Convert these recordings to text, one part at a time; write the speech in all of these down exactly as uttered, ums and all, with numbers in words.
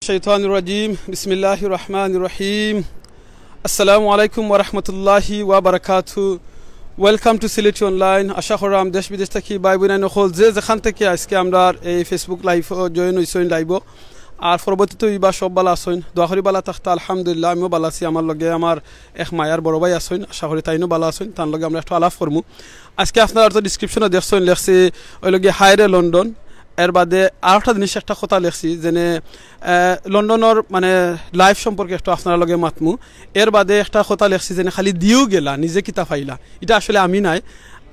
الشيطان الرجيم. بسم الله الرحمن الرحيم. السلام عليكم ورحمة الله وبركاته. Welcome to Sylheti Online. আশা কররাম দেশ বিদেশ থাকি ভাই বইনাইন অকল যে যেখান থাকি আজকে আমরার এই Facebook live-ও join অইছইন live-ও। আর পরবর্তীতে ইবা সব ভালা আছইন, দোয়া করি ভালা থাকতা। আলহামদুলিল্লাহ, আমিও ভালা আছি। আমার লগে আমার এক মায়ার বড় ভাই আছইন, আশা করি তাইনও ভালা আছইন। তান লগে আমরা একটু আলাপ করমু। আজকে আপনারা তো description-ও দেখছইন, লেখছি অইলো গিয়া হায় রে লন্ডন। এর বাদে আরোটা জিনিস একটা কথা লেখছি, যেনে, আহ, লন্ডনর মানে life সম্পর্কে একটু আপনারা লগে মাতমু। এর বাদে একটা কথা লেখছি, যেনে খালি দিও গেলা, নিজে কিতা পাইলা। ইটা আসলে আমি নায়।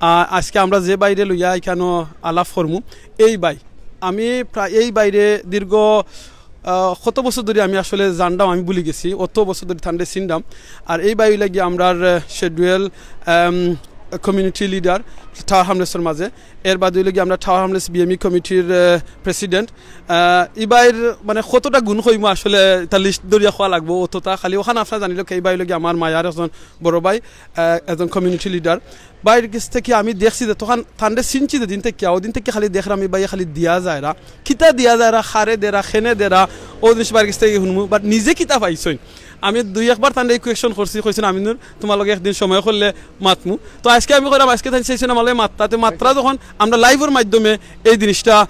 আহ, আজকে আমরা যে ভাইরে লইয়া ইখানো আলাপ করমু, এই ভাই, আমি প্রায় এই ভাইরে দীর্ঘ, আহ, কত বছর ধরি আমি আসলে জানরাম, আমি ভুলি গেছি, অত বছর ধরি তানরে চিনরাম। আর এই ভাই অইলা গিয়া আমরার, আহ, schedule, আম, community leader Tower Hamlets-র মাঝে। এর বাদে অইলা গিয়া আমরা Tower Hamlets BME committee-র, আহ, president। আহ, ই ভাইর মানে কতটা গুণ কইমু আসলে, ইটা list ধরিয়া কওয়া লাগবো অতটা। খালি অখান আপনারা জানিলে, এই ভাই অইলা গিয়া আমার মায়ার একজন বড় ভাই, আহ, একজন community leader। ভাইর গেছ থাকি আমি দেখছি যে তখন তানরে চিনছি যে দিন থাকি, অউ দিন থাকি খালি দেখরাম ই ভাইয়ে খালি দিয়া যায়রা, কিতা দিয়া যায়রা, কারে দেরা, কেনে দেরা, অউ জিনিস ভাইর গেছ থাকি হুনমু, but নিজে কিতা পাইছইন। আমি দুই একবার তানরে এই question করছি, কইছইন, "আমিনুর, তুমার লগে একদিন সময় করলে মাতমু।" তো আজকে আমি কইরাম, আজকে তাইন চাইছইন আমার লগে মাততা, তে মাতরা যখন আমরা live-র মাধ্যমে এই জিনিসটা, আহ,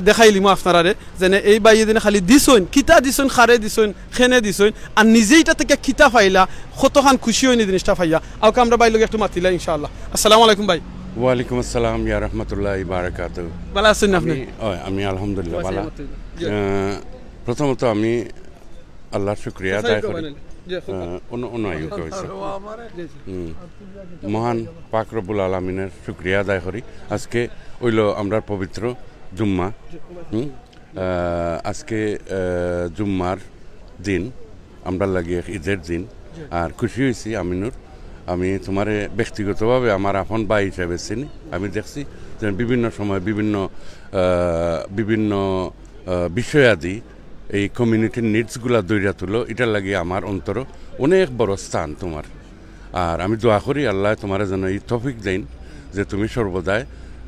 দেখাইলিমু আপনারারে, যেনে এই ভাইয়ে যেনে খালি দিছইন, কিতা দিছইন, কারে দিছইন, কেনে দিছইন, আর নিজে ইটা থাকি কিতা পাইলা, কতখান খুশি অইন ই জিনিসটা পাইয়া। আউক্কা আমরা ভাইর লগে একটু মাতিলাই ইনশাআল্লাহ। আসসালামু আলাইকুম ভাই। ওয়ালাইকুম আসসালাম ইয়া রাহমাতুল্লাহি ওয়া বারাকাতুহু। ভালা আছইন আপনি? আমি, অয়, আমি আলহামদুলিল্লাহ ভালা। জি। আহ, প্রথমত আমি আল্লাহর শুকরিয়া আদায় করি। জি, খুব ভালা। আহ, অন্য, অন্য আয়ু কইছে। জি, জি। হুম। মহান পাক রব্বুল আলামিনের শুকরিয়া আদায় করি। আজকে অইলো আমরার পবিত্র জুম্মা। হুম? আহ, আজকে, আহ, জুম্মার দিন, আমরার লাগি এক ঈদের দিন। জি। আর খুশি অইছি আমিনুর, আমি তুমারে ব্যক্তিগতভাবে আমার আপন ভাই হিসাবে চিনি। আমি দেখছি যে বিভিন্ন সময় বিভিন্ন, আহ, বিভিন্ন, আহ, বিষয়াদি এই community-র needs-গুলা ধইরা তুলো, ইটার লাগি আমার অন্তরো অনেক বড় স্থান তুমার। আর আমি দোয়া করি আল্লায় তুমারে যেন ই তৌফিক দেইন যে তুমি সর্বদাই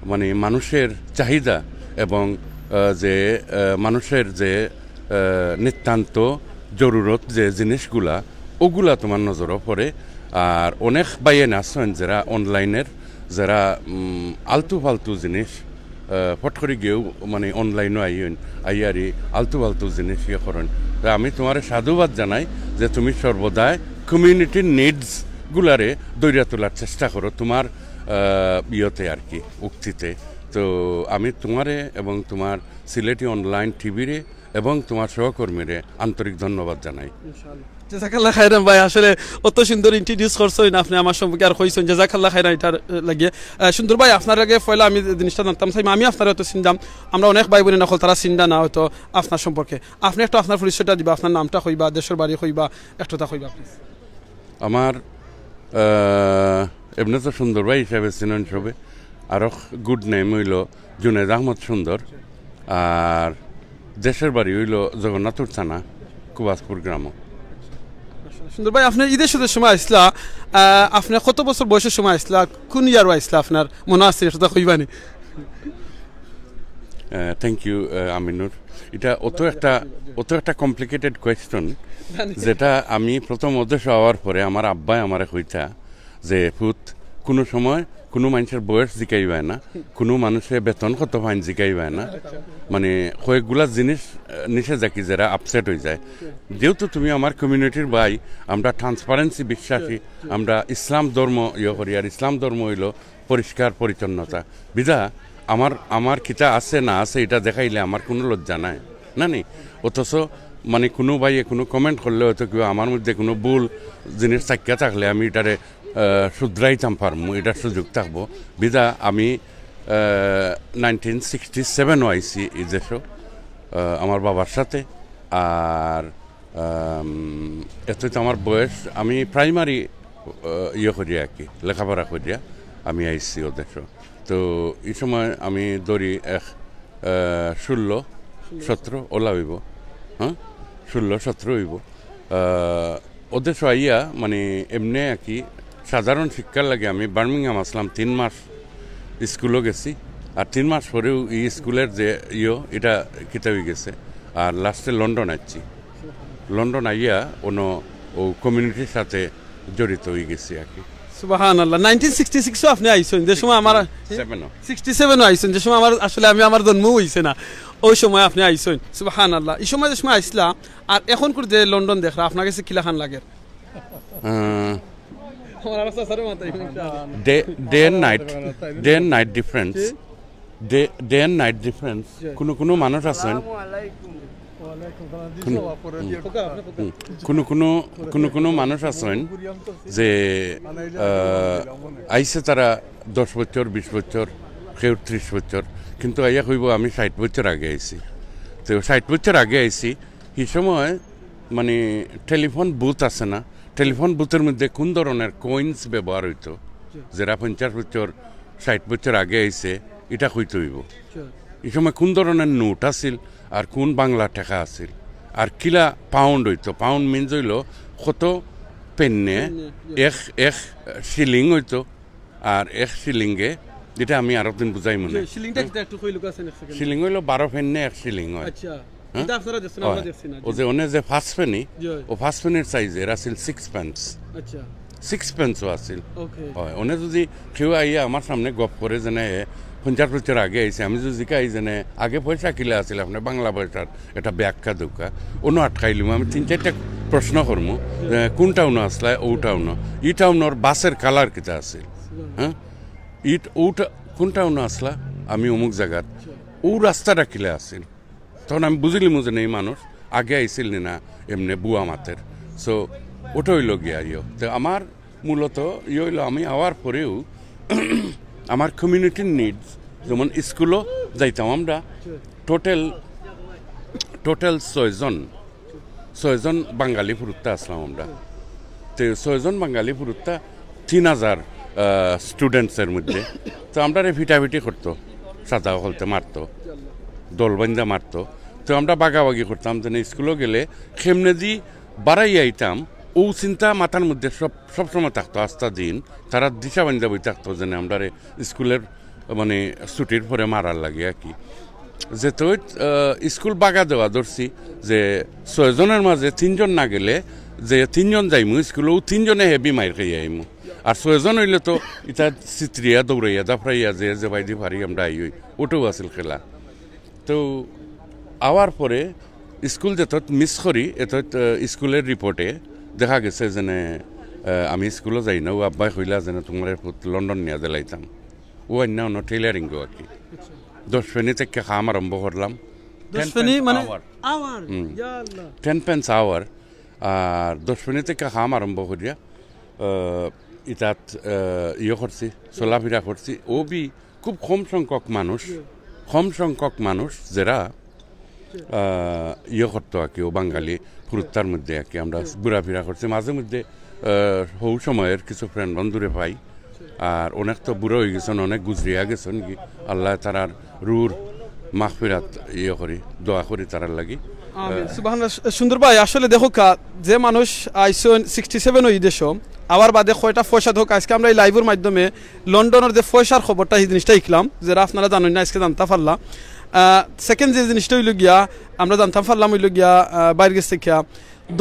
মানে মানুষের চাহিদা এবং, আহ, যে, আহ, মানুষের যে, আহ, নিতান্ত জরুরত যে জিনিসগুলা, অগুলা তুমার নজরো পড়ে। আর অনেক ভাইয়াইন আছইন যেরা online-এর, যেরা, উম, আলতু ফালতু জিনিস আহ, ফট করি গিয়াউ মানে online-ও আইন, আইয়ারি আলতু ফালতু জিনিস ইয়ে করইন। তে আমি তুমারে সাধুবাদ জানাই যে তুমি সর্বদাই community-র needs-গুলারে ধইরা তুলার চেষ্টা করো তুমার, আহ, ইয়েতে আর কি, উক্তিতে। তো আমি তুমারে এবং তুমার সিলেটি online TV-রে এবং তুমার সহকর্মীরে আন্তরিক ধন্যবাদ জানাই। ইনশাআল্লাহ। জাযাকাল্লাহ খাইরান ভাই, আসলে অত সুন্দর introduce করছইন আপনে আমার সম্পর্কে আর কইছইন, জাযাকাল্লাহ খাইরান ইটার, আহ, লাগিয়া। আহ, সুন্দর ভাই, আপনার আগে পয়লা আমি জিনিসটা জানতাম চাইমু, আমি আপনারে অত চিনতাম, আমরা অনেক ভাই বইন অকল তারা চিনতা না অয়তো আপনার সম্পর্কে। আপনে একটু আপনার পরিচয়টা দিবা, আপনার নামটা কইবা, দেশর বাড়ি কইবা, একটু তা কইবা please। আমার, আহ, এমনে তো সুন্দর ভাই হিসাবে চিনইন সবে, আরো good name অইলো জুনেদ আহমদ সুন্দর, আর দেশর বাড়ি অইলো জগন্নাথপুর থানা, কুবাসপুর গ্রামো। সুন্দর ভাই, আপনে ঈদর ছুটির সময় আইছলা, আহ, আপনে কত বছর বয়সর সময় আইছলা, কুন year-ও আইছলা, আপনার মনো আছে, ইটা কইবা নি? আহ, thank you, আহ, আমিনুর। ইটা অত একটা, অত একটা complicated question, যেটা আমি প্রথম অউ দেশো আওয়ার পরে আমার আব্বায় আমারে কইতা, যে, "পুত, কুনু সময় কুনু মানষর বয়স জিকাইবায় না, কুনু মানুষে বেতন কত পাইন জিকাইবায় না।" মানে, কয়েকগুলা জিনিস, আহ, নিষেধাজ্ঞা যেরা upset অইযায়। যেহেতু তুমি আমার community-র ভাই, আমরা transparency বিশ্বাসী, আমরা ইসলাম ধর্ম ইয়ে করি, আর ইসলাম ধর্ম অইলো পরিষ্কার পরিচ্ছন্নতা। বিধা আমার, আমার কিতা আছে না আছে, ইটা দেখাইলে আমার কুনু লজ্জা নাই, না নি? অথচ, মানে, কুনু ভাইয়ে কুনু comment করলে অয়তো কিবা আমার মধ্যে কুনু ভুল জিনিস থাকিয়া থাকলে আমি ইটারে আহ, শুধরাইতাম পারমু, ইটার সুযোগ থাকবো। বিধা আমি, আহ, nineteen sixty seven-ও আইছি ই দেশো, আহ, আমার বাবার সাথে। আর, আম, এতই তো আমার বয়স, আমি primary, আহ, ইয়ে করিয়া আর কি, লেখাপড়া করিয়া আমি আইছি অউ দেশো। তো ই সময় আমি ধরি এক আহ, ষোলো, সতেরো অলা অইবো, হ্যাঁ, ষোলো, সতেরো অইবো। আহ, অউ দেশো আইয়া, মানে, এমনে আর কি, সাধারণ শিক্ষার লাগি আমি বার্মিংহাম আসলাম, তিন মাস স্কুলো গেছি, আর তিন মাস পরেউ ই স্কুলের যে ইয়ো, ইটা কিতা অইগেছে, আর last-এ লন্ডন আইছি। লন্ডন আইয়া অনো ও কমিউনিটির সাথে জড়িত অইগেছি আর কি। সুবহানাল্লাহ। নাইনটিন সিক্সটি সিক্সও আপনে আইছইন, যে সময় আমার সেভেনও। সিক্সটি সেভেনও আইছইন, যে সময় আমার আসলে আমি আমার জন্মও অইছে না, ওই সময় আপনে আইছইন। সুবহানাল্লাহ। ই সময় যে সময় আইছলা, আর অখনকুর যে লন্ডন দেখরা, আপনার গেছে কিলাখান লাগের? আহ, day day and night, day and night difference. Day day and night difference. কুনু কুনু মানুষ আছইন, কুনু কুনু মানুষ আছইন যে আহ, আইছে তারা দশ বছর, বিশ বছর, কেউ ত্রিশ বছর, কিন্তু আইয়া কইবো আমি ষাইট বছর আগে আইছি। তো ষাইট বছর আগে আইছি, হি সময় মানে টেলিফোন বুথ আছে না, টেলিফোন বুথর মধ্যে কুন ধরনের কয়েন্স ব্যবহার অইতো, যেরা পঞ্চাশ বছর, ষাইট বছর আগে আইছে, ইটা কইতে অইবো। ই সময় কুন ধরনের নোট আছিল আর কুন বাংলা টেকা আছিল আর কিলা পাউন্ড অইতো। পাউন্ড মিন্স অইলো কত পেন্নে এক এক শিলিং অইতো, আর এক শিলিংয়ে, যেটা আমি আরক দিন বুঝাইমু নে। শিলিংটা কিতা একটু কইলুক আছেন এক সেকেন্ড। শিলিং অইলো বারো পেন্নে এক শিলিং অয়। আচ্ছা। হ্যাঁ? এটা আপনারা দেখছেন, আমরা অয়। দেখছি না। ও যে অনে যে পাঁচ পেনি, জি, অয়। ও পাঁচ পেনির সাইজের আছিল সিক্স পেন্স। আচ্ছা। সিক্স পেন্সও আছিল। ওকে। অয়, অনে যদি কেউ আইয়া আমার সামনে গপ করে যেনে পঞ্চাশ বছর আগে আইছে, আমি যদি জিকাই যেনে আগে পয়সা কিলা আছিল, আপনে বাংলা পয়সার একটা ব্যাখ্যা দেউক্কা, অনো আটকাইলিমু। আমি তিন চাইরটা প্রশ্ন করমু, যে কোন টাউনো আছলা, ও টাউনো, ই টাউনর বাসের কালার কিতা আছিল, হ্যাঁ, ই ট-, ও টা-, কোন টাউনো আছলা, আমি অমুক জাগাত, ও রাস্তাটা কিলা আছিল। তখন আমি বুঝিলিমু যে এই মানুষ আগে আইছিল নি না, এমনে বুয়া মাতের। সো ওটা অইলো গিয়া ইয়ো। তো আমার মূলত ইয়ে অইলো, আমি আওয়ার পরেও আমার কমিউনিটির নিডস, যেমন স্কুলও যাইতাম আমরা, টোটাল টোটাল ছয়জন, ছয়জন বাঙালি ফুরুত্তা আছলাম আমরা। তো ছয়জন বাঙালি ফুরুত্তা তিন হাজার স্টুডেন্টসের মধ্যে। তো আমরারে ফিটাফিটি করতো, সাদা হকলতে মারতো, দলবাইন্দা মারতো। তো আমরা বাগাবাগি করতাম, যেন স্কুলও গেলে কেমনেদি বাড়াই আইতাম, ও চিন্তা মাথার মধ্যে সব সবসময় থাকতো। আস্তা দিন তারা দিশা বান্ধা বই থাকতো, যেন আমরারে স্কুলের মানে ছুটির পরে মারার লাগে আর কি। যেহেতু স্কুল বাগা দেওয়া ধরছি, যে ছয়জনের মাঝে তিনজন না গেলে, যে তিনজন যাইমু স্কুলে, ও তিনজনে হেভি মাইর খাইয়া আইমু। আর ছয়জন অইলে তো ইতা চিত্রিয়া দৌড়াইয়া দাফড়াইয়া যে যে বাইদি পারি আমরা আই অই, ওটাও আছিল খেলা। তো আওয়ার পরে স্কুল যেত মিস করি, এত স্কুলের রিপোর্টে দেখা গেছে যেন আমি স্কুলও যাই না। ও আব্বাই কইলা যেন তোমার লন্ডন নিয়ে দিলাইতাম। ও অন্য অন্য টেইলারিং গো আর কি। দশ পেনি থেকে কাম আরম্ভ করলাম। দশ পেনি মানে আওয়ার। আওয়ার? হুম। ইয়া আল্লাহ। Ten pence hour. আর দশ পেনি থেকে কাম আরম্ভ করিয়া, আহ, ইতাত, আহ, ইয়ে করছি, চলাফিরা করছি। ও বি খুব কম সংখ্যক মানুষ, কম সংখ্যক মানুষ যেরা, আহ, ইয়ে করতো আর কি, ও বাঙালি ফুরুত্তার মধ্যে আর কি। আমরা ঘোরাফিরা করছি, মাঝে মধ্যে, আহ, হউ সময়ের কিছু ফ্রেন্ড বন্ধুরে পাই। আর অনেক তো বুড়া অই গেছইন, অনেক গুজরিয়া গেছইন কি, আল্লাহ তারার রুর মাগফিরাত ইয়ে করি, দোয়া করি তারার লাগি। আমিন। সুবহানাল্লাহ। সুন্দর ভাই, আসলে দেখো কা, যে মানুষ আইছইন সিক্সটি সেভেন ওই দেশো, আবার বাদে কয়টা পয়সা দেখো, আজকে আমরা এই লাইভের মাধ্যমে লন্ডনের যে পয়সার খবরটা, এই জিনিসটা শিখলাম, যেটা আপনারা জানেন না, আজকে জানতে পারলাম। সেকেন্ড যে জিনিসটা অইল গিয়া, আমরা জানতাম পারলাম অইল গিয়া, আহ, বাইরে গেছে কিয়া,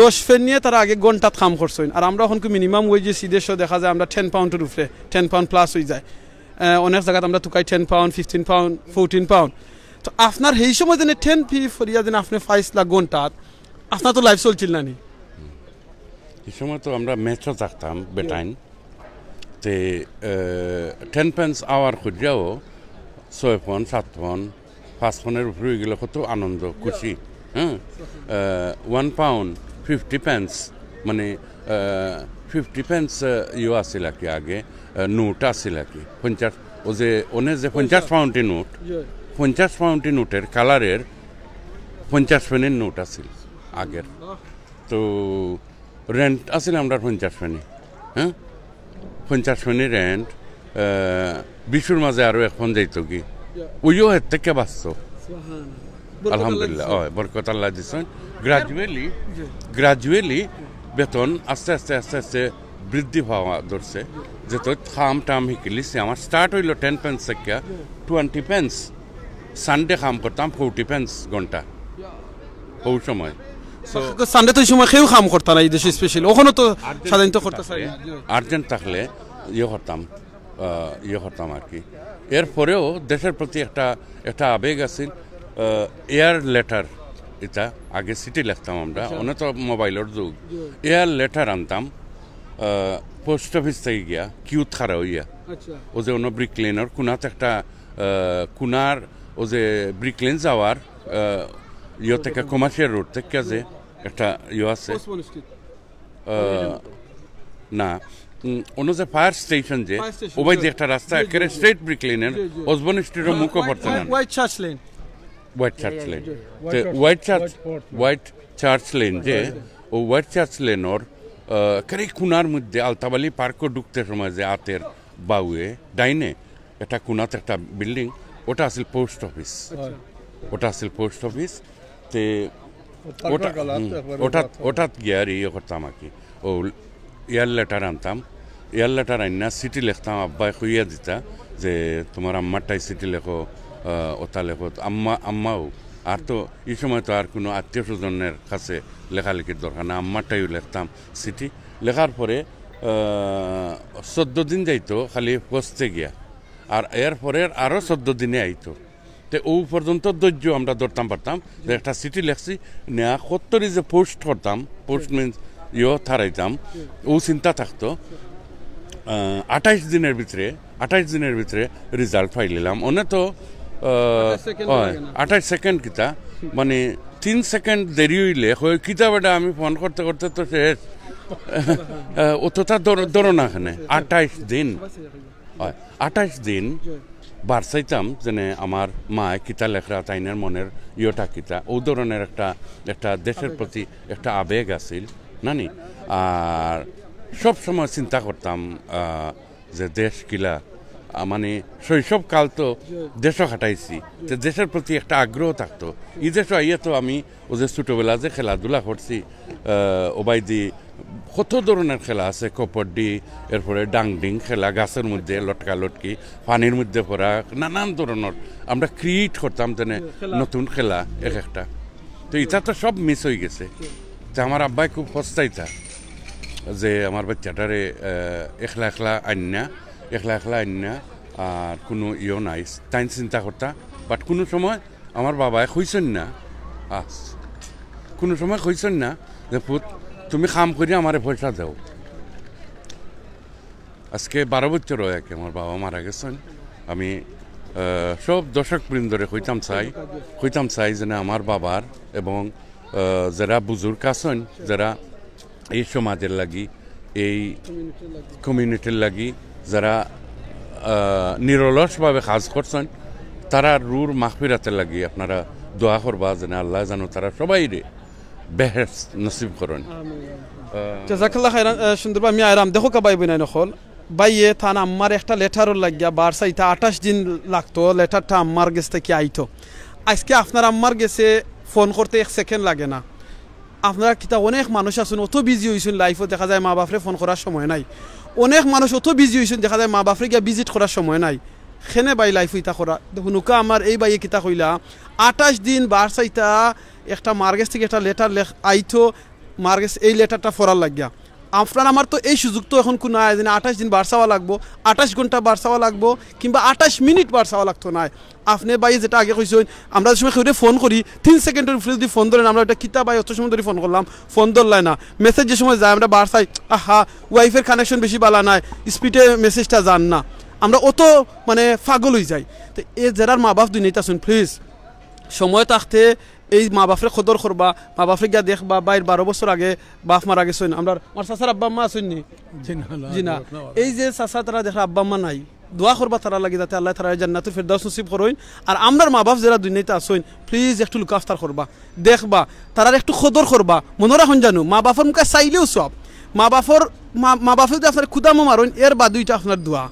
দশ পেনিয়ে তারা আগে ঘন্টাত কাম করছইন, আর আমরা এখন কি মিনিমাম ওয়েজেস এই দেশো দেখা যায় আমরা টেন পাউন্ডের উপরে, টেন পাউন্ড প্লাস অই যায়। আহ, অনেক জাগাত আমরা তুকাই ten pound, fifteen pound, fourteen pound. তো আপনার সেই সময় যেন টেন পি ফরিয়া যেন আপনি পাইছলা ঘন্টাত, আপনার তো লাইফ চলছিল না নি? এই সময় তো আমরা মেচো থাকতাম বেটাইন। তে, আহ, টেন পেন্স আওয়ার খুঁজিয়াও ছয় পাউন্ড, সাত পাউন্ড, পাঁচ পাউন্ডের উপরে অই গেলে কত আনন্দ, খুশি। হ্যাঁ, আহ, ওয়ান পাউন্ড ফিফটি পেন্স, মানে, আহ, ফিফটি পেন্স, আহ, ইয়ে আছিল আর কি আগে, আহ, নোট আছিল আর কি। পঞ্চাশ, ও যে, অনে যে পঞ্চাশ পাউন্ডি নোট, পঞ্চাশ পাউন্ডি নোটের কালারের পঞ্চাশ পেনির নোট আছিল আগের। তো রেন্ট আছিল আমরার পঞ্চাশ পেনি, হ্যাঁ, পঞ্চাশ পেনি রেন্ট, আহ, বিশুর মাঝে আরো এক পাউন্ড যাইতো কি, ওইও হের থেকে বাঁচতো। সুবহানাল্লাহ। বরকত আল্লাহ আলহামদুলিল্লাহ, দিছে। অয়, বরকত আল্লাহ দিছইন। গ্রাজুয়ালি, জি। গ্রাজুয়ালি বেতন আস্তে আস্তে, আস্তে আস্তে বৃদ্ধি পাওয়া ধরছে। যেত কাম টাম শিকিলিছি, আমার স্টার্ট অইল টেন পেন্স থেকে, জি। Twenty pence. সানডে কাম করতাম ফোরটি পেন্স ঘন্টা, ওই সময়। তো সানডে তো এই সময় কেউ কাম করতা না এই দেশে, স্পেশালি ওখানে তো সাধারণত করতা চায় না। আর্জেন্ট থাকলে ইয়ে করতাম, আহ, ইয়ে করতাম আর কি। এরপরেও দেশের প্রতি একটা, একটা আবেগ আছিল। এয়ার লেটার, এটা আগে চিঠি লিখতাম আমরা, অনে তো মোবাইলর যুগ। এয়ার লেটার আনতাম পোস্ট অফিস থেকে গিয়া, কিউত খাড়া হইয়া। আচ্ছা। ও যে অন্য ব্রিক লেনর কুনাত একটা, আহ, কুনার, ও যে ব্রিক লেন যাওয়ার, আহ, ইয়ে থেকে, কমার্শিয়াল রোড থেকে যে একটা ইয়ে আছে। ওসমান স্ট্রিট। আহ, না, উম, অন্য যে ফায়ার স্টেশন যে, ফায়ার স্টেশন, ওবায়দি একটা রাস্তা, জি, জি, একেবারে জি। স্ট্রেট ব্রিক লেনের, জি, জি। ওসমান স্ট্রিটের মুখো পড়ছে না। White church lane. White church lane. জি। তে white church, white church lane যে, ও হোয়াইট চার্চ লেনর, আহ, একেবারে কুনার মধ্যে আলতাবালি পার্কও ঢুকতে সময় যে আতের বাউয়ে, ডাইনে, একটা কুনাত একটা বিল্ডিং, ওটা আছিল পোস্ট অফিস। আচ্ছা। ওটা আছিল পোস্ট অফিস। তে ওটা, হুম, ওটাত, ওটাত গিয়া আর ইয়ে করতাম আর কি। ও এয়ার লেটার আনতাম, এয়ার লেটার আইন না, চিঠি লিখতাম, আব্বায় কইয়া দিতা যে, "তোমার আম্মারটাই চিঠি লেখো, আহ, ওটা লেখো।" তো আম্মা, আম্মাও, আর তো এই সময় তো আর কোনো আত্মীয় স্বজনের কাছে লেখালেখির দরকার না, আম্মারটাইও লিখতাম চিঠি। লেখার পরে, আহ, চোদ্দ দিন যাইতো খালি পৌঁছতে গিয়া, আর এর পরে আরও চোদ্দ দিনে আইতো। তে ও পর্যন্ত ধৈর্য আমরা ধরতাম পারতাম যে একটা চিঠি লেখছি, নেয়া কত্তরি যে পোস্ট করতাম, পোস্ট মিন্স ইয়ো থারাইতাম, ও চিন্তা থাকতো। আহ, আঠাইশ দিনের ভিতরে, আঠাইশ দিনের ভিতরে রেজাল্ট পাইলিলাম। অনে তো, আহ, আঠাইশ সেকেন্ড হয়, লাগে না। আঠাইশ সেকেন্ড কিতা, মানে, তিন সেকেন্ড দেরি হইলে হয় কিতা বেটা, আমি ফোন করতে করতে তো শেষ। আহ, অতটা ধরো, ধরো না এখানে, আঠাইশ দিন। হয়, আঠাইশ দিন বার চাইতাম, যেনে আমার মায় কিতা লেখরা, তাইনের মনের ইয়েটা কিতা, ও ধরনের একটা, একটা দেশের প্রতি একটা আবেগ আছিল, নানি? আর সব সময় চিন্তা করতাম, আহ, যে দেশ কিলা, আহ, মানে, শৈশব কাল তো দেশও কাটাইছি, তো দেশের প্রতি একটা আগ্রহ থাকতো। এই দেশও আইয়া তো আমি ও যে ছোটবেলা যে খেলাধুলা করছি, আহ, ওবায়দি কত ধরনের খেলা আছে, কবাড্ডি, এরপরে ডাংডিং খেলা, গাছের মধ্যে লটকালটকি, পানির মধ্যে পড়া, নানান ধরনের আমরা ক্রিয়েট করতাম, যেনে খেলা। নতুন খেলা এক একটা। তো এটা তো সব মিস হয়ে গেছে। তো আমার আব্বাই খুব পস্তাইতা যে আমার বাচ্চাটারে, আহ, একলা একলা আইন না, একলা একলা আইন না, আর কোনো ইয়েও নাই, তাইন চিন্তা করতা। বাট কোনো সময় আমার বাবায় কইছইন না, আস, কোনো সময় কইছইন না যে, "পুত, তুমি কাম করি আমারে পয়সা দাও।" আজকে বারো বছর হয় আর কি আমার বাবা মারা গেছেন। আমি, আহ, সব দর্শক বৃন্দরে কইতাম চাই, কইতাম চাই যেন আমার বাবার এবং, আহ, যারা বুজুর্গ আছেন, যারা এই সমাজের লাগি, এই কমিউনিটির লাগি যারা, আহ, নিরলসভাবে কাজ করছেন, তারার রুর মাগফিরাতের লাগি আপনারা দোয়া করবা, যেন আল্লাহ যেন তারা সবাইরে বেহেশত নসিব করেন। আহ, জাজাকাল্লাহ খাইরান, আহ, সুন্দরভাবে আমি আইরাম। দেখো কা ভাই বইনাইন অকল, ভাইয়ে তান আম্মার একটা লেটারর লাগিয়া বার চাইতা আঠাশ দিন লাগতো, লেটারটা আম্মার গেছ থাকি আইতো। আজকে আপনার আম্মার গেছে ফোন করতে এক সেকেন্ড লাগে না। আপনারা কিতা, অনেক মানুষ আছইন অত বিজি হইছইন লাইফও, দেখা যায় মা বাপরে ফোন করার সময় নাই। অনেক মানুষ অত বিজি হইছইন, দেখা যায় মা বাপরে গিয়া ভিজিট করার সময় নাই। কেনে ভাই লাইফও ইতা করা? হুনুকা আমার এই ভাইয়ে কিতা কইলা, আঠাশ দিন বার চাইতা একটা মার গেছ থাকি একটা লেটার লেখ আইতো, মার গেছ এই লেটারটা পড়ার লাগিয়া। আপনার আমার তো এই সুযোগ তো এখন কুনু নাই যে আঠাশ দিন বার চাওয়া লাগবো, আঠাশ ঘন্টা বার চাওয়া লাগবো, কিংবা আঠাশ মিনিট বার চাওয়া লাগতো নায়। আপনে ভাই যেটা আগে কইছইন, আমরা যে সময় কেউরে ফোন করি, তিন সেকেন্ডর উপরে যদি ফোন ধরেন, আমরা ওটা কিতা ভাই অত সময় ধরি ফোন করলাম, ফোন ধরলায় না। মেসেজ যে সময় যায়, আমরা বার চাই, আহা, ওয়াইফের কানেকশন বেশি বালা নাই, স্পিডে মেসেজটা যার না, আমরা অত মানে পাগল হয়ে যাই। তো এ যারার মা বাপ দুনিয়াত আছইন, প্লিজ সময় থাকতে এই মা বাপরে কদর করবা, মা বাপরে গিয়া দেখবা। ভাইর বারো বছর আগে বাপ মারা গেছইন। আমরা, আমার চাচার আব্বা আম্মা আছইন নি? জি না, না, জি না। না, না। এই যে চাচা তারা দেখরা আব্বা আম্মা নাই, দোয়া করবা তারার লাগি যাতে আল্লাহ তারারে জান্নাতুল ফেরদাউস নসিব করইন। আর আমরার মা বাপ যারা দুনিয়াত আছইন, প্লিজ একটু লুক আফতার করবা, দেখবা, তারার একটু কদর করবা। মনো রাখইন জানো, মা বাপর মুখে চাইলেও সব, মা বাপর, মা, মা বাপে যদি আপনার কুদামও মারইন, এর বাদেও ইটা আপনার দোয়া।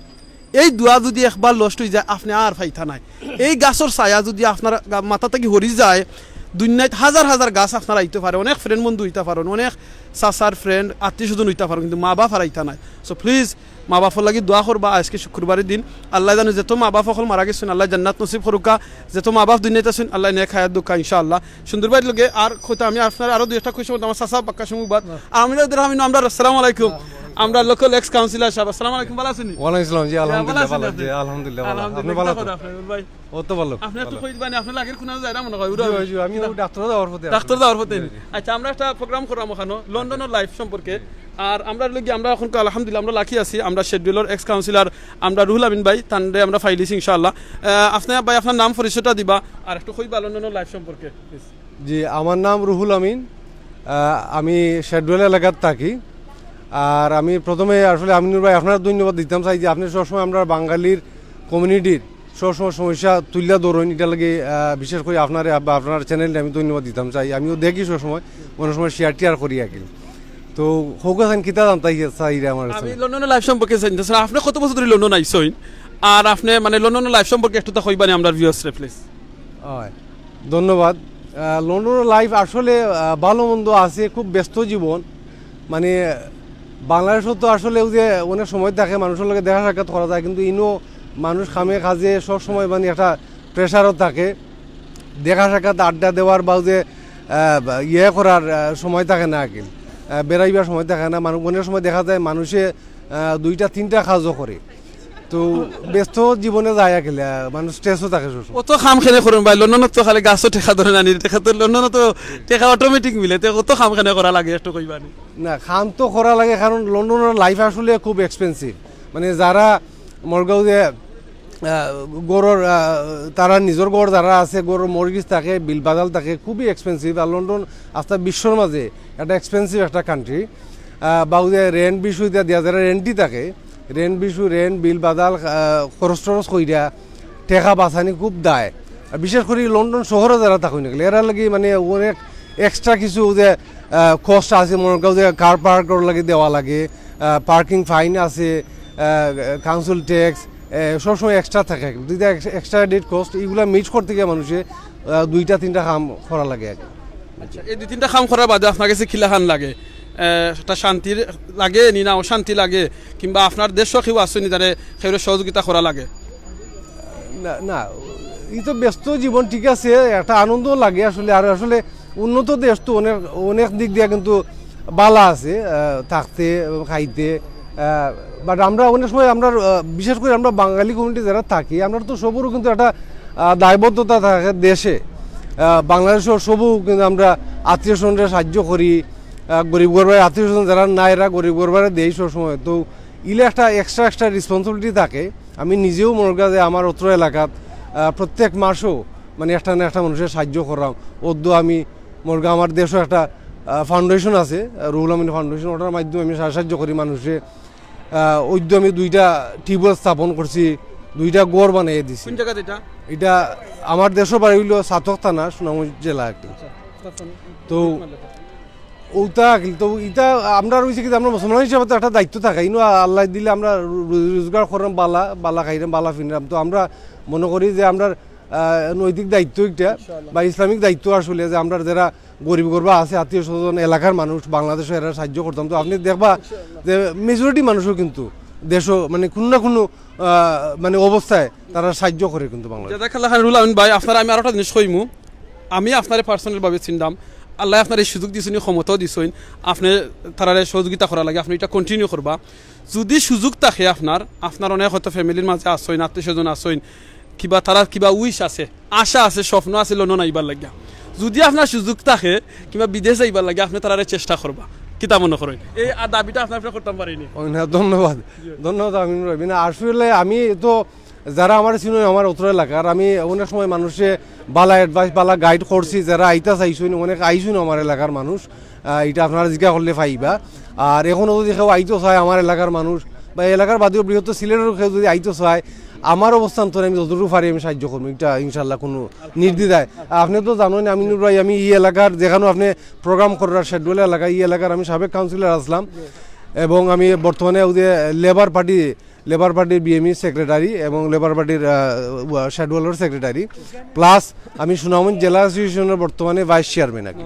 এই দোয়া যদি একবার লস্ট হয়ে যায়, আপনে আর পাইতা নায়। এই গাছর ছায়া যদি আপনার গা-, মাথা থাকি হরি যায়, দুনিয়াত হাজার হাজার গাছ আপনারা আইতে পারে, অনেক ফ্রেন্ড বন্ধু অইতা পারইন, অনেক চাচার ফ্রেন্ড আত্মীয় স্বজন অইতা পারইন, কিন্তু মা বাপ আর আইতা নায়। সো প্লিজ মা বাপর লাগি দোয়া করবা। আজকে শুক্রবারের দিন, আল্লাহ জানে যত মা বাপ অকল মারা গেছইন, আল্লাহ জান্নাত নসিব করুক্কা, যত মা বাপ দুনিয়াত আছইন, আল্লাহ নেক হায়াত দেউক্কা ইনশাআল্লাহ। সুন্দর ভাইর লগে আর কথা আমি আপনার আরো দুই একটা খুশি মতো আমার চাচা বাক্কা সময় বাদ। আর আমি ওদের আমি আমরা আসসালামু আলাইকুম, আমরা লোকাল এক্স কাউন্সিলর সাহেব, আসসালামু আলাইকুম, ভালা আছইন নি? ওয়ালাইকুম আসসালাম, জি, ভালা আলহামদুলিল্লাহ, আছইন ভালা, আপনি? জি, আলহামদুলিল্লাহ, ভালা। আপনি আলহামদুলিল্লাহ, ভালা আছেন? কিতা কথা আপনার, ভাই? ও তো ভালা, আপনি তো ভালা। কই দিবানি, আপনি লাগের কোনাও যায় না মনে হয়, উড়া। জি, জি, আমি কিতা? ও ডাক্তার যাওয়ার পথে আছি। ডাক্তার যাওয়ার পথে জি, নি? জি। আচ্ছা, আমরা একটা প্রোগ্রাম করলাম ওখানো, লন্ডনের লাইফ সম্পর্কে। আর আমরা লাগি, আমরা এখন আলহামদুলিল্লাহ আমরা লাকি আছি, আমরা শেরডুয়েলর এক্স কাউন্সিলর, আমরা রুহুল আমিন ভাই, তানরে আমরা পাইলিছি ইনশাআল্লাহ। আহ, আপনি ভাই আপনার নাম পরিচয়টা দিবা, আর একটু কইবা লন্ডনের লাইফ সম্পর্কে, প্লিজ। জি, আমার নাম রুহুল আমিন। আহ, আমি শেরডুয়েল এলাকাত থাকি। আর আমি প্রথমে আসলে আমিনুর ভাই আপনারে ধন্যবাদ দিতাম চাই যে আপনি সবসময় আমরা বাঙালির কমিউনিটির সবসময় সমস্যা তুলিয়া ধরইন, ইটার লাগি, আহ, বিশেষ করি আপনারে বা আপনার চ্যানেলরে আমি ধন্যবাদ দিতাম চাই। আমিও দেখি সবসময়, অনেক সময় শেয়ার টেয়ার করি আর কি। তো কউক্কা চাইন কিতা জানতায় চাইরা আমার কাছে? আমি লন্ডনের লাইফ সম্পর্কে জানতে চাই, আপনি কত বছর ধরি লন্ডন আইছইন, আর আপনি মানে লন্ডনের লাইফ সম্পর্কে একটু তা কইবানি আমরার ভিউয়ার্সরে প্লিজ। হয়, ধন্যবাদ। আহ, লন্ডনের লাইফ আসলে, আহ, ভালো মন্দ আছে, খুব ব্যস্ত জীবন। মানে, বাংলাদেশও তো আসলে ওই যে অনেক সময় থাকে, মানুষর লগে দেখা সাক্ষাৎ করা যায়, কিন্তু ইনো মানুষ কামে কাজে সব সময় মানে একটা প্রেশারও থাকে। দেখা সাক্ষাৎ, আড্ডা দেওয়ার বা ওই যে, আহ, ইয়ে করার, আহ, সময় থাকে না আর কি। আহ, বেড়াইবার সময় থাকে না। মানুষ অনেক সময় দেখা যায় মানুষে, আহ, দুইটা তিনটা কাজও করে। তো ব্যস্ত জীবনে যায় আর কি, আহ, মানুষ স্ট্রেসও থাকে সবসময়। অত কাম কেনে করইন ভাই? লন্ডনত তো খালি গাছও টেকা ধরে না নি, টেকা তো লন্ডনত তো টেকা অটোমেটিক মিলে, তো অত কাম কেনে করা লাগে একটু কইবানি? না, কাম তো করা লাগে, কারণ লন্ডনের লাইফ আসলে খুব এক্সপেন্সিভ। মানে যারা মরগাঁও যে, আহ, ঘরর, আহ, তারা নিজর ঘর যারা আছে, ঘরর মর্গেজ থাকে, বিল বাদাল থাকে, খুবই এক্সপেন্সিভ। আর লন্ডন আস্তা বিশ্বর মাঝে একটা এক্সপেন্সিভ একটা কান্ট্রি। আহ, বা ওই যে রেন্ট বিষয় দিয়া দিয়া যারা রেন্টই থাকে, রেন্ট বিষয়, রেন্ট, বিল বাদাল, আহ, খরচ টরচ কইরা টেকা বাঁচানি খুব দায়। আর বিশেষ করি লন্ডন শহরে যারা থাকইন না কেনে, এরার লাগি মানে অনেক এক্সট্রা কিছু যে, আহ, কস্ট আছে, মনে করো যে কার পার্ক করার লাগি দেওয়া লাগে, আহ, পার্কিং ফাইন আছে, আহ, কাউন্সিল ট্যাক্স, আহ, সবসময় এক্সট্রা থাকে। দুইটা এক্স-, এক্সট্রা এডিড কস্ট, এগুলা মিট করতে গিয়া মানুষে, আহ, দুইটা তিনটা কাম করা লাগে আর কি। আচ্ছা, এই দুই তিনটা কাম করার বাদে আপনার কাছে কিলাখান লাগে? আহ, একটা শান্তি লাগে নি না অশান্তি লাগে, কিংবা আপনার দেশও কেউ আছে নি যারে কেউরে সহযোগিতা করা লাগে? না, না, এই তো ব্যস্ত জীবন, ঠিক আছে, একটা আনন্দ লাগে আসলে। আর আসলে উন্নত দেশ তো অনেক, অনেক দিক দিয়া কিন্তু বালা আছে, আহ, থাকতে এবং খাইতে। আহ, বাট আমরা অনেক সময় আমরা, আহ, বিশেষ করে আমরা বাঙালি কমিউনিটি যারা থাকি, আমরা তো সবরও কিন্তু একটা, আহ, দায়বদ্ধতা থাকে দেশে। আহ, বাংলাদেশও সবও কিন্তু আমরা আত্মীয় স্বজনরে সাহায্য করি, আহ, গরিব গরবার আত্মীয় স্বজন যারা নাই, এরা গরিব গরবারে দেই সবসময়। তো ইলে একটা এক্সট্রা, এক্সট্রা রেসপন্সিবিলিটি থাকে। আমি নিজেও মনে করি যে আমার অত্র এলাকাত, আহ, প্রত্যেক মাসও মানে একটা না একটা মানুষরে সাহায্য করাম। অদ্য আমি মনে করি আমার দেশও একটা, আহ, ফাউন্ডেশন আছে, আহ, রুহুল আমিন ফাউন্ডেশন, ওটার মাধ্যমে আমি সাহায্য করি মানুষরে। আহ, অদ্য আমি দুইটা টিউবওয়েল স্থাপন করছি, দুইটা ঘর বানাইয়া দিছি। কোন জাগাত এটা? এটা আমার দেশর বাড়ি অইলো ছাতক থানা, সুনামগঞ্জ জেলা আর কি। তো ওটা কি, তো ইটা আমরা রইছে কি, আমরা মুসলমান হিসাবে তো একটা দায়িত্ব থাকে। ইনো আল্লাহ দিলে আমরা রু-, রু-, রোজগার করলাম বালা, বালা খাইলাম, বালা ফিরলাম। তো আমরা মনে করি যে আমরা, আহ, নৈতিক দায়িত্ব একটা বা ইসলামিক দায়িত্ব আসলে, যে আমরা যারা গরিব গরবা আছে, আত্মীয় স্বজন, এলাকার মানুষ, বাংলাদেশে এরা সাহায্য করতাম। তো আপনি দেখবা যে মেজরিটি মানুষও কিন্তু দেশও মানে কোনো না কোনো, আহ, মানে অবস্থায় তারা সাহায্য করে কিন্তু বাংলাদেশ। জাজাকাল্লাহ খাইর রুহুল আমিন ভাই, আপনার আমি আরো একটা জিনিস কইমু। আমি আপনারে পার্সোনাল ভাবে চিনলাম, আল্লাহ আপনারে এই সুযোগ দিছইন, ক্ষমতাও দিছইন, আপনি তারারে সহযোগিতা করা লাগে, আপনি এটা কন্টিনিউ করবা। যদি সুযোগ থাকে আপনার, আপনার অনেক হয়তো ফ্যামিলির মাঝে আছইন, আত্মীয় স্বজন আছইন, কিবা তারার কিবা উইশ আছে, আশা আছে, স্বপ্ন আছে লন্ডন আইবার লাগিয়া, যদি আপনার সুযোগ থাকে কিংবা বিদেশ যাইবার লাগিয়া, আপনি তারারে চেষ্টা করবা, কিতা মনে করেন? এই আর দাবিটা আপনার উপরে করতাম পারিনি। ও না, ধন্যবাদ, ধন্যবাদ আমিনুর রবিন। আসলে আমি তো যারা আমার চিনো আমার অত্র এলাকার, আমি অনেক সময় মানুষে বালা অ্যাডভাইস, বালা গাইড করছি, যারা আইতা চাইছইন, অনেক আইছইন আমার এলাকার মানুষ। আহ, এটা আপনারা জিজ্ঞাসা করলে পাইবা। আর এখনো যদি কেউ আইতো চায় আমার এলাকার মানুষ বা এলাকার বাদেও বৃহত্তর সিলেটের কেউ যদি আইতো চায়, আমার অবস্থান তো আমি যতটুকু পারি আমি সাহায্য করবো, এটা ইনশাল্লাহ কোনো নির্দ্বিধায়। আপনি তো জানেন আমিনুর ভাই, আমি এই এলাকার যেখানে আপনি প্রোগ্রাম করার শেরডুয়েল এলাকা, এই এলাকার আমি সাবেক কাউন্সিলর আসলাম এবং আমি বর্তমানে ওই যে লেবার পার্টি লেবার পার্টির বিএমই সেক্রেটারি এবং লেবার পার্টির শেডুয়ালর সেক্রেটারি, প্লাস আমি সুনামগঞ্জ জেলা অ্যাসোসিয়েশনের বর্তমানে ভাইস চেয়ারম্যান আর কি।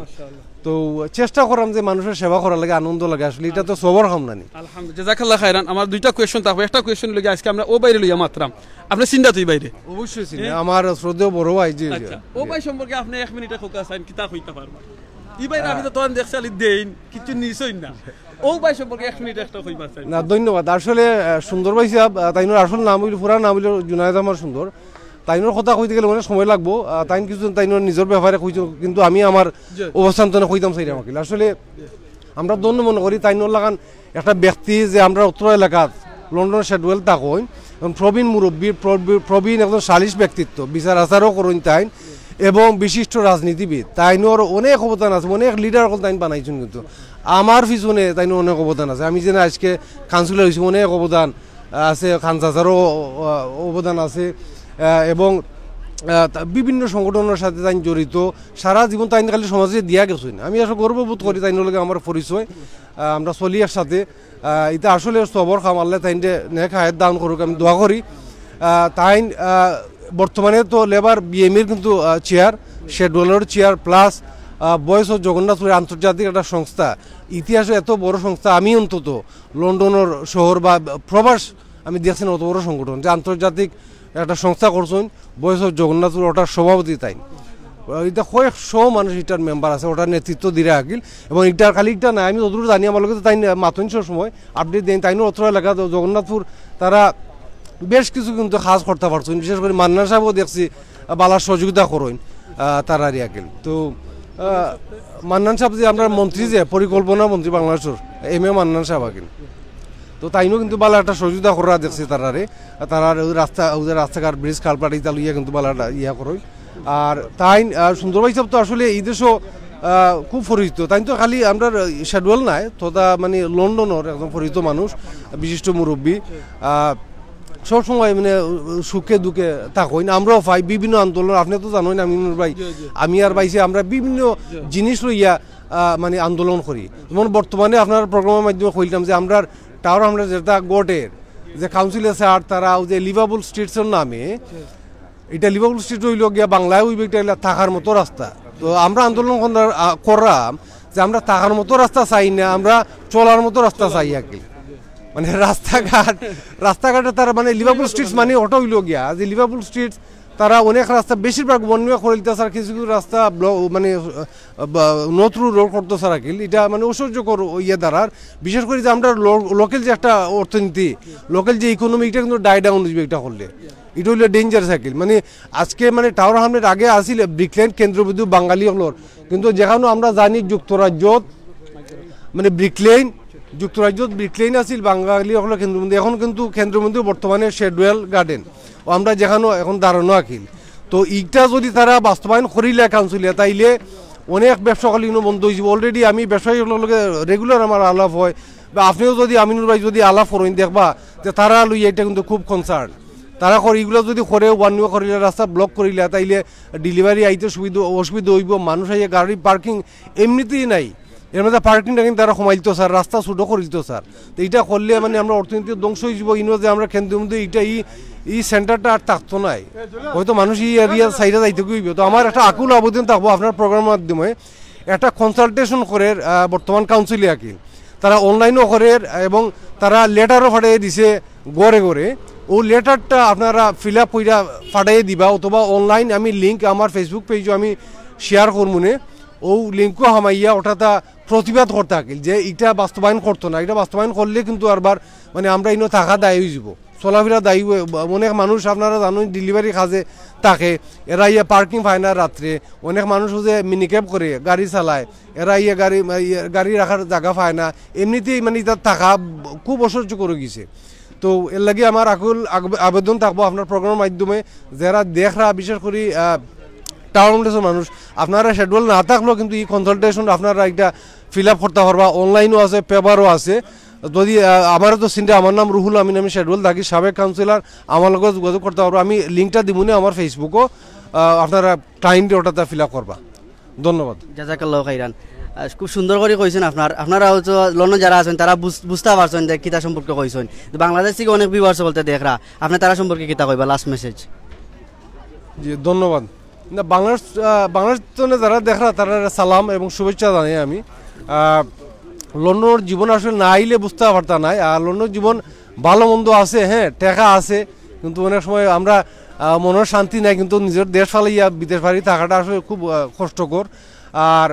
তো চেষ্টা করাম যে মানুষের সেবা করার লাগি, আনন্দ লাগে, আসলে এটা তো সবর কাম নানি। আলহামদুলিল্লাহ, জাযাকাল্লাহ খাইরান। আমার দুইটা কোয়েশ্চন থাকবো। একটা কোয়েশ্চন লগে আজকে আমরা ও বাইরে লইয়া মাতরাম, আপনি চিন্তা তুই বাইরে। অবশ্যই চিনি। হ্যাঁ। আমার শ্রদ্ধেয় বড় ভাই, জি, জি। আচ্ছা, ও ভাই সম্পর্কে আপনি এক মিনিটে খোকা চাইন, কিতা কইতা পারবা? ই ভাই, আমি তো তখন দেখছি খালি দেইন, কিছু নিছইন না। ও ভাই সম্পর্কে এক মিনিট একটা কইবা চাই। না, ধন্যবাদ। আসলে, আহ, সুন্দর ভাই সাহেব, আহ, তাইনর আসল নাম অইল, পুরা নাম অইল জুনায়েদ আহমদ সুন্দর। তাইনর কথা কইতে গেলে অনেক সময় লাগবো। আহ, তাইন কিছু তাইনর নিজের ব্যাপারে কইছো, কিন্তু আমি আমার জি। অবস্থান তো কইতাম চাইরাম আকিল। আসলে আমরা ধন্য মনে করি তাইনর লাখান একটা ব্যক্তি যে আমরা অত্র এলাকাত লন্ডন শেডুয়েল থাকইন, এবং প্রবীণ মুরব্বী, প্রবী-, প্রবীণ একজন সালিশ ব্যক্তিত্ব, বিচার আচারও করইন তাইন, এবং বিশিষ্ট রাজনীতিবিদ। তাইনর অনেক অবদান আছে, অনেক লিডার অকল তাইন বানাইছইন, কিন্তু আমার পিছনে তাইনর অনেক অবদান আছে। আমি যেন আজকে কাউন্সিলর অইছি, অনেক অবদান আছে, খান চাচারও, আহ, অবদান আছে, আহ, এবং, আহ, তা-, বিভিন্ন সংগঠনের সাথে তাইন জড়িত। সারা জীবন তাইন খালি সমাজে দিয়া গেছইন। আমি আসলে গর্ববোধ করি তাইনর লগে আমার পরিচয়। আহ, আমরা চলি একসাথে। আহ, ইটা আসলে সবর কাম, আল্লায় তাইনরে নেক হায়াত দান করুক, আমি দোয়া করি। আহ, তাইন, আহ, বর্তমানে তো লেবার বিএমইর কিন্তু, আহ, চেয়ার, শেডুয়ালর chair, plus, ah, voice of Jagannathpur আন্তর্জাতিক একটা সংস্থা, ইতিহাসে এত বড় সংস্থা, আমি অন্তত লন্ডনের শহর বা প্রবাস আমি দেখছি না অত বড় সংগঠন, যে আন্তর্জাতিক একটা সংস্থা করছইন, ভয়েস অফ জগন্নাথপুর, ওটার সভাপতি তাইন। ইটা কয়েকশো মানুষ ইটার মেম্বার আছে, ওটার নেতৃত্ব দিরা আকিল। এবং ইটার খালি ইটা নাই, আমি যতদূর জানি, আমার লগে তো তাইন মাতইন সব সময়, আপডেট দেইন। তাইনও অত্র এলাকা তো জগন্নাথপুর, তারা বেশ কিছু কিন্তু কাজ করতা পারছইন। বিশেষ করি মান্নান সাহেবও দেখছি, আহ, বালা সহযোগিতা করইন, আহ, তারারে আকিল। তো, আহ, মান্নান সাহেব যে আমরার মন্ত্রী, যে পরিকল্পনা মন্ত্রী বাংলাদেশের, এম এ মান্নান সাহেব আকিল, তো তাইনও কিন্তু বালা একটা সহযোগিতা করা দেখছি তারারে। তারার ওই রাস্তা, ওই যে রাস্তাঘাট, ব্রিজ, কালভার্ট ইতা লইয়া কিন্তু বালা একটা ইয়া করইন। আর তাইন, আহ, সুন্দর ভাই সাহেব তো আসলে এই দেশও, আহ, খুব পরিচিত। তাইন তো খালি আমরার শেডুয়েল নায়, তথা মানে লন্ডনের একজন পরিচিত মানুষ, বিশিষ্ট মুরব্বী। আহ, সবসময় মানে সুখে দুঃখে থাকইন। আমরাও পাই বিভিন্ন আন্দোলন, আপনি তো জানইন আমিনুর ভাই, জি, জি। আমি আর ভাইসে আমরা বিভিন্ন জি। জিনিস লইয়া, আহ, মানে আন্দোলন করি। যেমন বর্তমানে আপনার প্রোগ্রামের মাধ্যমে কইলাম যে আমরার টাওয়ার হামলেটে যেটা ঘটের, যে কাউন্সিলে স্যার তারা ওই যে লিভারপুল স্ট্রিটসের নামে, এটা লিভারপুল স্ট্রিট অইল গিয়া বাংলায় অইবে, এটা অইলা থাকার মতো রাস্তা। তো আমরা আন্দোলন করলাম, আহ, করলাম যে আমরা থাকার মতো রাস্তা চাই না, আমরা চলার মতো রাস্তা চাই আর কি। মানে রাস্তাঘাট, রাস্তাঘাটে তারা মানে লিভারপুল স্ট্রিটস মানে ওটা অইল গিয়া যে লিভারপুল স্ট্রিটস তারা অনেক রাস্তা, বেশিরভাগ ওয়ান ওয়ে করে দিতা স্যার, কিছু কিছু রাস্তা ব্লক মানে, আহ, বা, নতুন রোড করতো স্যার আকিল। এটা মানে অসহ্যকর ইয়ে দাঁড়ার। বিশেষ করে যে আমরা লো-, লোকাল যে একটা অর্থনীতি, লোকাল যে ইকোনমি, এটা কিন্তু ডাই ডাউন অইবে এটা করলে। এটা অইলে ডেঞ্জারাস আকিল। মানে আজকে মানে টাওয়ার হামলেট আগে আছিল ব্রিকলেন কেন্দ্রবিন্দু বাঙালি অকলর, কিন্তু যেখানো আমরা জানি যুক্তরাজ্যত মানে ব্রিকলেন, যুক্তরাজ্যত ব্রিকলেন আছিল বাঙালি অকলর কেন্দ্রবিন্দু, এখন কিন্তু কেন্দ্রবিন্দু বর্তমানে শেডুয়েল গার্ডেন, ও আমরা যেখানো এখন দাঁড়ানো আকিল। তো ইটা যদি তারা বাস্তবায়ন করিলে কাউন্সিলে, তাইলে অনেক ব্যবসা খালি ইনো বন্ধ অইযিবো। Already আমি ব্যবসায়ী অকলর লগে রেগুলার আমার আলাপ হয়, বা আপনিও যদি আমিনুর ভাই যদি আলাপ করইন দেখবা যে তারা লইয়া এটা কিন্তু খুব কনসার্ন। তারা করে ইগুলা যদি করে ওয়ান ওয়ে করিলে রাস্তা ব্লক করিলে তাইলে ডেলিভারি আইতে সুবিধা অসুবিধা অইবো, মানুষ আইয়া গাড়ি পার্কিং এমনিতেই নাই, এর মধ্যে পার্কিং টার্কিং তারা কমাইলতো স্যার, রাস্তা ছোট করিলতো স্যার। তো এটা করলে মানে আমরা অর্থনীতি ধ্বংস অইযিবো, ইনো যে আমরা কেন্দ্রবিন্দু এটা ই, ই সেন্টারটা আর থাকতো নায়, হয়তো মানুষ ই এরিয়া সাইডে যাইতে অইবো। তো আমার একটা আকুল আবেদন থাকবো আপনার প্রোগ্রামের মাধ্যমে, একটা কনসালটেশন করের, আহ, বর্তমান কাউন্সিলে আকিল, তারা অনলাইনও করের এবং তারা লেটারও পাঠাইয়া দিছে ঘরে ঘরে। ও লেটারটা আপনারা ফিল আপ কইরা পাঠাইয়া দিবা, অথবা অনলাইন আমি লিংক আমার Facebook পেজও আমি শেয়ার করমুনে, ও লিংকও হামাইয়া ওটাতা প্রতিবাদ করতা আকিল যে এটা বাস্তবায়ন করতো না। এটা বাস্তবায়ন করলে কিন্তু আরবার মানে আমরা ইনো থাকা দায় অইযিবো, চলাফেরা দায়ী অই-, অনেক মানুষ আপনারা জানইন ডেলিভারি কাজে থাকে, এরা ইয়া পার্কিং পায় না রাত্রে, অনেক মানুষ যে মিনি ক্যাব করে গাড়ি চালায়, এরা ইয়া গাড়ি, ইয়া গাড়ি রাখার জাগা পায় না, এমনিতেই মানে ইতা থাকা খুব অসহ্যকর অই গেছে। তো এর লাগি আমার আকুল আগ-, আবেদন থাকবো আপনার প্রোগ্রামের মাধ্যমে, যারা দেখরা, বিশেষ করি, আহ, টাউন হামলেটসর মানুষ, আপনারা শেডুয়েল না থাকলেও কিন্তু ই কনসালটেশন আপনারা একটা ফিল আপ করতা পারবা, অনলাইনও আছে, পেপারও আছে। যদি, আহ, আমারে তো চিনরা, আমার নাম রুহুল আমিন, আমি শেডুয়েল থাকি, সাবেক কাউন্সিলর, আমার লগে যোগাযোগ করতা পারবা। আমি লিংকটা দিমুনে আমার Facebook-ও, আহ, আপনারা কাইন্ডলি ওটাতে ফিল আপ করবা। ধন্যবাদ। জাযাকাল্লাহু খাইরান। আহ, খুব সুন্দর করি কইছইন আপনার, আপনারা হয়তো লন্ডন যারা আছইন তারা বুঝ-, বুঝতা পারছইন যে কিতা সম্পর্কে কইছইন। তো বাংলাদেশ থাকি অনেক ভিউয়ার্স বলতে দেখরা, আপনে তারা সম্পর্কে কিতা কইবা, লাস্ট মেসেজ? জি, ধন্যবাদ। না, বাংলাদেশ, আহ, বাংলাদেশ তনে যারা দেখরা তারারে সালাম এবং শুভেচ্ছা জানাই আমি। আহ, লন্ডনর জীবন আসলে না আইলে বুঝতা পারতা নায়। আর লন্ডনর জীবন ভালো মন্দ আছে, হ্যাঁ, টেকা আছে, কিন্তু অনেক সময় আমরা, আহ, মনর শান্তি নাই, কিন্তু নিজর দেশ ফালাইয়া বিদেশ বাড়ি থাকাটা আসলে খুব, আহ, কষ্টকর। আর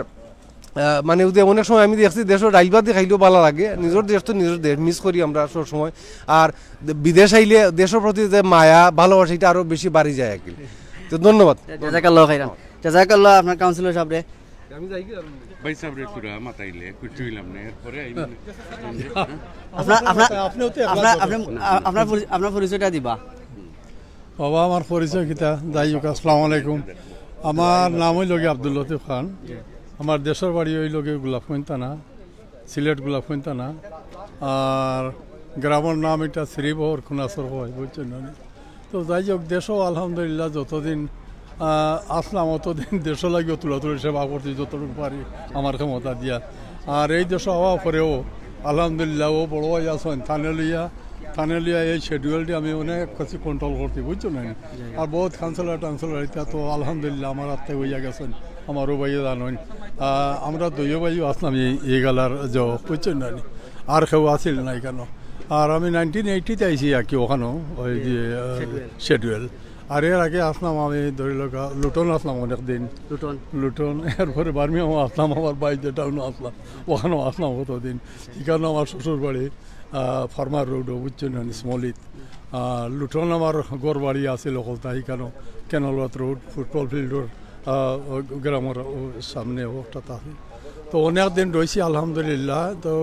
আহ, মানে, ওই যে অনেক সময় আমি দেখছি, দেশো ডাইল ভাত দি খাইলেও ভালা লাগে, নিজর দেশ তো নিজর দেশ, মিস করি আমরা সব সময়। আর বিদেশ আইলে দেশর প্রতি যে মায়া, ভালোবাসা, এটা আরো বেশি বাড়ি যায় আর কি। তো ধন্যবাদ। জাজাকাল্লাহ খাইরান। জাজাকাল্লাহ আপনার কাউন্সিলর সাহেবরে। আমি যাই কি আর? ভাই সাহেবরে তোরা মাতাইলে, কুচ্ছু হইলাম না, এরপরে আইবেন। আপনার, আপনার, আপনি তো একলা আপনার, যাবেন। আপনি, আ-, আপনার পরি-, আপনার পরিচয়টা দিবা। বাবা, আমার পরিচয় কিতা? যাই হোক, আসসালামু আলাইকুম। আমার নাম অইল গিয়া আব্দুল লতিফ খান। আমার দেশর বাড়ি অইল গিয়া গোলাপগঞ্জ থানা, সিলেট গোলাপগঞ্জ থানা। আর গ্রামর নাম এটা শ্রীবহর খুনাসর হয়, বুঝছইন না নি? তো যাই হোক, দেশও আলহামদুলিল্লাহ যতদিন, আহ, আসলাম অতদিন দেশর লাগিও তুলাতুলি সেবা করছি যতটুকু পারি আমার ক্ষমতা দিয়া। আর এই দেশো আওয়ার পরেও আলহামদুলিল্লাহ ও বড় ভাই আছইন, তানে লইয়া, তানে লইয়া এই শিডিউলটি আমি অনেক কিছু কন্ট্রোল করছি, বুঝছো না? আর বহুত কাউন্সিলর টাউন্সিলর এটা তো আলহামদুলিল্লাহ আমার আত্তে অইয়া গেছইন, আমার ও ভাইয়ে জানইন। আহ, আমরা দুইও ভাইও আসলাম এই, এই গালার যে, বুঝছো না নি? আর কেউ আছিল না এখানো। আর আমি নাইনটিন এইটিতে আইছি আর কি ওখানো, ওই যে, আহ, শিডিউল। আর এর আগে আসলাম আমি, ধরি লোক, লুটন আসলাম অনেক দিন। লুটন। লুটন, এরপরে বার্মিংহামও আসলাম, আমার ভাই যে টাউনও আসলাম, ওখানেও আসলাম কতদিন। এখানে আমার শ্বশুর বাড়ি, আহ, ফার্মার রোডও, বুঝছো না নি, স্মলিত। আহ, লুটন আমার ঘর বাড়ি আছিল হকলতা, এখানেও ক্যানলওয়ার্থ রোড, ফুটবল ফিল্ডর, আহ, গ্রামর, ও, সামনে ওটা আছে। তো অনেক দিন রইছি আলহামদুলিল্লাহ। তো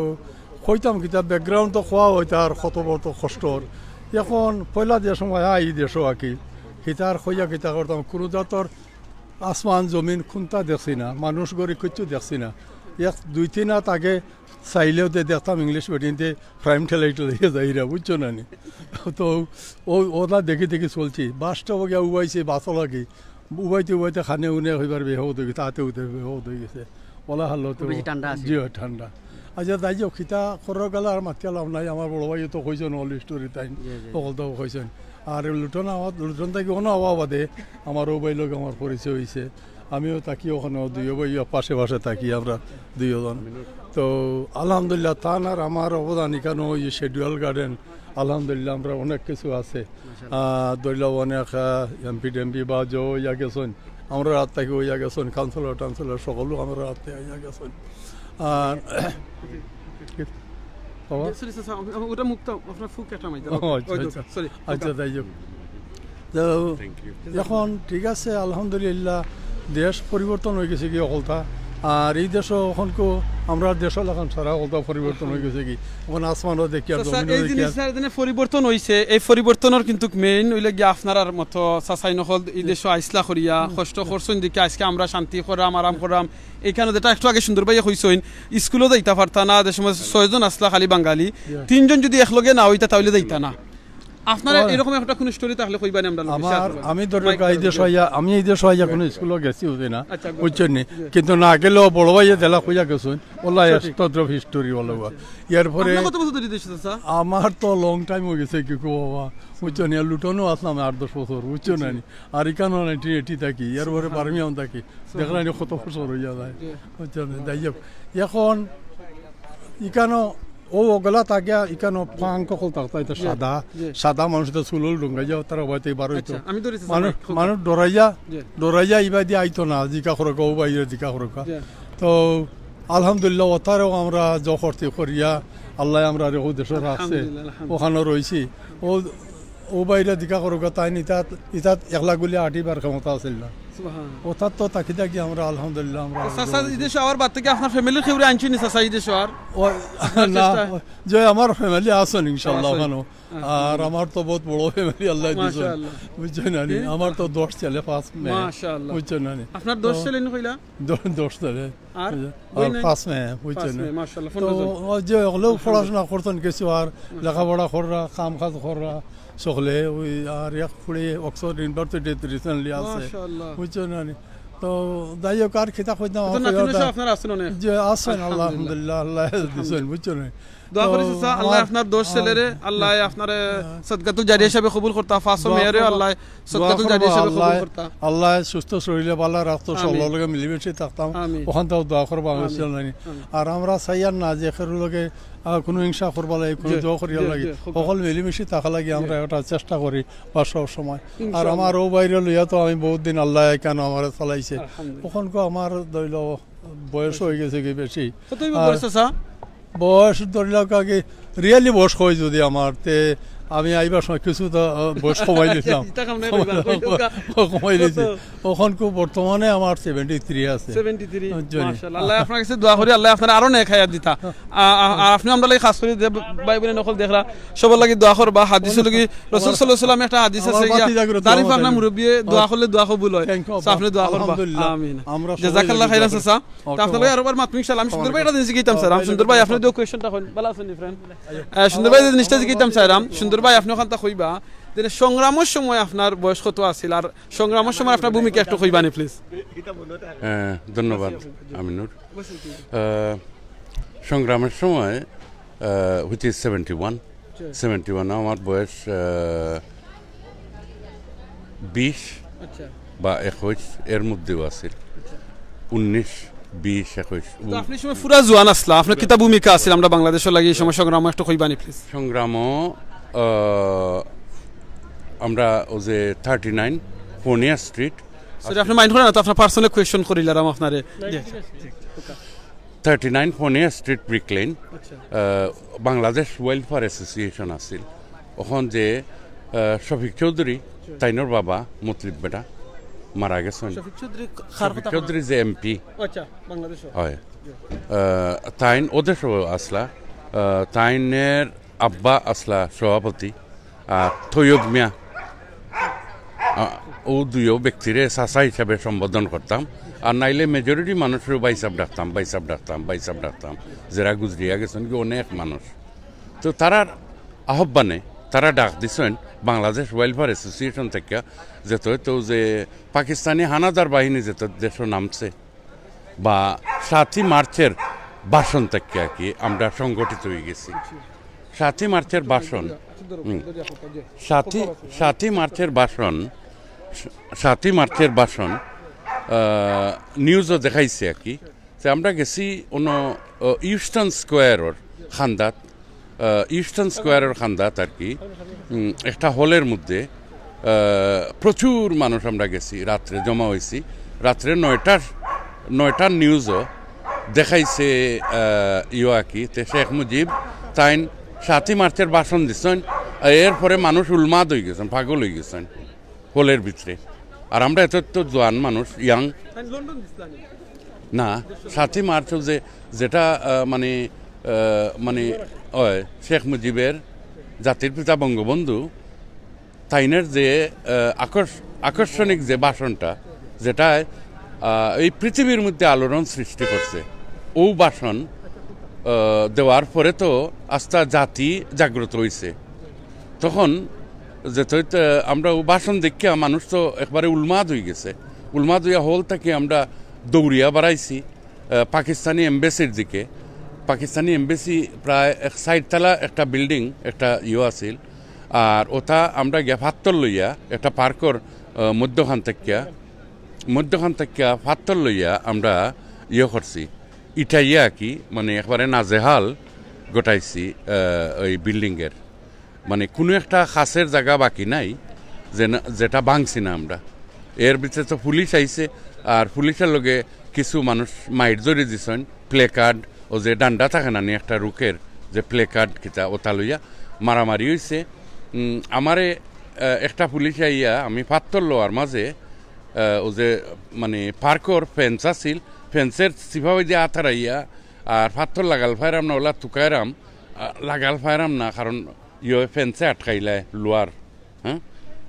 কইতাম কিতা, ব্যাকগ্রাউন্ড তো কওয়া অইতা আর কত বড় তো কষ্টর। এখন পয়লা যে সময় আই দেশো আর কি, হিতার কইয়া কিতা করতাম, কোনো জাতর আসমান জমিন কুন্তা দেখছি না, মানুষ গরি কিচ্ছু দেখছি না। এক দুই তিন হাত আগে চাইলেও দে দেখতাম ইংলিশ বেটিন্তে প্রাইম ঠেলাই ঠেলাই যাইরা, বুঝছো না নি? তো ও, ওটা দেখি দেখি চলছি। বাসটা গিয়া উবাইছে, বাসও লাগি। উবাইতে উবাইতে খানে উনে হইবার বেহদ হয়ে গেছে, হাতে উঠে বেহদ হয়ে গেছে। ওলা হালো তো খুব বেশি ঠান্ডা আছে। জি, হয়, ঠান্ডা। আচ্ছা, তাই যে খিতা খরর গালা আর মাতিয়া লাভ নাই, আমার বড় ভাই তো কইছেন অল স্টোরি তাই, জি, জি। সকল তো কইছেন। আর লুটন আওয়াজ, লুটন থাকি অনো আওয়া বাদে আমার ও ভাই লগে আমার পরিচয় হইছে। আমিও থাকি ওখানে, দুইও ভাই পাশে পাশে থাকি আমরা দুইও জন। তো আলহামদুলিল্লাহ, তান আর আমার অবদান এখানে ওই যে শিডিউল গার্ডেন, আলহামদুলিল্লাহ, আমরা অনেক কিছু আছে। আহ, ধরলাম অনেক, আহ, এমপি টেমপি বা যে ইয়া গেছেন, আমরা রাত থাকি ইয়া গেছেন, কাউন্সিলর টাউন্সিলর সকলও আমরা রাত থাকি ইয়া গেছেন। আর বাবা? সরি, স্যার, স্যার, ওটা মুক্তা, আপনার ফুক একটা মাইতে। ও, আচ্ছা, ওই তো, আচ্ছা। সরি, আচ্ছা, ফুকটা। যাই হোক। তো এখন ঠিক আছে, আলহামদুলিল্লাহ, দেশ পরিবর্তন হয়ে গেছে কি হকলতা। আর এই দেশও এখন কেউ, আমরা দেশও এখন সারা হকলতা পরিবর্তন হয়ে গেছে কি। এখন আসমানও দেখি আর স্যার, স্যার, জমিনও এই দেখি জিনিস আর স্যার, এখানে পরিবর্তন হইছে, এই পরিবর্তনর কিন্তু মেইন হইলে গিয়া আপনারার মতো চাচাই নকল এই দেশও আইসলা করিয়া, কষ্ট করছেন দেখি আজকে আমরা শান্তি করাম, আরাম করাম। এখানে যেটা একটু আগে সুন্দর ভাইয়ে কইছেন, স্কুলও যাইতা পারতা না, যে সময় ছয়জন আসলা খালি বাঙালি, তিনজন যদি একলগে না হইতা তাহলে যাইতা না। আপনারা ওই এরকম একটা কোনো স্টোরি তাহলে কইবানি আমরা লগে আমার, শেয়ার করবেন। আমি ধরো মাইক এই ধরো। দেশ আইয়া, আমি এই দেশ আইয়া কোনো স্কুলও গেছি হতে না, আচ্ছা, বুঝছেন নি? জি। কিন্তু না গেলেও বড় ভাইয়ে দেলা কইয়া গেছেন, ওলা সঠিক। তদ্রুপ হিস্টোরি ওলা। আচ্ছা। এরপরে আপনি কত বছর ধরে দেশে, চাচা? আমার তো লং টাইম হয়ে গেছে, কি কো বাবা, বুঝছো নি? লুটনও আসলাম আট দশ বছর, বুঝছো না নি? আর এখানেও নাইনটিন এইটি থাকি, এরপরে বার্মিংহাম থাকি। দেখলেন কত বছর হইয়া যায়, জি। বুঝছো নি? যাই হোক, এখন এখানেও ও ওগুলা থাকে, এখানেও ফাঙ্ক হকল থাকতো, এটা জি, সাদা, জি। সাদা মানুষ তো চুলুল ডুঙ্গাইয়া তারা হয়তো বার হইতো। আচ্ছা, আমি ধরেছি, মানুষ, স্যার, মাইক, মানুষ ডরাইয়া, জি। ডরাইয়া ইবা দিয়ে আইতো না, জিকা খরকা, ও বাইরে জিকা খরকা। জি। তো আলহামদুলিল্লাহ, ওতারেও আমরা জখরতি করিয়া, আল্লাহ আমরা রেখো দেশে রাখছে, আলহামদুলিল্লাহ, আলহামদুলিল্লাহ। ওখানে রইছি। ও, ও বাইরে জিকা খরকা, তাই নি, ইতাত, ইতাত একলা গুলি আটিবার ক্ষমতা আছিল না। সুবহানাল্লাহ। ওতাত তো তাকি তাকি আমরা আলহামদুলিল্লাহ, আমরা তো চাচা, এই দেশে আওয়ার বাদ থেকে আপনার ফ্যামিলির কেউরে আনছইন নি, চাচা, এই দেশে আর? ও, আপনার না, চেষ্টা? যে আমার ফ্যামিলি আছেন ইনশাআল্লাহ আছেন। ওখানেও। আর আমার তো বহুত বড় ফ্যামিলি আল্লাহ দিয়েছেন। মাশাআল্লাহ। বুঝছেন না নি? জি। আমার তো দশ ছেলে, পাঁচ মেয়ে। মাশাআল্লাহ। বুঝছেন না নি? আপনার দশ তো ছেলে নি কইলা? দ-, দশ ছেলে। আর আর বই নাই? পাঁচ মেয়ে, বুঝছেন পাঁচ না? মেয়ে, মাশাআল্লাহ, তো পনেরো জন। ওই যে ওগুলো আলহামদুলিল্লাহ। পড়াশোনা করতেন কিছু, আর মাশাআল্লাহ। লেখাপড়া কররা, কাম কাজ কররা, সকলে ওই আর এক ফুড়ি অক্সফোর্ড ইউনিভার্সিটিত রিসেন্টলি আছে। মাশাআল্লাহ। বুঝছেন না নি? তো যাই হোক, আর কিতা কইতাম, তো আমার নাতিন পরিবার সব আপনার আছেন অনেক? যে আছেন, আল্লাহ আলহামদুলিল্লাহ। আলহামদুলিল্লাহ, আল্লাহ দিছেন, বুঝছো নি? দোয়া তো করি চাচা, আল্লাহ আমার, আপনার দোষ আমার ছেলেরে, আল্লাহ আপনারে হ্যাঁ। সদকাতুল জারিয়া হিসাবে কবুল করতা, ফাঁসো দোয়া মেয়েরেও করবা, আল্লাহ দোয়া সদকাতুল করবা, জারিয়া হিসাবে কবুল আল্লাহ, করতা। আল্লাহ সুস্থ শরীরে ভালো রাখতো, আমিন। সবর লগে মিলিমিশি থাকতাম। আমিন। ওখান তো দোয়া করবা, আমিন। অবশ্যই নাই। আমিন। আর আমরা চাইয়ার না যে কেউর লগে, আহ, কোনো হিংসা করবা লাগে, কোনো জি, দোয়া করিয়া জি, লাগে। জি, খুব সকল মিলিমিশি থাকা লাগে আমরা জি। একটা চেষ্টা করি বা সব সময়। আর ইনশাআল্লাহ। আমার ও বাইরে লইয়া তো আমি বহুত দিন আল্লাহ কেন আমার চালাইছে। আলহামদুলিল্লাহ। ওখানকে আমার ধরিল বয়স হয়ে গেছে কি বেশি। কত হইব আর বয়স, চাচা? বয়স ধরিল আগে রিয়েলি বয়স হয় যদি আমার, তে আমি আইবার সময় কিছু তো, আহ, বয়স কমাই দিলাম। ইতা কাম নাই কইবা, কই ঢুকা। কমাই দিছি। কত? ওখানকে বর্তমানে আমার সেভেন্টি থ্রি আছে। সেভেন্টি থ্রি, বুঝছো নি? মাশাআল্লাহ। আল্লাহ আপনার কাছে দোয়া করি, আল্লাহ আপনার আরো নেক হায়াত দিতা। আ-, আ-, আর আপনি আমরা লাগি খাস করি যে ভাই বোন নকল দেখরা, সবার লাগি দোয়া করবা। হাদিস লাগি রসুল সাল্লাল্লাহু আলাইহি ওয়াসাল্লাম একটা হাদিস আমার আছে, ইয়া, বাতি জাগ্রত দাড়ি আমার পাকনা জানি। মুরব্বী দোয়া আমার করলে দোয়া কবুল হয়। Thank you, আপনি দোয়া করবা। আলহামদুলিল্লাহ। আমিন। আমরা সবাই জাযাকাল্লাহ লাগি খাইরান দোয়া করি। চাচা। তা আপনার লগে আরো বার মাত, ইনশাআল্লাহ। আমি সুন্দর ভাই একটা জিনিস জিজ্ঞাসা চাইরাম। সুন্দর ভাই, আপনি দোয়া কোয়েশ্চেনটা কইন। ভালো আছেন, ফ্রেন্ড? আহ, সুন্দর ভাই, যে জিনিসটা জিজ্ঞাসা চাইরাম। সুন্দর ভাই, আপনি ওখানটা কইবা যে সংগ্রামের সময় আপনার বয়স কত আছিল, আর সংগ্রামের সময় আপনার ভূমিকা একটু কইবা নি, প্লিজ। আহ, ধন্যবাদ, আমিনুর। আহ, সংগ্রামের সময়, আহ, which is seventy one, seventy one আমার বয়স, আহ, বিশ আচ্ছা। বা একুশ এর মধ্যেও আছিল। আচ্ছা। উনিশ, বিশ, একুশ। তো আপনি এই সময় পুরা জোয়ান আসলা, আপনার কিতা ভূমিকা আছিল আমরা বাংলাদেশর লাগি এই সময় সংগ্রাম একটু কইবা নি, প্লিজ? সংগ্রামও, আহ, আমরা ওই যে থার্টি নাইন ফোনিয়া স্ট্রিট। সরি, আপনি মাইন্ড করেন না তো, আপনার পার্সোনাল কোয়েশ্চেন করিলাম আপনারে। থার্টি নাইন ফোনিয়া স্ট্রিট, ব্রিক লেন, আচ্ছা। আহ, বাংলাদেশ ওয়েলফেয়ার অ্যাসোসিয়েশন আছিল। ওখান যে, আহ, শফিক চৌধুরী, তাইনর বাবা, মুতলিব বেটা, মারা গেছেন। শফিক চৌধুরী কার শফিক কথা চৌধুরী যে এমপি। আচ্ছা, বাংলাদেশ। হয়। আহ, তাইন ওদেশও আসলা। আহ, তাইনের আব্বা আসলা সভাপতি। আর তৈয়ব মিয়া, আ, ও দুইও ব্যক্তিরে চাচা হিসাবে সম্বোধন করতাম। আর নাইলে মেজরিটি মানুষেরও ভাইসাব ডাকতাম, ভাইসাব ডাকতাম, ভাইসাব ডাকতাম, যারা গুজরিয়া গেছেন কি অনেক মানুষ। তো তারার আহ্বানে তারা ডাক দিছেন বাংলাদেশ ওয়েলফেয়ার অ্যাসোসিয়েশন থেকে, যেত তো যে পাকিস্তানি হানাদার বাহিনী যেত দেশও নামছে, বা সাতই মার্চের ভাষণ থেকে আর কি আমরা সংগঠিত হয়ে গেছি। সাতই মার্চের ভাষণ, হুম, সাতই, সাতই মার্চের ভাষণ, সাতই মার্চের ভাষণ, আহ, নিউজও দেখাইছে আর কি। যে আমরা গেছি অন্য, আহ, ইউস্টন স্কোয়ারর খান্দাত, আহ, ইউস্টন স্কোয়ারর খান্দাত আর কি, উম, একটা হলের মধ্যে, আহ, প্রচুর মানুষ আমরা গেছি, রাত্রে জমা হয়েছি। রাত্রে নয়টার, নয়টার নিউজও দেখাইছে, আহ, ইয়ো আর কি। তে শেখ মুজিব তাইন সাতই মার্চের ভাষণ দিছেন, এরপরে মানুষ উলমাদ হয়ে গেছেন, পাগল হয়ে গেছেন হলের ভিতরে। আর আমরা এত, এত জোয়ান মানুষ, ইয়াং। না, সাতই মার্চ যে, যেটা, আহ, মানে, আহ, মানে, ওই শেখ মুজিবের জাতির পিতা বঙ্গবন্ধু তাইনের যে, আহ, আকর্ষ-, আকর্ষণিক যে ভাষণটা, যেটায়, আহ, এই পৃথিবীর মধ্যে আলোড়ন সৃষ্টি করছে, ও ভাষণ, আহ, দেওয়ার পরে তো আস্তা জাতি জাগ্রত হইছে। তখন যেত হইতে আমরা ও ভাষণ দেখিয়া মানুষ তো একবারে উলমাদ হয়ে গেছে। উলমাদ হইয়া হল থেকে আমরা দৌড়িয়া বাড়াইছি, আহ, পাকিস্তানি এমবেসির দিকে। পাকিস্তানি এমবেসি প্রায় এক সাইড তালা একটা বিল্ডিং, একটা ইয়ে আছিল। আর ওটা আমরা গিয়া ফাত্তর লইয়া একটা পার্কর, আহ, মধ্যখান থাকিয়া, মধ্যখান থাকিয়া ফাত্তর লইয়া আমরা ইয়ে করছি, ইটাইয়া কি, মানে, একবারে নাজেহাল গোটাইছি, আহ, ওই বিল্ডিংয়ের। মানে, কোনো একটা খাসের জায়গা বাকি নাই যে না, যেটা ভাঙছি না আমরা। এর ভিতরে তো পুলিশ আইছে, আর পুলিশের লগে কিছু মানুষ মাইর ধরি দিছেন, প্লে কার্ড, ও যে ডান্ডা থাকে না নি একটা রুকের, যে প্লে কার্ড কিতা, ওটা লইয়া মারামারি হইছে। উম, আমারে, আহ, একটা পুলিশ আইয়া, আমি ফাত্তর লওয়ার মাঝে, আহ, ও যে, মানে, পার্কর ফেন্স আছিল, ফেন্সের সিফাবাদি আতারাইয়া, আর ফাত্তর লাগাল ফাইরাম না, ওলা তুকাইরাম, আহ, লাগাল ফাইরাম না, কারণ ইয়ে ফেন্সে আটকাইলায় লোয়ার, হ্যাঁ?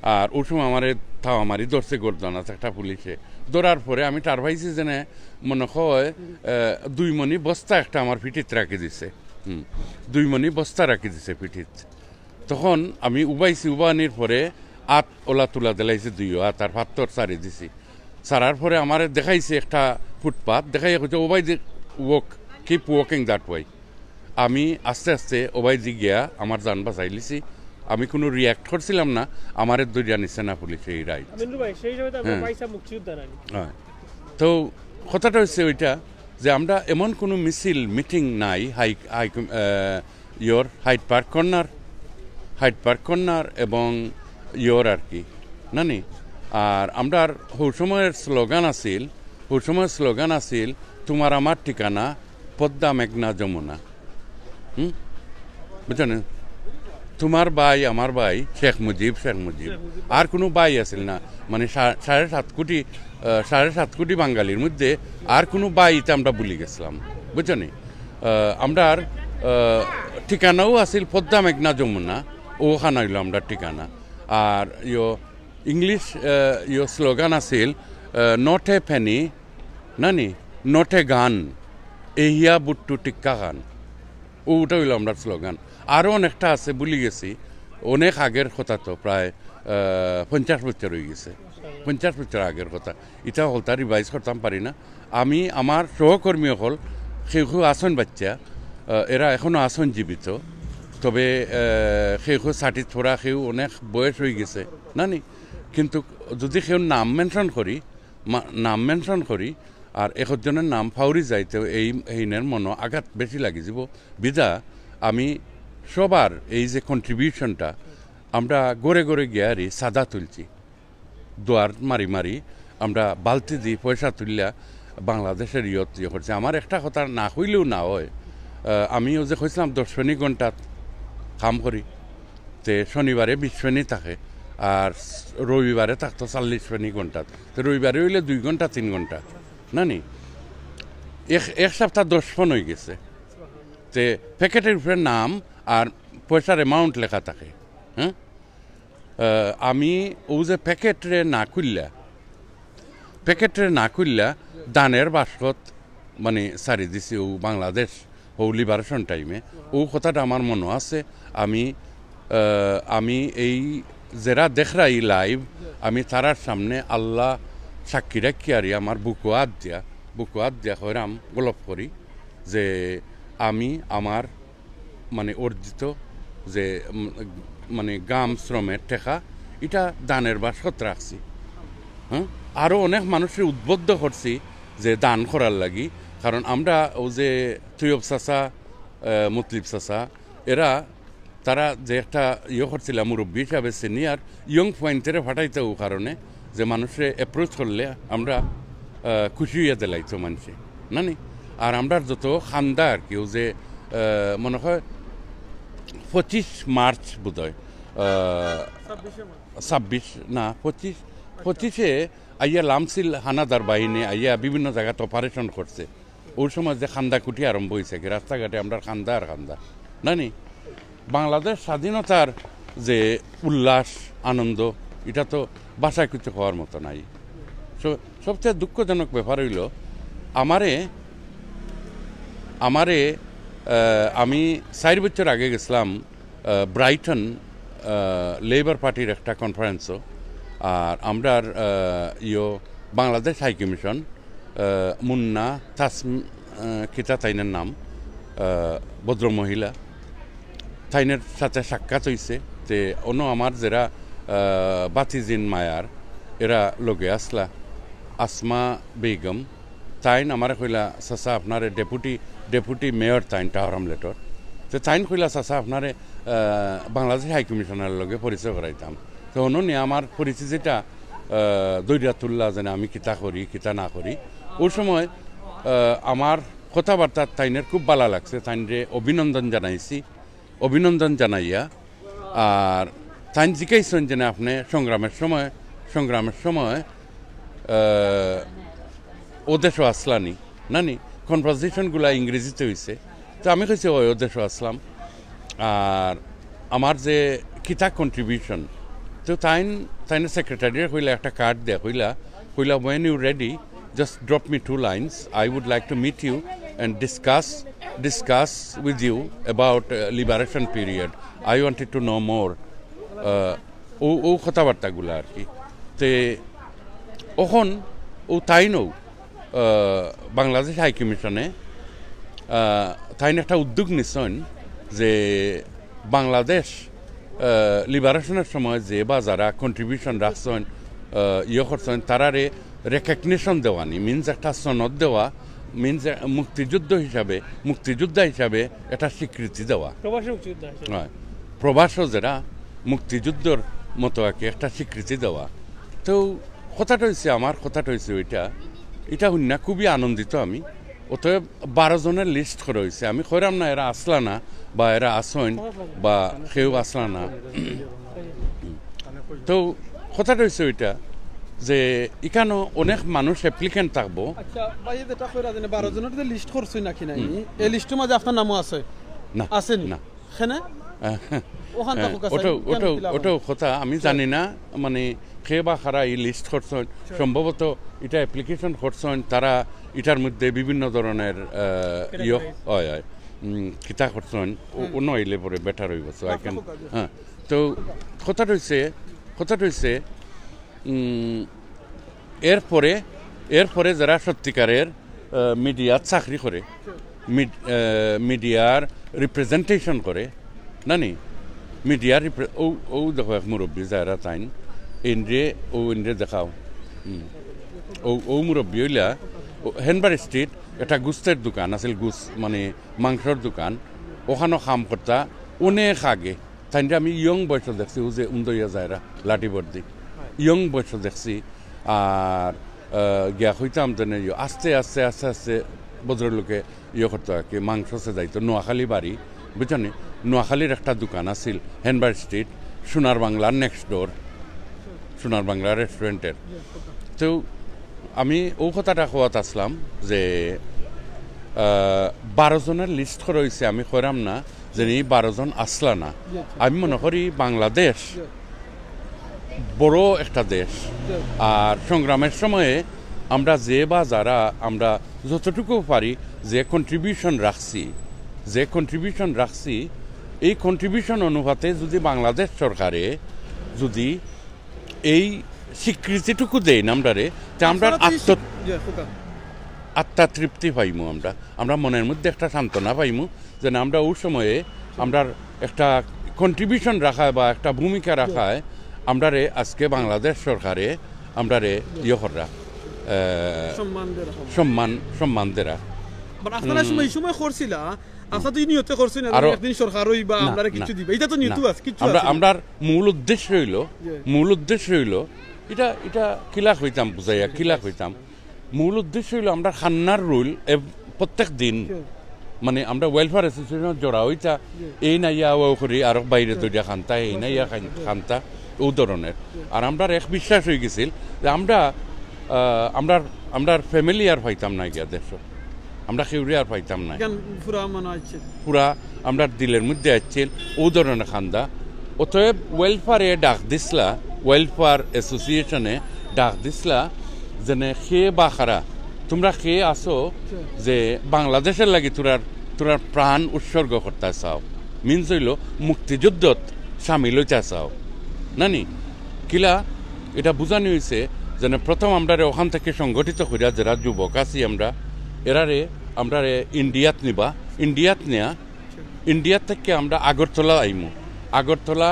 আর ওই সময় আমারে থাওয়া মারি ধরছে গর্দনাত একটা পুলিশে। ধরার পরে আমি টের পাইছি যে নে, মনে হয়, আহ, দুই মনি বস্তা একটা আমার পিঠিত রাখি দিছে। হুম, দুই মনি বস্তা রাখি দিছে পিঠিত। তখন আমি উবাইছি, উবানির পরে আত ওলা তুলা দিলাইছে দুইও আত, আর ফাত্তর সারি দিছি। ছাড়ার পরে আমারে দেখাইছে একটা ফুটপাত, দেখাইয়া কইছে, "ওবায়দি walk, keep walking that way।" আমি আস্তে আস্তে ওবায়দি গিয়া আমার জান বাঁচাইলিছি। আমি কোনো react করছিলাম না, আমারে ধরিয়া নিছে না পুলিশে এই রাইট। আমিনুল ভাই, সেই সময় তো আমরা হ্যাঁ। পাইছা মুক্তিযোদ্ধা নানি। হ্যাঁ। তো কথাটা হচ্ছে ওইটা যে আমরা এমন কোনো মিছিল, মিটিং নাই hi, hi, ah, your Hyde Park corner, Hyde Park corner এবং ইয়োর আর কি, নানি? আর আমরার হৌ সময়ের স্লোগান আছিল, হৌ সময়ের স্লোগান আছিল, "তোমার আমার ঠিকানা পদ্মা, মেঘনা, যমুনা।" হুম? বুঝছো নি? তোমার ভাই, আমার ভাই, শেখ মুজিব, শেখ মুজিব। আর কোনো ভাই আছিল না। মানে, সা-, সাড়ে সাত কোটি, আহ, সাড়ে সাত কোটি বাঙালির মধ্যে আর কোনো ভাই ইতা আমরা ভুলি গেছিলাম। বুঝছো নি? আহ, আমরার, আহ, ঠিকানাও আছিল পদ্মা, মেঘনা, যমুনা, ওখান হইল আমরার ঠিকানা। আর ইয়ো, ইংলিশ, আহ, ইয়ো স্লোগান আছিল, আহ, "Not a penny, নানি, not a gun, এহিয়া বুট্টু টিক্কা খান।" ওটা হইল আমরার স্লোগান। আরও অনেকটা আছে, ভুলি গেছি, অনেক আগের কথা তো, প্রায়, আহ, পঞ্চাশ বছর হয়ে গেছে, পঞ্চাশ বছর আগের কথা। ইটা হলতা রিভাইজ করতাম পারি না। আমি আমার সহকর্মী অকল, কেউ কেউ আছইন বাচ্চা, আহ, এরা এখনো আছইন জীবিত, তবে, আহ, কেউ কেউ ষাটিত পড়া, কেউ অনেক বয়স হয়ে গেছে, নানি? কিন্তু যদি কেউ নাম মেনশন করি, মা-, নাম মেনশন করি, আর একজনের নাম ফাউরি যাইতে এই, এইনের মনো আঘাত বেশি লাগি যাব। বিদা আমি সবার এই যে কন্ট্রিবিউশনটা, আমরা ঘরে ঘরে গিয়ারি চাঁদা তুলছি, দুয়ার মারি মারি আমরা বালতি দি পয়সা তুলিয়া বাংলাদেশের ইয়ত ইয়ে করছি। আমার একটা কথা না কইলেও না হয়, আহ, আমি ওই যে কইছিলাম দশ পেনি ঘন্টাত কাম করি, তে শনিবারে বিশ পেনি থাকে, আর রবিবারে থাকতো চল্লিশ পেনি ঘন্টাত। তো রবিবারে হইলে দুই ঘন্টা, তিন ঘন্টা, নানি? এক, এক সপ্তাহ দশ পন হয়ে গেছে। তে প্যাকেটের উপরে নাম আর পয়সার অ্যামাউন্ট লেখা থাকে। হ্যাঁ, আহ, আমি ও যে প্যাকেটরে না খুললা, প্যাকেটরে না খুললা, ধানের বাস্কত মানে সারি দিছি ও বাংলাদেশ, ও লিবারেশন টাইমে। ও কথাটা আমার মনো আছে। আমি, আহ, আমি এই যেরা দেখরা এই লাইভ, আমি তারার সামনে আল্লাহ সাক্ষী রাখি আর আমার বুকো হাত দিয়া, বুকো হাত দিয়া কইরাম, গলপ করি যে আমি আমার মানে অর্জিত যে, উম, মানে ঘাম শ্রমের টেকা, ইটা ধানের বাস্কত রাখছি। হ্যাঁ, আরও অনেক মানুষরে উদ্বুদ্ধ করছি যে দান করার লাগি, কারণ আমরা ও যে তৈয়ব চাচা, আহ, মতলিব চাচা, এরা, তারা যে একটা ইয়ে করছিলা মুরব্বী হিসাবে সিনিয়র, ইয়ং পয়েন্টেরে ফাটাইতে ও কারণে যে মানুষরে অ্যাপ্রোচ করলে আমরা, আহ, খুশি হইয়া দিলাইতো মানুষে, নানি? আর আমরা যত খান্দা আর কি, ও যে, আহ, মনে হয় পঁচিশ মার্চ বোধ হয়, আহ, ছাব্বিশ না, পঁচিশ, পঁচিশে আইয়া লামছিল হানাদার বাহিনী আইয়া বিভিন্ন জায়গাত অপারেশন করছে। ওই সময় যে খান্দাকুটি আরম্ভ হয়েছে কি, রাস্তাঘাটে আমরা খান্দা আর খান্দা, নানি? বাংলাদেশ স্বাধীনতার যে উল্লাস, আনন্দ, এটা তো ভাষায় কিছু হওয়ার মতো নাই। স-, সবচেয়ে দুঃখজনক ব্যাপার হইল, আমারে, আমারে, আহ, আমি চার বছর আগে গেছিলাম, আহ, ব্রাইটন, আহ, লেবার পার্টির একটা কনফারেন্সও। আর আমরার, আহ, ইয়ো, বাংলাদেশ হাই কমিশন, আহ, মুন্না তাসম-, আহ, কিতা তাইনের নাম, আহ, ভদ্র মহিলা, তাইনের সাথে সাক্ষাৎ হইছে। তে অনো আমার যেরা, আহ, বাতিজিন মায়ার, এরা লগে আসলা, আসমা বেগম, তাইন আমারে কইলা, "চাচা, আপনারে ডেপুটি, ডেপুটি মেয়র তাইন টাওয়ার হামলেটর।" তে তাইন কইলা, "চাচা, আপনারে, আহ, বাংলাদেশ হাই কমিশনারের লগে পরিচয় করাইতাম।" তো অনো নিয়া আমার পরিচিতিটা, আহ, দইরা তুললা, যেন আমি কিতা করি, কিতা না করি। ওই সময়, আহ, আমার কথাবার্তা তাইনের খুব ভালা লাগছে, তাইনরে অভিনন্দন জানাইছি। অভিনন্দন জানাইয়া, আর তাইন জিজ্ঞাসন যে, "আপনি সংগ্রামের সময়, সংগ্রামের সময়, আহ, ও দেশও আসলানি, নানি?" কনভারসেশনগুলা ইংরেজিতে হইছে। তো আমি কইছি, "ওই, ও দেশও আসলাম।" আর আমার যে কিতা কন্ট্রিবিউশন, তো তাইন, তাইনের সেক্রেটারিরে কইলা, একটা কার্ড দিয়া কইলা, কইলা, "When you ready, just drop me two lines. I would like to meet you and discuss, discuss with you about, uh, liberation period. I wanted to know more." আহ, ও, ও কথাবার্তাগুলা আর কি। তে অখন ও তাইনও, আহ, বাংলাদেশ হাই কমিশনে, আহ, তাইন একটা উদ্যোগ নিছইন যে বাংলাদেশ, আহ, লিবারেশনের সময় যে বা যারা কন্ট্রিবিউশন রাখছইন, আহ, ইয়ে করছইন, তারারে রেকগনিশন দেওয়ানি, মিনস একটা সনদ দেওয়া, মিনস মুক্তিযুদ্ধ হিসাবে, মুক্তিযোদ্ধা হিসাবে একটা স্বীকৃতি দেওয়া। প্রবাসী মুক্তিযোদ্ধা হিসেবে। হয়। প্রবাসও যারা মুক্তিযুদ্ধর মতো আর কি একটা স্বীকৃতি দেওয়া। তো কথাটা হইছে, আমার কথাটা হইছে ওইটা, এটা হুনিয়া খুবই আনন্দিত আমি। অতএব বারো জনের লিস্ট করা হইছে। আমি কইরাম না এরা আসলা না বা এরা আসইন বা কেউ আসলা না। তো কথাটা হইছে ওইটা যে ইখানো অনেক মানুষ অ্যাপ্লিকেন্ট থাকবো। আচ্ছা, ভাই, যেটা কইরা যেন বারো জনের যে লিস্ট করছইন নাকি নাই, এই লিস্টর মাঝে আপনার নামও আছে? না, আছে নি? না। কেনে? আহ, ওখান আহ, থাকুক আছে, ওটাও, কেন ওটাও, কিলা ওটাও কথা আমি জানি না, মানে, কে বা কারা এই লিস্ট করছইন, সম্ভবত এটা অ্যাপ্লিকেশন করছইন, তারা এটার মধ্যে বিভিন্ন ধরনের, আহ, ইয়ে, হয়, হয়, উম, কিতা করছইন, ও-, অন্য আইলে পরে বেটার হইব। So, I can, হ্যাঁ, তো কথাটা হইছে, কথাটা হইছে, উম, এরপরে, এরপরে যারা সত্যিকারের, আহ, মিডিয়াত চাকরি করে, মিড-, আহ, মিডিয়ার রিপ্রেজেন্টেশন করে, না নি? মিডিয়ার রিপ্রে-, ও, ও দেখো এক মুরব্বী যারা তাইন, ইন্দ্রে, ও ইন্দ্রে দেখাও। হুম। ও, ও মুরব্বী হইলা, ও হেনবার স্ট্রিট, একটা গুস্তের দোকান আছিল, গুস, মানে, মাংসর দোকান, ওখানো কাম করতা অনেক আগে। তাইনরে আমি ইয়ং বয়সে দেখছি, ও যে উন্দইয়া যায়রা, লাঠি বর্দি। ইয়ং বয়সে দেখছি, আর, আহ, গিয়া কইতাম যেন ইয়ো, আস্তে আস্তে, আস্তে আস্তে ভদ্রলোকে ইয়ে করতো আর কি, মাংস সে যাইতো, নোয়াখালী বাড়ি, বুঝছো নি? নোয়াখালীর একটা দোকান আছিল, হেনবার স্ট্রিট, সোনার বাংলার নেক্সট ডোর, সোনার বাংলা রেস্টুরেন্টের। তো আমি ও কথাটা কওয়াত আসলাম যে, আহ, বারো জনের লিস্ট করা হইছে, আমি কইরাম না, যেন এই বারো জন আসলা না। আমি মনে করি বাংলাদেশ বড় একটা দেশ, আর সংগ্রামের সময়ে আমরা যে বা যারা আমরা যতটুকু পারি যে কন্ট্রিবিউশন রাখছি, যে কন্ট্রিবিউশন রাখছি, এই কন্ট্রিবিউশন অনুপাতে যদি বাংলাদেশ সরকারে যদি এই স্বীকৃতিটুকু দেইন আমরারে, তে আমরা আপনারা তো এই আত্ম-, স্বীকৃ-, জি, খোকা। আত্মতৃপ্তি পাইমু আমরা। আমরা মনের মধ্যে একটা সান্ত্বনা পাইমু যে না, আমরা ওই সময়ে আমরার একটা কন্ট্রিবিউশন রাখায় বা একটা ভূমিকা রাখায় আমরারে আজকে বাংলাদেশ সরকারে আমরারে ইয়ে কররা, আহ, সম্মান দেরা। সম্মান, সম্মান দেরা। But আপনারা হুম। সময়, এই সময় করছিলা, আপনারা তো এই নিয়তে করছেন না, আরো একদিন সরকার হইবা, না, আপনারা না, কিছু দিবা। এটা তো নিয়ত না। আছে, কিচ্ছু আমরা, আছে না। আমরার মূল উদ্দেশ্য হইল, জি। মূল উদ্দেশ্য হইল, এটা, এটা কিলা কইতাম বুঝাইয়া, কিলা কইতাম। মূল উদ্দেশ্য হইল আমরা কান্দার রুল এ-, প্রত্যেক দিন, জি। মানে আমরা ওয়েলফেয়ার অ্যাসোসিয়েশন জড়া হইতা, জি। এই নাইয়া ও করি আরো বাইরে জি। দরিয়া কান্দা, এই জি। নাইয়া কান-, জি। কান্দা, ও ধরনের। জি। আর আমরার এক বিশ্বাস হয়ে গেছিল যে আমরা, আহ, আমরার, আমরার ফ্যামিলি আর পাইতাম না গিয়া দেশো। আমরা কেউরে আর পাইতাম না। ইখান পুরা মনে হচ্ছে। পুরা আমরার দিলের মধ্যে আসছিল ও ধরনের কান্দা। অতএব ওয়েলফেয়ারে ডাক দিছলা, ওয়েলফেয়ার অ্যাসোসিয়েশনে ডাক দিছলা, যেন কে বা কারা, তোমরা কে আছো যে বাংলাদেশের লাগি তোরার, তোরার প্রাণ উৎসর্গ করতে চাও, মিনস হইল মুক্তিযুদ্ধত সামিল হইতে চাও, না নি? কিলা এটা বুঝানি হইছে, যেন প্রথম আমরারে ওখান থেকে সংগঠিত করিয়া যারা যুবক আছি আমরা, এরারে, আমরারে ইন্ডিয়াত নিবা, ইন্ডিয়াত নিয়া, ইন্ডিয়াত থেকে আমরা আগরতলা আইমু, আগরতলা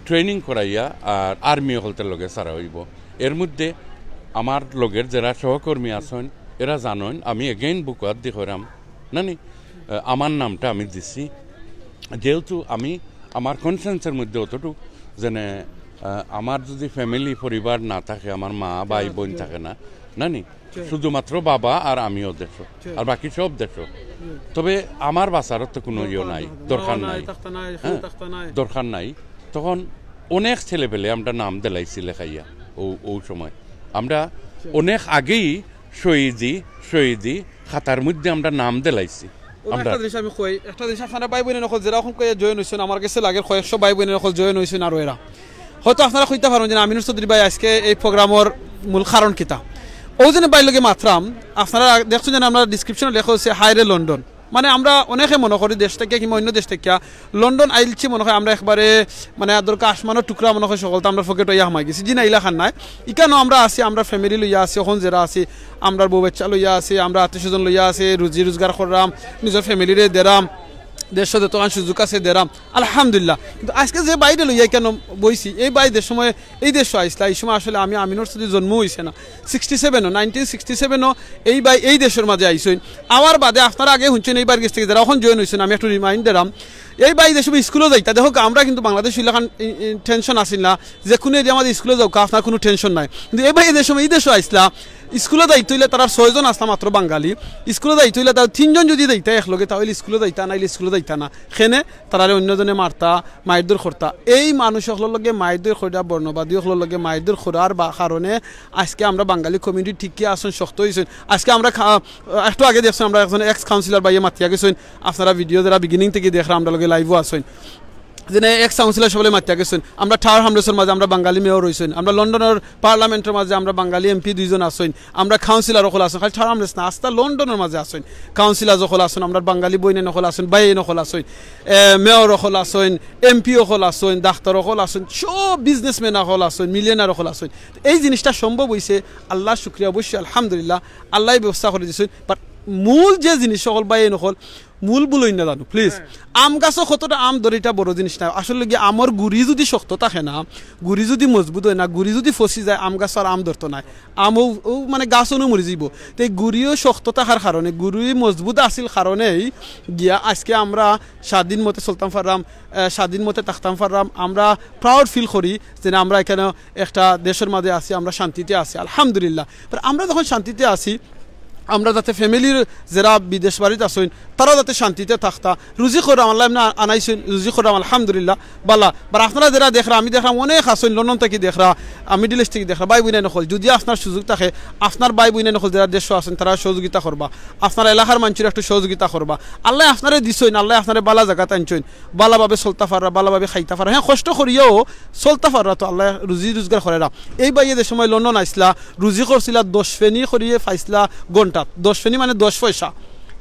ট্রেনিং করাইয়া আর আর্মি হলতের লগে সারা হইব। এর মধ্যে আমার লগের যারা সহকর্মী আছেন, এরা জানেন, আমি এগেইন বুকুয়াত দি কইরাম, না নি? আহ, আমার নামটা আমি দিছি, যেহেতু আমি আমার কনসিয়েন্সের মধ্যে অতটুক যেন, আহ, আমার যদি ফ্যামিলি পরিবার না থাকে, আমার মা, ভাই, বোন থাকে না, না নি? শুধুমাত্র বাবা আর আমিও দেশো, আর বাকি সব দেশো। তবে আমার বাঁচার তো কোনো ইয়ে নাই, দরকার নাই। হ্যাঁ, দরকার নাই। তখন অনেক ছেলে পেলে আমরা নাম দিলাইছি লেখাইয়া, ও, ও সময় আমরা অনেক আগেই শহীদি, শহীদি খাতার মধ্যে আমরা নাম দিলাইছি। ওরা আমরা একটা জিনিস আমি কই, একটা জিনিস আপনারা ভাই বোনের নকল যারা এখন কইয়া জয়েন হইছেন, আমার কাছে লাগে কয়েকশো ভাই বোনের নকল জয়েন হইছেন আরো এরা। হয়তো আপনারা কইতে পারেন যে আমিনুর চৌধুরী ভাই আজকে এই প্রোগ্রামর মূল কারণ কিতা। ওই জন্য ভাই লগে মাতরাম, আপনারা দেখছেন যে আমরা ডিসক্রিপশনে লেখা হচ্ছে হায়রে লন্ডন। মানে আমরা অনেকে মনে করি দেশ থাকিয়া কিংবা অন্য দেশ থাকিয়া লন্ডন আইলছি মনে হয় আমরা একবারে মানে ধরকা আসমানর টুকরা মনে হয় সকলতা আমরার পকেটো আইয়া হামাই গেছি। জি না, ইলাখান নায়। ইকানো আমরা আছি, আমরার family লইয়া আছি, অখন যেরা আছি, আমরার বউ বাচ্চা লইয়া আছি, আমরার আত্মীয় স্বজন লইয়া আছি, রুজি রোজগার কররাম, নিজর family রে দেরাম, দেশো যতখান সুযোগ আছে দেরাম, আলহামদুলিল্লাহ। কিন্তু আজকে যে ভাইরে লইয়া ইকানো বইছি, এই ভাই যে সময় এই দেশো আইছলা, এই সময় আসলে আমি আমিনর ছুটি জন্ম অইছে না, সিক্সটি সেভেনও, নাইনটিন সিক্সটি সেভেনও এই ভাই এই দেশর মাঝে আইছইন। আওয়ার বাদে আপনারা আগে হুনছইন এই ভাইর গেছ থাকি, যেরা অখন join অইছইন, আমি একটু remind দিরাম। এই ভাই যে সময় স্কুলো যাইতা, দেখউক্কা, আমরা কিন্তু বাংলাদেশ ইলাখান ই-, ই-, tension আছিল না, যে কুনু এরিয়ার মাঝে স্কুলো যাউক্কা, আপনার কুনু tension নাই। কিন্তু এই ভাই যে সময় এই দেশো আইছলা, স্কুলো যাইতে অইলে তারার ছয়জন আছলা মাত্র বাঙালি, স্কুলো যাইতে অইলে তারা তিনজন যুদি যাইতা একলগে, তা অইলে স্কুলো যাইতা, নাইলে স্কুলো যাইতা না। কেনে? তারারে অন্যজনে মারতা, মাইরধর করতা। এই মানুষ অকলর লগে মাইরধর করিয়া, বর্ণবাদী অকলর লগে মাইরধর করার বা-, কারণে আজকে আমরা বাঙালি community টিকিয়া আছইন, শক্ত অইছইন। আজকে আমরা খা-, একটু আগে দেখছইন, আমরা একজন ex councillor ভাইয়ে মাতিয়া গেছইন, আপনারা video যেরা beginning থাকি দেখরা, আমরার লগে liveও আছইন, যেনে ex councillor সকলে মাতিয়া গেছইন। আমরা Tower Hamletsর মাঝে আমরা বাঙালি মেয়র অইছইন, আমরা লন্ডনর Parliamentর মাঝে আমরা বাঙালি এমপি দুইজন আছইন, আমরা councillor অকল আছইন, খালি Tower Hamlets না, আস্তা লন্ডনর মাঝে আছইন, councillor অকল আছইন, আমরার বাঙালি বইনাইন অকল আছইন, ভাইয়াইন অকল আছইন, এ, মেয়র অকল আছইন, এমপি অকল আছইন, ডাক্তার অকল আছইন, সব businessman অকল আছইন, millionaire অকল আছইন। তো এই জিনিসটা সম্ভব অইছে, আল্লাহর শুকরিয়া, অবশ্যই আলহামদুলিল্লাহ, আল্লায় ব্যবস্থা করি দিছইন। But মূল যে জিনিস অকল ভাইয়াইন অকল, মূল ভুল অইন না জানো, please। আম গাছো কতটা আম ধরে, ইটা বড় জিনিস না। আসলে গিয়া আমর গুড়ি যুদি শক্ত থাকে না, গুড়ি যুদি মজবুত অয় না, গুড়ি যুদি ফসি যায়, আম গাছো আর আম ধরতো নায়। আম ও, ও মানে গাছ অনু মরি যাইবো। তো এই গুড়িও শক্ত থাকার কারণে, গুড়ি মজবুত আছিল কারণেই গিয়া আজকে আমরা স্বাধীন মতে চলতাম পাররাম, আহ, স্বাধীন মতে থাকতাম পাররাম। আমরা proud feel করি যে না, আমরা ইকানো একটা দেশর মাঝে আছি, আমরা শান্তিতে আছি, আলহামদুলিল্লাহ। But আমরা যখন শান্তিতে আছি, আমরা যাতে familyর যেরা বিদেশ বাড়িত আছইন, তারাও যাতে শান্তিতে থাকতা। রুজি কররাম, আল্লায় এমনে আনাইছইন, রুজি কররাম, আলহামদুলিল্লাহ, বালা। But আপনারা যেরা দেখরা, আমি দেখরাম অনেক আছইন, লন্ডন থাকি দেখরা, আহ, Middle East থাকি দেখরা, ভাই বইনাইন অকল, যুদি আপনার সুযোগ থাকে, আপনার ভাই বইনাইন অকল যেরা দেশো আছইন, তারা সহযোগিতা করবা, আপনার এলাকার মানষরে একটু সহযোগিতা করবা। আল্লায় আপনারে দিছইন, আল্লায় আপনারে বালা জাগাত আনছইন, বালাভাবে চলতা পাররা, বালাভাবে খাইতা পাররা। হ্যাঁ, কষ্ট করিয়াও চলতা পাররা, তো আল্লায় রুজি রোজগার করেরা। এই ভাইয়ে যে সময় লন্ডন আইছলা, রুজি করছিলা দশ ফেনি করিয়া পাইছলা ঘন্টাত, দশ ফেনি মানে দশ পয়সা।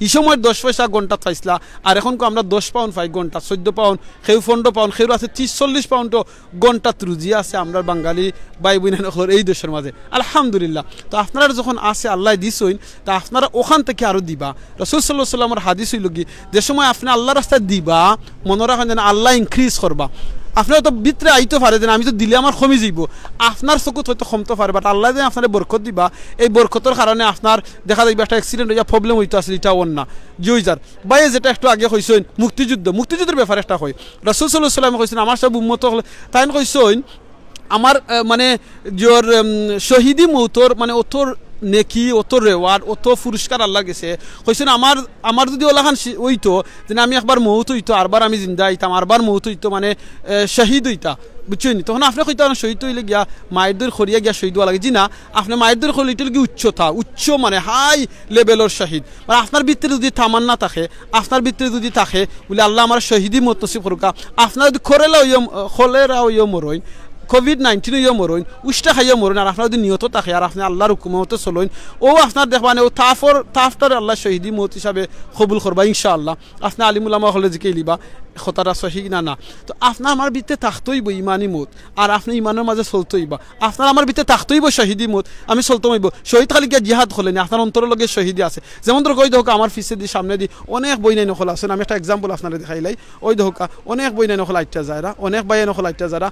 ই সময় দশ পয়সা ঘন্টাত পাইছলা, আর অখনকু আমরা দশ pound পাই ঘন্টাত, চৌদ্দ pound, কেউ পনরো pound, কেউর আছে ত্রিশ চল্লিশ poundও ঘন্টাত রুজি আছে আমরার বাঙালি ভাই বইনাইন অকলর এই দেশর মাঝে, আলহামদুলিল্লাহ। তো আপনারার যখন আছে, আল্লায় দিছইন, তা আপনারা অখান থাকি আরো দিবা। রাসূল সাল্লাল্লাহু আলাইহি ওয়াসাল্লামর হাদিস অইলো গি, যে সময় আপনে আল্লাহর রাস্তায় দিবা, মনো রাখইন যেন আল্লায় increase করবা। আপনার তো ভিতরে আইতো পারে যেন আমি তো দিলে আমার কমি যাইবো, আপনার চকুত হয়তো কমতো পারে, but আল্লায় যেন আপনারে বরকত দিবা। এই বরকতর কারণে আপনার দেখা যাইবো একটা accident অইয়া problem অইতো আছিল, ইটা অর না, জি অই যার। ভাইয়ে যেটা একটু আগে কইছইন মুক্তিযুদ্ধ, মুক্তিযুদ্ধর ব্যাপারে একটা কই। রাসূল সাল্লাল্লাহু আলাইহি ওয়াসাল্লাম কইছইন, আমার সব উম্মত অকল, তাইন কইছইন, আমার, আহ, মানে, জোর, উম, শহীদি মৌতর, মানে, অত নেকি, অত reward, অত পুরস্কার আল্লাহর গেছে। কইছইন, আমার, আমার যুদি অলাখান শি-, অইতো, যেন আমি একবার মৌত অইতো, আরবার আমি জিন্দা অইতাম, আরবার মৌত অইতো, মানে, আহ, শহীদ অইতা, বুঝছইন নি? তখন আপনে কইতা পারইন, শহীদ অইলে গিয়া মাইরধর করিয়া গিয়া শহীদ অওয়া লাগে। জি না, আপনে মাইরধর করলে ইটা অইলো গি উচ্চতা, উচ্চ, মানে, high levelর শহীদ। মানে, আপনার ভিতরে যুদি তামান্না থাকে, আপনার ভিতরে যুদি থাকে, বুলে, "আল্লাহ, আমারে শহীদি মউত নসিব করউক্কা।" আপনার যুদি কলেরা অইয়া, কলেরা অইয়া মরইন, COVID nineteen অইয়া মরইন, উষ্টা খাইয়া মরইন, আর আপনার যুদি নিয়ত থাকে, আর আপনে আল্লাহর হুকুম মতে চলইন, অউ আপনার দেখবা নে, অউ তাপর, তাপটারে আল্লায় শহীদি মউত হিসাবে কবুল করবা, ইনশাআল্লাহ। আপনে আলিম উলামা অকলরে জিকাইলিবা, কথাটা সহি না, না। তো আপনার আমার ভিতরে থাকতো অইবো ইমানি মউত, আর আপনে ইমানর মাঝে চলতো অইবা। আপনার আমার ভিতরে থাকতো অইবো শহীদি মউত, আমি চলতো অইবো। শহীদ খালি গিয়া জিহাদ করলে না, আপনার অন্তরর লগে শহীদি আছে। যেমন ধরউক্কা, অউ দেখউক্কা, আমার পিছেদি, সামনেদি অনেক বইনাইন অকল আছইন। আমি একটা example আপনারে দেখাইলাই। অউ দেখউক্কা, অনেক বইনাইন অকল আইট্টা যাইরা, অনেক ভাইয়াইন অকল আইট্টা যাইরা।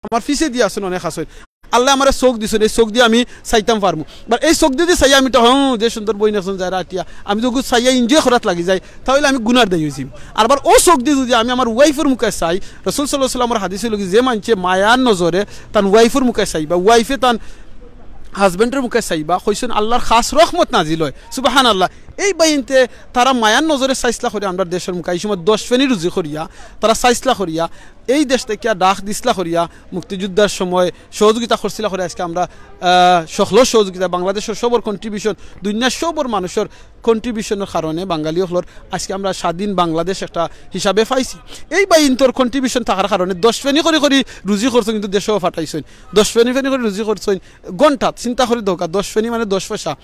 আমার পিছেদি আছইন, অনেক আছইন। আল্লায় আমারে চউখ দিছইন, এই চউখ দি আমি চাইতাম পারমু। But এই চউখ দি যুদি চাইয়া আমি তো, "হুম, যে সুন্দর বইন একজন যাইরা আটিয়া", আমি যুদি চাইয়া enjoy করাত লাগি যাই, তা অইলে আমি গুনার দায়ী অইযিমু। আর আবার অউ চউখ দি যুদি আমি আমার wife-র মুখে চাই, রাসূল সাল্লাল্লাহু আলাইহি ওয়াসাল্লামর হাদিস অইলো গি, যে মানষে মায়ার নজরে তান wife-র মুখে চাইবা, wife-এ তান husband-র মুখে চাইবা, কইছইন আল্লাহর খাস রহমত নাজিল অয়। সুবহানাল্লাহ। এই বইনাইন্তে তারা মায়ার নজরে চাইছলা করি আমরার দেশর মুখে, এই সময় দশ ফেনি রুজি করিয়া, তারা চাইছলা করিয়া, এই দেশ থাকিয়া ডাক দিছলা করিয়া, মুক্তিযুদ্ধর সময় সহযোগিতা করছিলা করিয়া, আজকে আমরা, আহ, সকলর সহযোগিতা, বাংলাদেশর সবর contribution, দুনিয়ার সবর মানুষর contribution-র কারণে বাঙালি অকলর আজকে আমরা স্বাধীন বাংলাদেশ একটা হিসাবে পাইছি। এই বইনাইন্তর contribution থাকার কারণে দশ ফেনি করি করি রুজি করছইন, কিন্তু দেশও পাঠাইছইন। দশ ফেনি ফেনি করি রুজি করছইন, ঘন্টাত চিন্তা করি দেখউক্কা, দশ ফেনি মানে দশ পয়সা।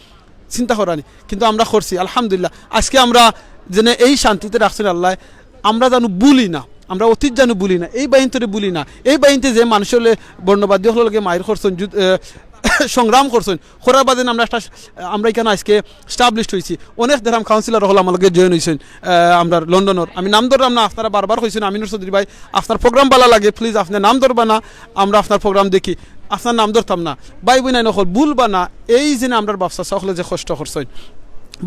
চিন্তা করা নি। কিন্তু আমরা করছি, আলহামদুলিল্লাহ। আজকে আমরা যেনে এই শান্তিতে রাখছইন আল্লায়, আমরা জানু ভুলি না, আমরা অতীত জানু ভুলি না, এই বাহিনীতরে ভুলি না। এই বাহিনীতে যে মানুষ অকলে বর্ণবাদী অকলর লগে মাইর করছইন, যুদ-, এ, সংগ্রাম করছইন, করার বাদে আমরা একটা, আমরা ইখানো আইজকে established অইছি। অনেক দেখরাম councillor অকল আমার লগে join অইছইন, আহ, আমরার লন্ডনর। আমি নাম ধররাম না, আপনারা বারবার কইছইন, আমিনুর চৌধুরী ভাই, আপনার program ভালা লাগে, please আপনে নাম ধরবা না, আমরা আপনার program দেখি, আপনার নাম ধরতাম না। ভাই বইনাইন অকল, ভুলবা না, এই যেনে আমরার বাপ চাচা অকলে যে কষ্ট করছইন,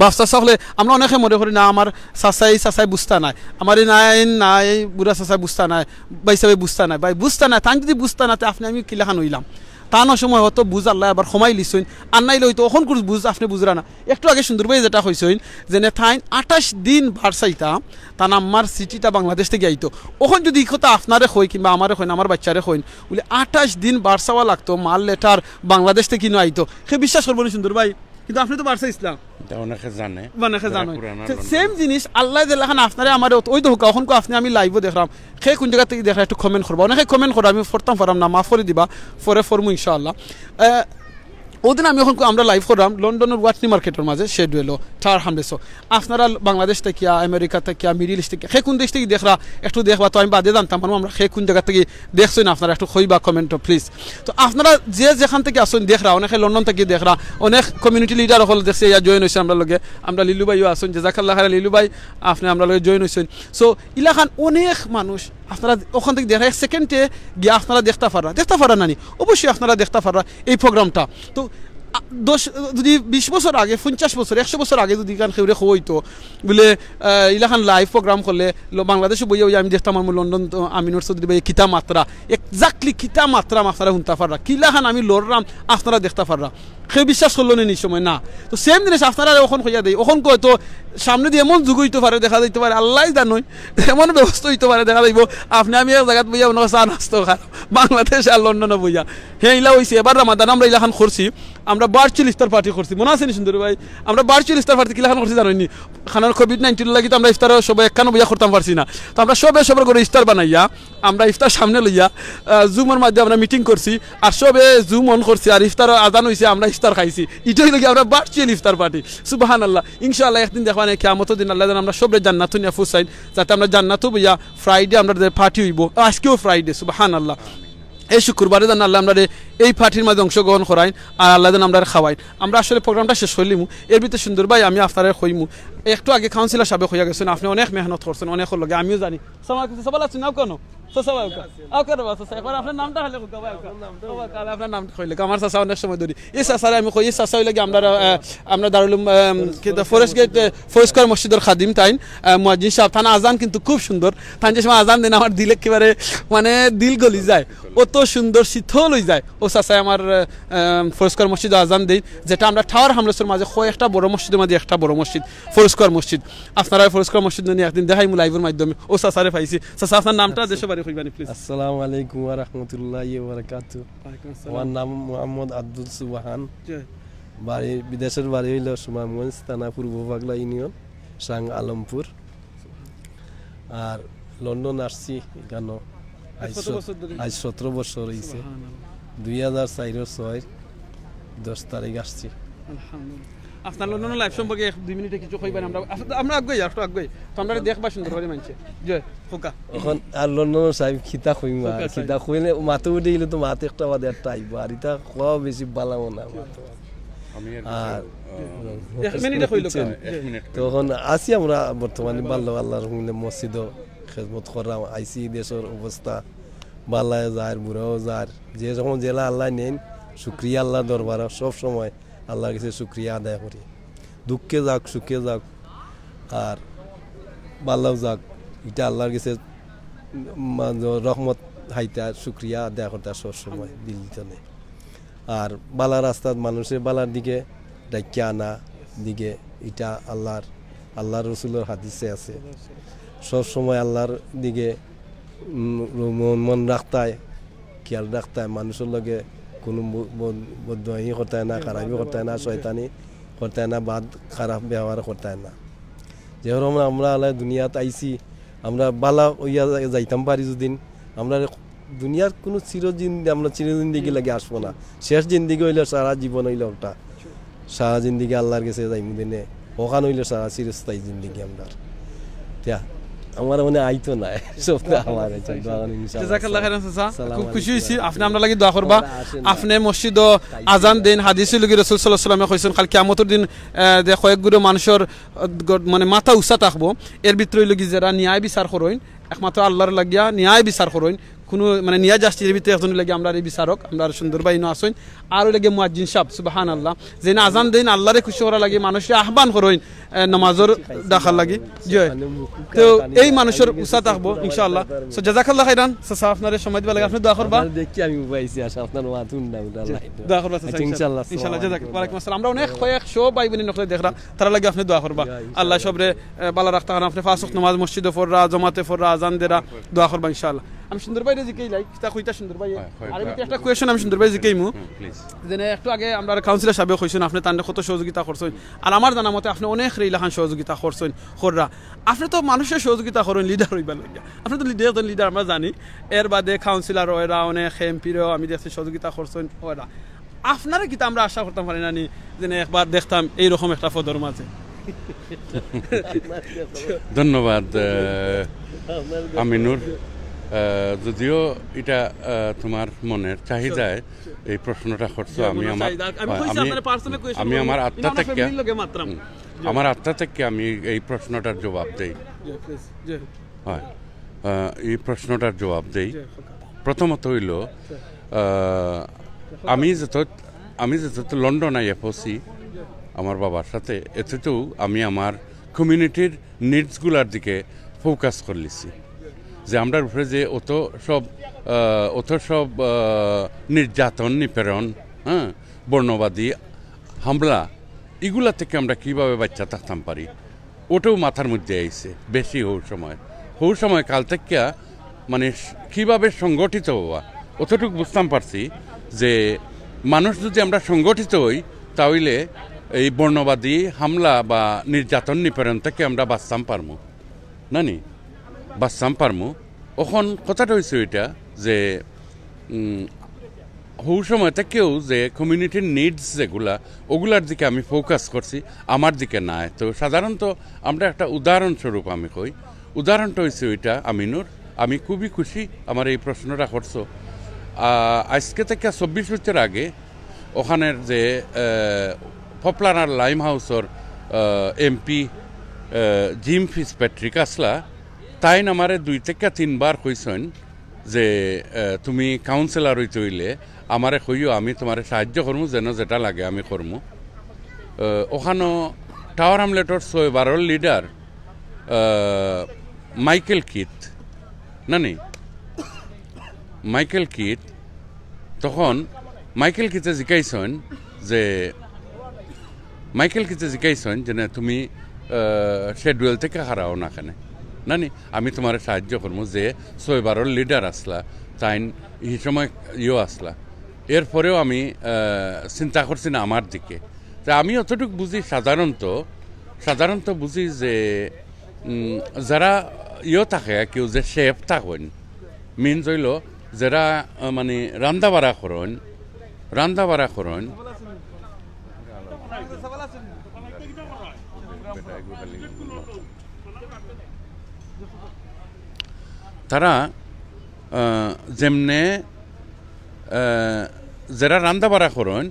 বাপ চাচা অকলে, আমরা অনেকে মনে করি না, আমার চাচাই, চাচাই বুঝতা নায়, আমার এই নাইন, নাই, বুড়া চাচাই বুঝতা নায়, ভাইসাবে বুঝতা নায়, ভাই বুঝতা নায়, তাইন যুদি বুঝতা না, তে আপনে আমি কিলাখান অইলাম? তান অউ সময় অত বুঝ আল্লায় আবার কমাইলিছইন, আর নাইলে অইতো অখনকুর বুঝ আপনে বুঝরা না। একটু আগে সুন্দর ভাই যেটা কইছইন, যেনে তাইন আটাইশ দিন বার চাইতা, তান আম্মার চিঠিটা বাংলাদেশ থাকি আইতো। অখন যুদি ই কথা আপনারে কই কিংবা আমারে কইন, আমার বাইচ্চারে কইন, বুলে আটাইশ দিন বার চাওয়া লাগতো, মার letter বাংলাদেশ থাকি নু আইতো, হে বিশ্বাস করবো নি সুন্দর ভাই? কিন্তু আপনে তো বার চাইছলা। ইটা অনেকে জানে। অনেকে যারা জানে। পুরানা তো লন্ডন। Same জিনিস, আল্লায় যেলাখান আপনারে আমারে অত-, অউ দেখউক্কা, অখনকু আপনে আমি live-ও দেখরাম। কে কুন জাগা থাকি দেখরা একটু comment করবা। অনেকে comment কররা, আমি পড়তাম পাররাম না, মাফ করি দিবা, পরে পড়মু ইনশাআল্লাহ। আহ, অউ দিন আমি অখন আমরা live কররাম লন্ডনর ওয়াটনি মার্কেটর মাঝে, Shadwell-ও, Tower Hamlets-ও। আপনারা বাংলাদেশ থাকিয়া, আমেরিকা থাকিয়া, Middle East থাকিয়া, কে কুন দেশ থাকি দেখরা, একটু দেখবা তো আমি বাদে জানতাম পারমু আমরা কে কুন জাগা থাকি দেখছইন, আপনারা একটু কইবা comment-ও please। তো আপনারা যে যেখান থাকি আছইন দেখরা, অনেকে লন্ডন থাকি দেখরা, অনেক community leader অকল দেখছি ইয়া join অইছে আমরার লগে। আমরা লিলু ভাইও আছইন, জাজাকাল্লাহ খাইরান লিলু ভাই, আপনে আমরার লগে join অইছইন। So ইলাখান অনেক মানুষ আপনারা অখান থাকি দেখরা, এক second-এ গিয়া আপনারা দেখতা পাররা, দেখতা পাররা নানি, অবশ্যই আপনারা দেখতা পাররা এই program-টা। তো আ, দশ, যুদি বিশ বছর আগে, পঞ্চাশ বছর, একশো বছর আগে যুদি ইখান কেউরে কওয়া অইতো, বুলে, আহ, ইলাখান live program করলে ল-, বাংলাদেশো বইয়া বইয়া আমি দেখতাম পারমু লন্ডন তো আমিনুর চৌধুরী ভাই কিতা মাতরা, exactly কিতা মাতরা আপনারা হুনতা পাররা, কিলাখান আমি লড়রাম আপনারা দেখতা পাররা। কেউ বিশ্বাস করলো নি ই সময় না। তো same জিনিস আপনারারে অখন কইয়া দেই, অখন কয় তো সামনেদি এমন যুগ অইতো পারে, দেখা যাইতো পারে, আল্লায় জানইন, এমন ব্যবস্থা অইতো পারে, দেখা যাইবো আপনে আমি এক জাগাত বইয়া মনে কয় চা নাস্তা খাইরাম, বাংলাদেশ আর লন্ডনো বইয়া। হে, ইলা অইছে, এবার রমাদান আমরা ইলাখান করছি, আমরা virtual ইফতার party করছি, মনো আছে নি সুন্দর ভাই? আমরা virtual ইফতার party কিলাখান করছি জানইন নি? কারণ COVID nineteen-র লাগি তো আমরা ইফতার সবে একখানো বইয়া করতাম পারছি না, তো আমরা সবে সবর ঘরো ইফতার বানাইয়া আমরা ইফতার সামনে লইয়া, আহ, Zoom-র মাধ্যমে আমরা meeting করছি, আর সবে Zoom on করছি, আর ইফতার আজান অইছে, আমরা ইফতার খাইছি। ইটা অইলো গি আমরা virtual ইফতার party। সুবহানাল্লাহ। ইনশাআল্লাহ একদিন দেখবা নে, কিয়ামতর দিন আল্লায় যেন আমরা সবরে জান্নাতো নিয়া পৌঁছাইন, যাতে আমরা জান্নাতো বইয়া Friday আমরার যে party অইবো, আইজকেও Friday, সুবহানাল্লাহ। এই শুক্রবারে যেন আল্লায় আমরারে এই party-র মাঝে অংশগ্রহণ করাইন, আর আল্লায় যেন আমরারে খাওয়াইন। আমরা আসলে program-টা শেষ করিলিমু, এর ভিতরে সুন্দর ভাই আমি আপনারে কইমু, একটু আগে councillor সাবে কইয়া গেছইন, আপনে অনেক মেহনত করছইন, অনেকর লগে, আমিও জানি। আসসালামু আলাইকুম, চাচা ভালা আছইন? আও কেনে? চাচা ভাই, আও কেনে? আও কেনে বা, চাচা? একবার আপনার নামটা খালি কউক্কা ভাই, আও কেনে? ও ভাই, কালে আপনার নামটা কইলে, আমার চাচা অনেক সময় ধরি। এই চাচারে আমি কই, এই চাচা অইলো গি আমরার, আহ, আমরার দারুল উলুম, আহ, কি তো, Forest Gate, আহ, Forest Square মসজিদর খাদিম তাইন, আহ, মুয়াজ্জিন সাব, তান আজান কিন্তু খুব সুন্দর। তান যে সময় আজান দেইন, আমার দিল একেবারে, মানে, দিল গলি যায়। অত সুন্দর শীতল অই যায়। অউ চাচায় আমার, আহ, আহ, Forest Square মসজিদো আজান দেইন, যেটা আমরা Tower Hamlets-র মাঝে কয়েকটা বড় মসজিদর মাঝে একটা বড় মসজিদ, Forest Square মসজিদ। আপনারা Forest Square মসজিদ নিয়া একদিন দেখাইমু live-র মাধ্যমে। অউ চাচারে পাইছি। চাচা, আপনার নামটা, আচ্ছা। দেশ ও বাড়ি কইবা নি, please? আসসালামু আলাইকুম ওয়া রাহমাতুল্লাহি ওয়া বারাকাতুহু। ওয়ালাইকুম আসসালাম। আমার নাম মোহাম্মদ আব্দুল সুবহান। জি। বাড়ি, বিদেশর বাড়ি অইলো সুনামগঞ্জ থানা পূর্ব পাগলা ইউনিয়ন, সাং আলমপুর। আর লন্ডন আসছি ইখানো আইজ কত স-, বছর ধরি? আইজ সতেরো বছর অইছে। সুবহানাল্লাহ। দুই হাজার চাইরর ছয় দশ তারিখ আসছি। আলহামদুলিল্লাহ। আপনার লন্ডনর life সম্পর্কে এক দুই মিনিটে কিছু কইবা নি? আমরা, আমরা আগুয়াই, একটু আগুয়াই। তো আমরারে দেখবা সুন্দর করি মানষে। জি, কউক্কা। অখন আর লন্ডনর সাব কিতা কইমু আর, কউক্কা, কিতা কইলে মাতো উঠে গেলে তো মাতো একটা বাদে একটা আইবো। আর ইতা কওয়া বেশি ভালা মনে হয় মাতো। আমি আর আর কিছু, আহ, এক মিনিটে কইলো বুঝছেন? কা। এক মিনিট। তো অখন আছি আমরা বর্তমানে ভালা, আল্লাহর হুকুমে মসজিদো খেদমত কররাম, আইছি দেশর অবস্থা, ভালায় যার, বুরাও যার, যে যখন যেলা আল্লায় নেইন, শুকরিয়া আল্লাহর দরবারো সব সময় আল্লাহর গেছে শুকরিয়া আদায় করি। দুঃখে যাউক, সুখে যাউক, আর ভালাও যাউক, ইটা আল্লাহর গেছে, উম, রহমত হাইতা শুকরিয়া আদায় করতা সব সময় দিল থনে। আর ভালা রাস্তাত মানষরে ভালার দিকে ডাকিয়া আনা দিকে, ইটা আল্লাহর, আল্লাহর রসুলর হাদিসে আছে, সব সময় আল্লাহর দিকে, উম, মন, মন রাখতায়, খেয়াল রাখতায়, মানষর লগে কুনু ব-, ব-, বদদুয়াই করতায় না, খারাপি করতায় না, শয়তানি করতায় না, বাদ খারাপ ব্যবহার করতায় না। যেরকম আমরা আল্লাহ দুনিয়াত আইছি, আমরা ভালা অইয়া যাই-, যাইতাম পারি যুদি, আমরা দুনিয়ার কুনু চিরজিন্দি-, আমরা চিরজিন্দিগি লাগি আসবো না। শেষ জিন্দিগি অইলো সারা জীবন অইলো ওটা। সারা জিন্দিগি আল্লাহর গেছে যাইমু দিনে। অখান অইলো সারা চিরস্থায়ী জিন্দিগি আমরার। ইয়া, আমার মনে আইতো না, সব তো আমার আছে, দোয়া করুন ইনশাআল্লাহ। জাযাকাল্লাহ খাইরান চাচা, সালাম খুব খুশি আলাইকুম। অইছি। আপনে আমরার লাগি দোয়া করবা। ওরা আসেন না। আপনে মসজিদো আজান দেইন, হাদিস অইলো গি রাসূল সাল্লাল্লাহু আলাইহি ওয়াসাল্লামে কইছইন, কাইল কিয়ামতর দিন, আহ, যে কয়েক গুরু মানষর, আহ, গ-, মানে মাথা উচা থাকবো, এর ভিতরে অইলো গি যেরা ন্যায় বিচার করইন, একমাত্র আল্লাহর লাগিয়া ন্যায় বিচার করইন, কুনু মানে ন্যায় জাস্টিসর ভিতরে একজন অইলো গি আমরার এই বিচারক, আমরার সুন্দর ভাই ইনো আছইন, আর অইলো গি মুয়াজ্জিন সাব, সুবহানাল্লাহ, যেইন আজান দেইন, আল্লাহরে খুশি করার লাগি, মানষরে আহ্বান করইন, এ, নামাজর ডাকার লাগি। জি অয়। তো এই মানষর উচা থাকবো ইনশাআল্লাহ। So, জাযাকাল্লাহ খাইরান, চাচা, আপনারে সময় দিবার লাগি, আপনে দোয়া করবা। আপনারে দেখি আমি উবাইছি, আশা আপনার মাত হুনলাম, জি, আল্লাহ। দোয়া করবা, চাচা, আচ্ছা, ইনশাআল্লাহ। ইনশাআল্লাহ, আসসালামু জাযাক-, আলাইকুম। ওয়ালাইকুম আসসালাম। আমরা অনেক কয়েক শো ভাই বইন অকলে দেখরা, তারার লাগি আপনে দোয়া করবা। ইয়া, ইনশাআল্লাহ। আল্লাহ সবরে, এ, ভালা রাখতা, কারণ আপনে পাঁচ ওয়াক্ত নামাজ মসজিদো পড়রা, জমাতে পড়রা, আজান দেরা, দোয়া করবা ইনশাআল্লাহ। আমি সুন্দর ভাইরে জিকাইলাই, কিতা কইতা সুন্দর ভাই? হয়, হয়, আর এমনিতে হয়। একটা question আমি সুন্দর ভাইরে জিকাইমু। হুম, please। যেনে একটু আগে আমরার কাউন্সিলর সাবে কইছইন, আপনে তানরে কত সহযোগিতা করছইন। আর আমার জানা মতে আপনে অনেকরে ইলাখান সহযোগিতা করছইন, কররা। আপনে তো মানষরে সহযোগিতা করইন লিডার অইবার লাগিয়া। আপনে তো লিডার, একজন লিডার আমরা জানি। এর বাদে কাউন্সিলর অইরা, অনেক এমপিরেও আমি দেখছি সহযোগিতা করছইন অইরা। আপনারে কিতা আমরা আশা করতাম পারি না নি, যেনে একবার দেখতাম এইরকম একটা পদর মাঝে? ধন্যবাদ, আহ, আমিনুর। আহ, যদিও ইটা, আহ, তুমার মনের চাহিদায় এই প্রশ্নটা করছো, জি, আমি মনের আমার, চাহিদা। আমি কইছি আমি, আপনারে personal question আমি করবো, আমার আত্মা ইনো আমরা থেকে, family-র লগে মাতরাম। হুম, জি। আমার আত্মা থেকে আমি এই প্রশ্নটার জবাব দেই। জি, please, জি। হয়। আহ, এই প্রশ্নটার জবাব দেই। জি, okay। প্রথমত অইলো, জি। আহ, আমি যত, আমি যত লন্ডন আইয়া পৌঁছি আমার বাবার সাথে, এতেতেও আমি আমার community-র needs-গুলার দিকে focus করলিছি। যে আমরার উপরে যে অত সব, আহ, অত সব, আহ, নির্যাতন, নিপীড়ন, হ্যাঁ, বর্ণবাদী হামলা, ইগুলা থেকে আমরা কিভাবে বাঁচিয়া থাকতাম পারি, ওটাও মাথার মধ্যে আইছে বেশি হউর সময়। হউর সময় কাল থাকিয়া মানে স-, কিভাবে সংগঠিত হওয়া, অতটুকু বুঝতাম পারছি যে মানুষ যদি আমরা সংগঠিত হই, তাহলে এই বর্ণবাদী হামলা বা নির্যাতন নিপীড়ন থেকে আমরা বাঁচতাম পারমু, না নি? বাঁচতাম পারমু। অখন কথাটা অইছে ওইটা যে, উম, হউ সময় থাকিও যে community-র needs যেগুলা, ওগুলার দিকে আমি focus করছি, আমার দিকে নায়। তো সাধারণত আমরা একটা উদাহরণস্বরূপ আমি কই, উদাহরণটা অইছে ওইটা, আমিনুর, আমি খুবই খুশি আমার এই প্রশ্নটা করছো। আহ, আজকে থেকে চব্বিশ বছর আগে ওখানের যে, আহ, পপলানার লাইম হাউসর, আহ, এমপি, আহ, জিম ফিটজপ্যাট্রিক আসলা, তাইন আমারে দুই থেকে তিনবার কইছইন যে, আহ, তুমি কাউন্সিলর অইতে অইলে আমারে কইও, আমি তোমারে সাহায্য করমু, যেন যেটা লাগে আমি করমু। আহ, ওখানো টাওয়ার হ্যামলেটর ছয় বারোর লিডার, আহ, মাইকেল কিথ, না নি? মাইকেল কিথ, তখন মাইকেল কিথে জিকাইছইন যে, মাইকেল কিথে জিকাইছইন যে, "না, তুমি, আহ, শিডিউল থেকে হারাও না কেনে, না নি? আমি তোমারে সাহায্য করমু।" যে ছয় বারোর লিডার আসলা, তাইন এই সময় ইয়ো আসলা। এরপরেও আমি, আহ, চিন্তা করছি না আমার দিকে। তে আমি অতটুক বুঝি সাধারণত, সাধারণত বুঝি যে, উম, যারা ইয়ো থাকে, কেউ যে শেফ থাকইন, মিনস অইলো যারা, আহ, মানে রান্দাবাড়া করইন, রান্দাবাড়া করইন, তারা, আহ, যেমনে, আহ, যারা রান্দাবাড়া করইন,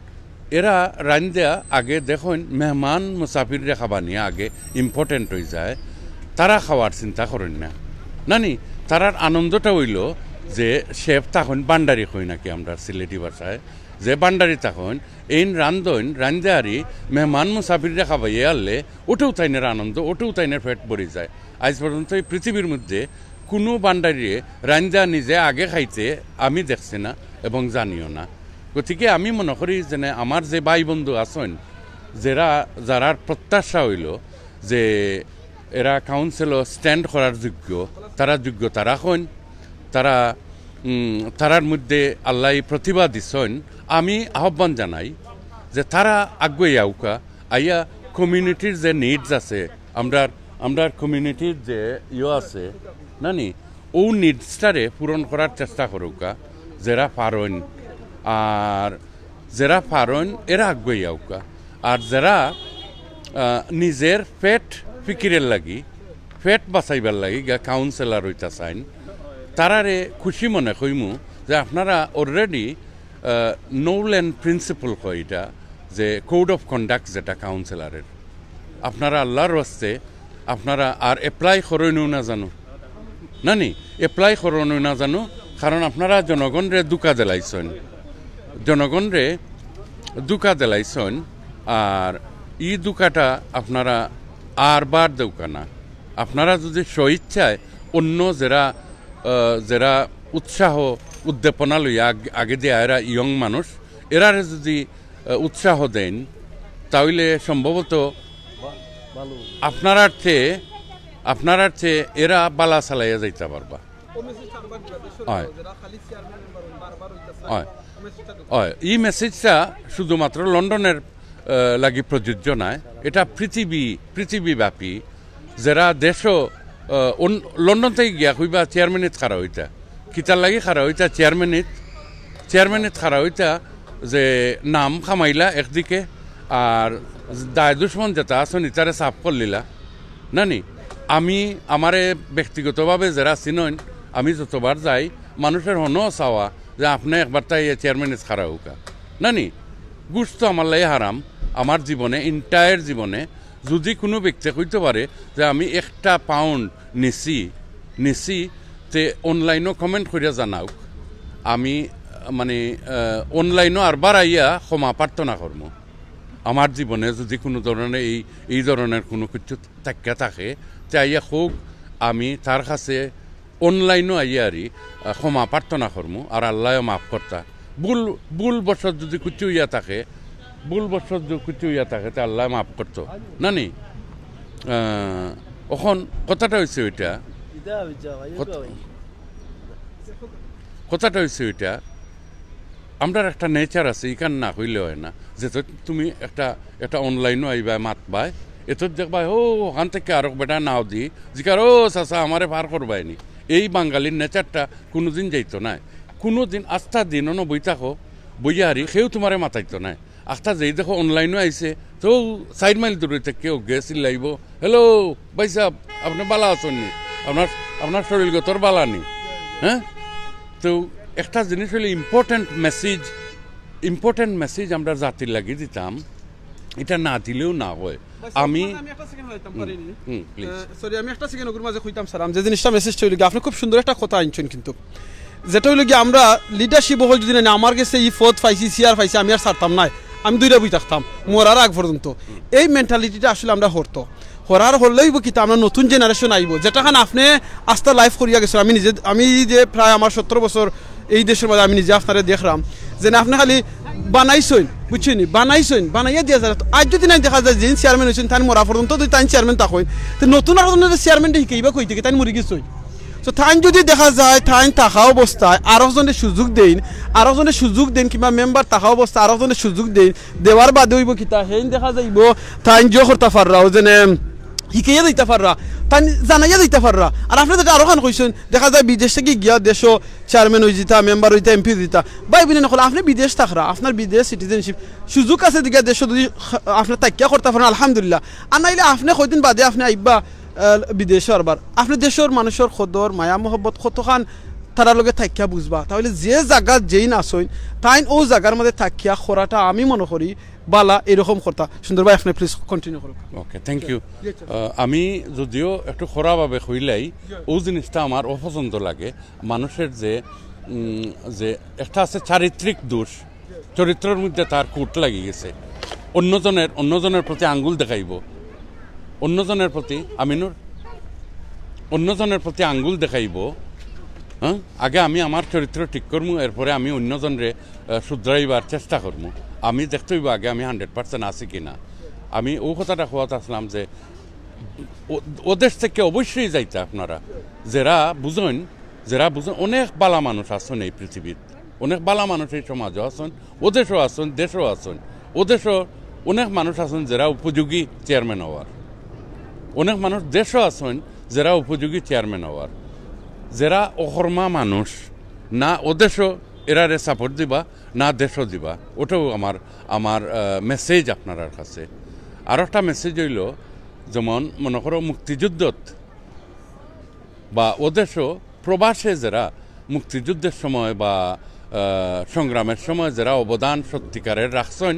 এরা রান্দিয়া আগে দেখইন মেহমান মুসাফিররে খাবানি আগে important অইযায়, তারা খাওয়ার চিন্তা করইন না। না নি, তারার আনন্দটা অইলো যে শেফ থাকইন, ভান্ডারি কই নাকি আমরা সিলেটি ভাষায়, যে ভান্ডারি থাকইন, এইন রান্ধইন, রান্দিয়ারি মেহমান মুসাফিররে খাবাইয়া আনলে, ওটাও তাইনের আনন্দ, ওটাও তাইনের পেট ভরি যায়। আইজ পর্যন্ত এই পৃথিবীর মধ্যে কুনু ভান্ডারিয়ে রান্দা নিজে আগে খাইতে আমি দেখছি না এবং জানিও না। গতিকে আমি মনো করি যেনে আমার যে ভাই বন্ধু আছইন, যেরা, যারার প্রত্যাশা অইলো যে এরা কাউন্সিলো stand করার যোগ্য, তারা যোগ্যতা রাখইন, তারা, উম, তারার মধ্যে আল্লায় প্রতিভা দিছইন, আমি আহ্বান জানাই যে তারা আগুয়াই আউকা, আইয়া community-র যে needs আছে, আমরার, আমরার community-র যে ইয়ে আছে, না নি, ও needs-টারে পূরণ করার চেষ্টা করুকা, যেরা পারইন। আর যেরা পারইন, এরা আগুয়াই আউকা। আর যেরা, আহ, নিজের পেট ফিকিরের লাগি, পেট বাঁচাইবার লাগি গিয়া কাউন্সিলর অইতা চাইন, তারারে খুশি মনে কইমু যে আপনারা already, আহ, নোলেন প্রিন্সিপল কয় ইটা, যে কোড অফ কন্ডাক্ট যেটা কাউন্সিলরের, আপনারা আল্লাহর ওয়াস্তে আপনারা আর অ্যাপ্লাই করইনও না জানো, না নি? অ্যাপ্লাই করইনও না জানো, কারণ আপনারা জনগণরে ধোঁকা দিলাইছইন, জনগণরে ধোঁকা দিলাইছইন। আর ই ধোঁকাটা আপনারা আর বার দেউক্কা না। আপনারা যদি স্বইচ্ছায় অন্য যেরা, আহ, যেরা উৎসাহ উদ্দীপনা লইয়া আগ-, আগেদি আয়রা ইয়ং মানুষ, এরারে যদি, আহ, উৎসাহ দেইন, তাইলে সম্ভবত আপনারার চেয়ে, আপনারার চেয়ে এরা বালা চালাইয়া যাইতা পারবা। অয়। অয়। অয়। ই মেসেজটা শুধুমাত্র লন্ডনের, আহ, লাগি প্রযোজ্য নায়, এটা পৃথিবী, পৃথিবীব্যাপী। যেরা দেশো, আহ, অন-, লন্ডন থাকি গিয়া কইবা চেয়ারম্যানিত খাড়া অইতা, কিতার লাগি খাড়া অইতা চেয়ারম্যানিত, চেয়ারম্যানিত খাড়া অইতা যে নাম কামাইলা একদিকে, আর দায় দুশমন যেটা আছইন ইতারে সাফ করলিলা, না নি? আমি, আমারে ব্যক্তিগতভাবে যেরা চিনইন, আমি যতবার যাই, মানুষের হনো চাওয়া যে আপনে একবার তাই চেয়ারম্যানিত খাড়া অউক্কা, না নি? ঘুষ তো আমার লাগি হারাম। আমার জীবনে, entire জীবনে যদি কুনু ব্যক্তি কইতো পারে যে আমি একটা পাউন্ড নিছি, নিছি, তে অনলাইনও কমেন্ট করিয়া জানাউক। আমি, আহ, মানে, আহ, অনলাইনও আরবার আইয়া ক্ষমা প্রার্থনা করমু। আমার জীবনে যদি কুনু ধরনের এই, এই ধরনের কুনু কিছু থাকিয়া থাকে, তে আইয়া কউক, আমি তার কাছে অনলাইনও আইয়া আরি, আহ, ক্ষমা প্রার্থনা করমু, আর আল্লায়ও মাফ করতা। ভুল, ভুল বশত যদি কিছু অইয়া থাকে, ভুল বশত যদি কিছু অইয়া থাকে, তে আল্লায় মাফ করতো, না নি? আহ, অখন কথাটা অইছে ওইটা, ইটা আমি যা ভাই, কত-, ওটা ভাই। কথাটা অইছে ওইটা, আমরার একটা নেচার আছে, ইখান না কইলে অয় না। যে তো তুমি একটা, একটা অনলাইনও আইবায়, মাতবায়, এত দেখবায়, ও, ওখান থাকি আরক বেটা নাও দি, জিকার, "ও চাচা, আমারে পার করবায় নি।" এই বাঙালির নেচারটা কুনুদিন যাইতো নায়। কুনুদিন আস্তা দিন অনো বই থাকো, বইয়া হারি, কেউ তুমারে মাতাইতো নায়। আস্তা যেই দেখো অনলাইনও আইছে, তো চাইর মাইল দূরে থাকি অগুয়ে চিল্লাইবো, "হ্যালো, ভাই সাহেব, আপনে বালা আছইন নি? আপনার, আপনার শরীরগতর বালা নি?" হ্যাঁ? তো একটা জিনিস অইলো ইম্পর্টেন্ট মেসেজ, ইম্পর্টেন্ট মেসেজ আমরা জাতির লাগি দিতাম, ইটা না দিলেও না অয়। ভাই, আমি আমি একটা সেকেন্ড হইতাম হুম, পারিনি। হুম, প্লিজ। আহ, সরি, আমি একটা সেকেন্ড ওগুর মাঝে কইতাম সালাম, যে জিনিসটা মেসেজটা অইলো গিয়া, আপনে খুব সুন্দর একটা কথা আনছইন কিন্তু। যেটা অইলো গিয়া, আমরা লিডারশিপ অকল যদি না, আমার গেছে ই পদ পাইছি, চেয়ার পাইছি, আমি আর ছাড়তাম নায়, আমি দৌড়া বই থাকতাম মরার আগ পর্যন্ত। এই মেন্টালিটিটা আসলে আমরা হরতো হরার হরলে অইবো কিতা, আমরা নতুন জেনারেশন আইবো, যেটাখান আপনে আস্তা লাইফ করিয়া গেছইন। আমি নিজে, আমি এই যে প্রায় আমার সতেরো বছর এই দেশর মাঝে আমি নিজে আপনারে দেখরাম, যে না আপনে খালি বানাইছইন, বুঝছইন নি? বানাইছইন, বানাইয়া দিয়া যারা। তো আইজ যদি নাই দেখা যায় যেইন চেয়ারম্যান অইছইন, তাইন মরা পর্যন্ত যদি তাইন চেয়ারম্যান থাকইন, তে নতুন আরক জনরে চেয়ারম্যান হিকাইবা কই থাকি, তাইন মরি গেছইন। তো তাইন যদি দেখা যায়, তাইন থাকা অবস্থায় আরক জনরে সুযোগ দেইন, আরক জনরে সুযোগ দেইন, কিংবা মেম্বার থাকা অবস্থায় আরক জনরে সুযোগ দেইন, দেওয়ার বাদে অইবো কিতা, হেইন দেখা যাইবো, তাইন জো করতা পাররা, ও যেনে হিকাইয়া দিতা পাররা, তাইন জানাইয়া দিতা পাররা। আর আপনে যেটা আরোখান কইছইন, দেখা যায় বিদেশ থাকি গিয়া দেশো চেয়ারম্যান অইযিতা, মেম্বার অইতা, এমপি অইযিতা। ভাই বইন অকল, আপনে বিদেশ থাকরা, আপনার বিদেশ সিটিজেনশিপ, সুযোগ আছে দিকে দেশো যদি খা-, আপনে থাকিয়া করতা পারইন, আলহামদুলিল্লাহ। আর নাইলে আপনে কয়দিন বাদে আপনে আইবা, আহ, বিদেশো আরবার। আপনে দেশর মানুষর কদর, মায়া মহব্বত কতখান তারার লগে থাকিয়া বুঝবা। তাইলে যে জাগাত যেইন আছইন, তাইন অউ জাগার মাঝে থাকিয়া করাটা আমি মনে করি বালা, এরকম কথা। সুন্দর ভাই, আপনে please continue করুন। ওকে, thank you। জি, আচ্ছা। আহ, আমি যদিও একটু খরাভাবে কইলাই, জি। অউ জিনিসটা আমার অপছন্দ লাগে। মানুষের যে, উম, যে একটা আছে চারিত্রিক দোষ, চরিত্রর মধ্যে তার খুঁত লাগি গেছে। অন্যজনের, অন্যজনের প্রতি আঙ্গুল দেখাইবো, অন্যজনের প্রতি, আমিনুর, অন্যজনের প্রতি আঙ্গুল দেখাইবো। হ্যাঁ, আগে আমি আমার চরিত্র ঠিক করমু, এরপরে আমি অন্যজনরে, আহ, শুধরাইবার চেষ্টা করমু। আমি দেখতে অইবো আগে আমি hundred percent আছি কি না। আমি অউ কথাটা কওয়াত আছলাম যে ও-, অউ দেশ থাকি অবশ্যই যাইতা আপনারা, যেরা বুঝইন, যেরা বুঝইন, অনেক বালা মানুষ আছইন এই পৃথিবীত, অনেক বালা মানুষ এই সমাজো আছইন, অউ দেশো আছইন, দেশো আছইন। অউ দেশো অনেক মানুষ আছইন যেরা উপযোগী চেয়ারম্যান অওয়ার, অনেক মানুষ দেশো আছইন যেরা উপযোগী চেয়ারম্যান অওয়ার, যেরা অকর্মা মানুষ, না অউ দেশো এরারে support দিবা, না দেশো দিবা। অটাউ আমার, আমার, আহ, মেসেজ আপনারার কাছে। আর একটা মেসেজ অইলো, যেমন মনে করো মুক্তিযুদ্ধত বা ওদেশও প্রবাসে যেরা মুক্তিযুদ্ধের সময় বা, আহ, সংগ্রামের সময় যেরা অবদান সত্যিকারের রাখছইন,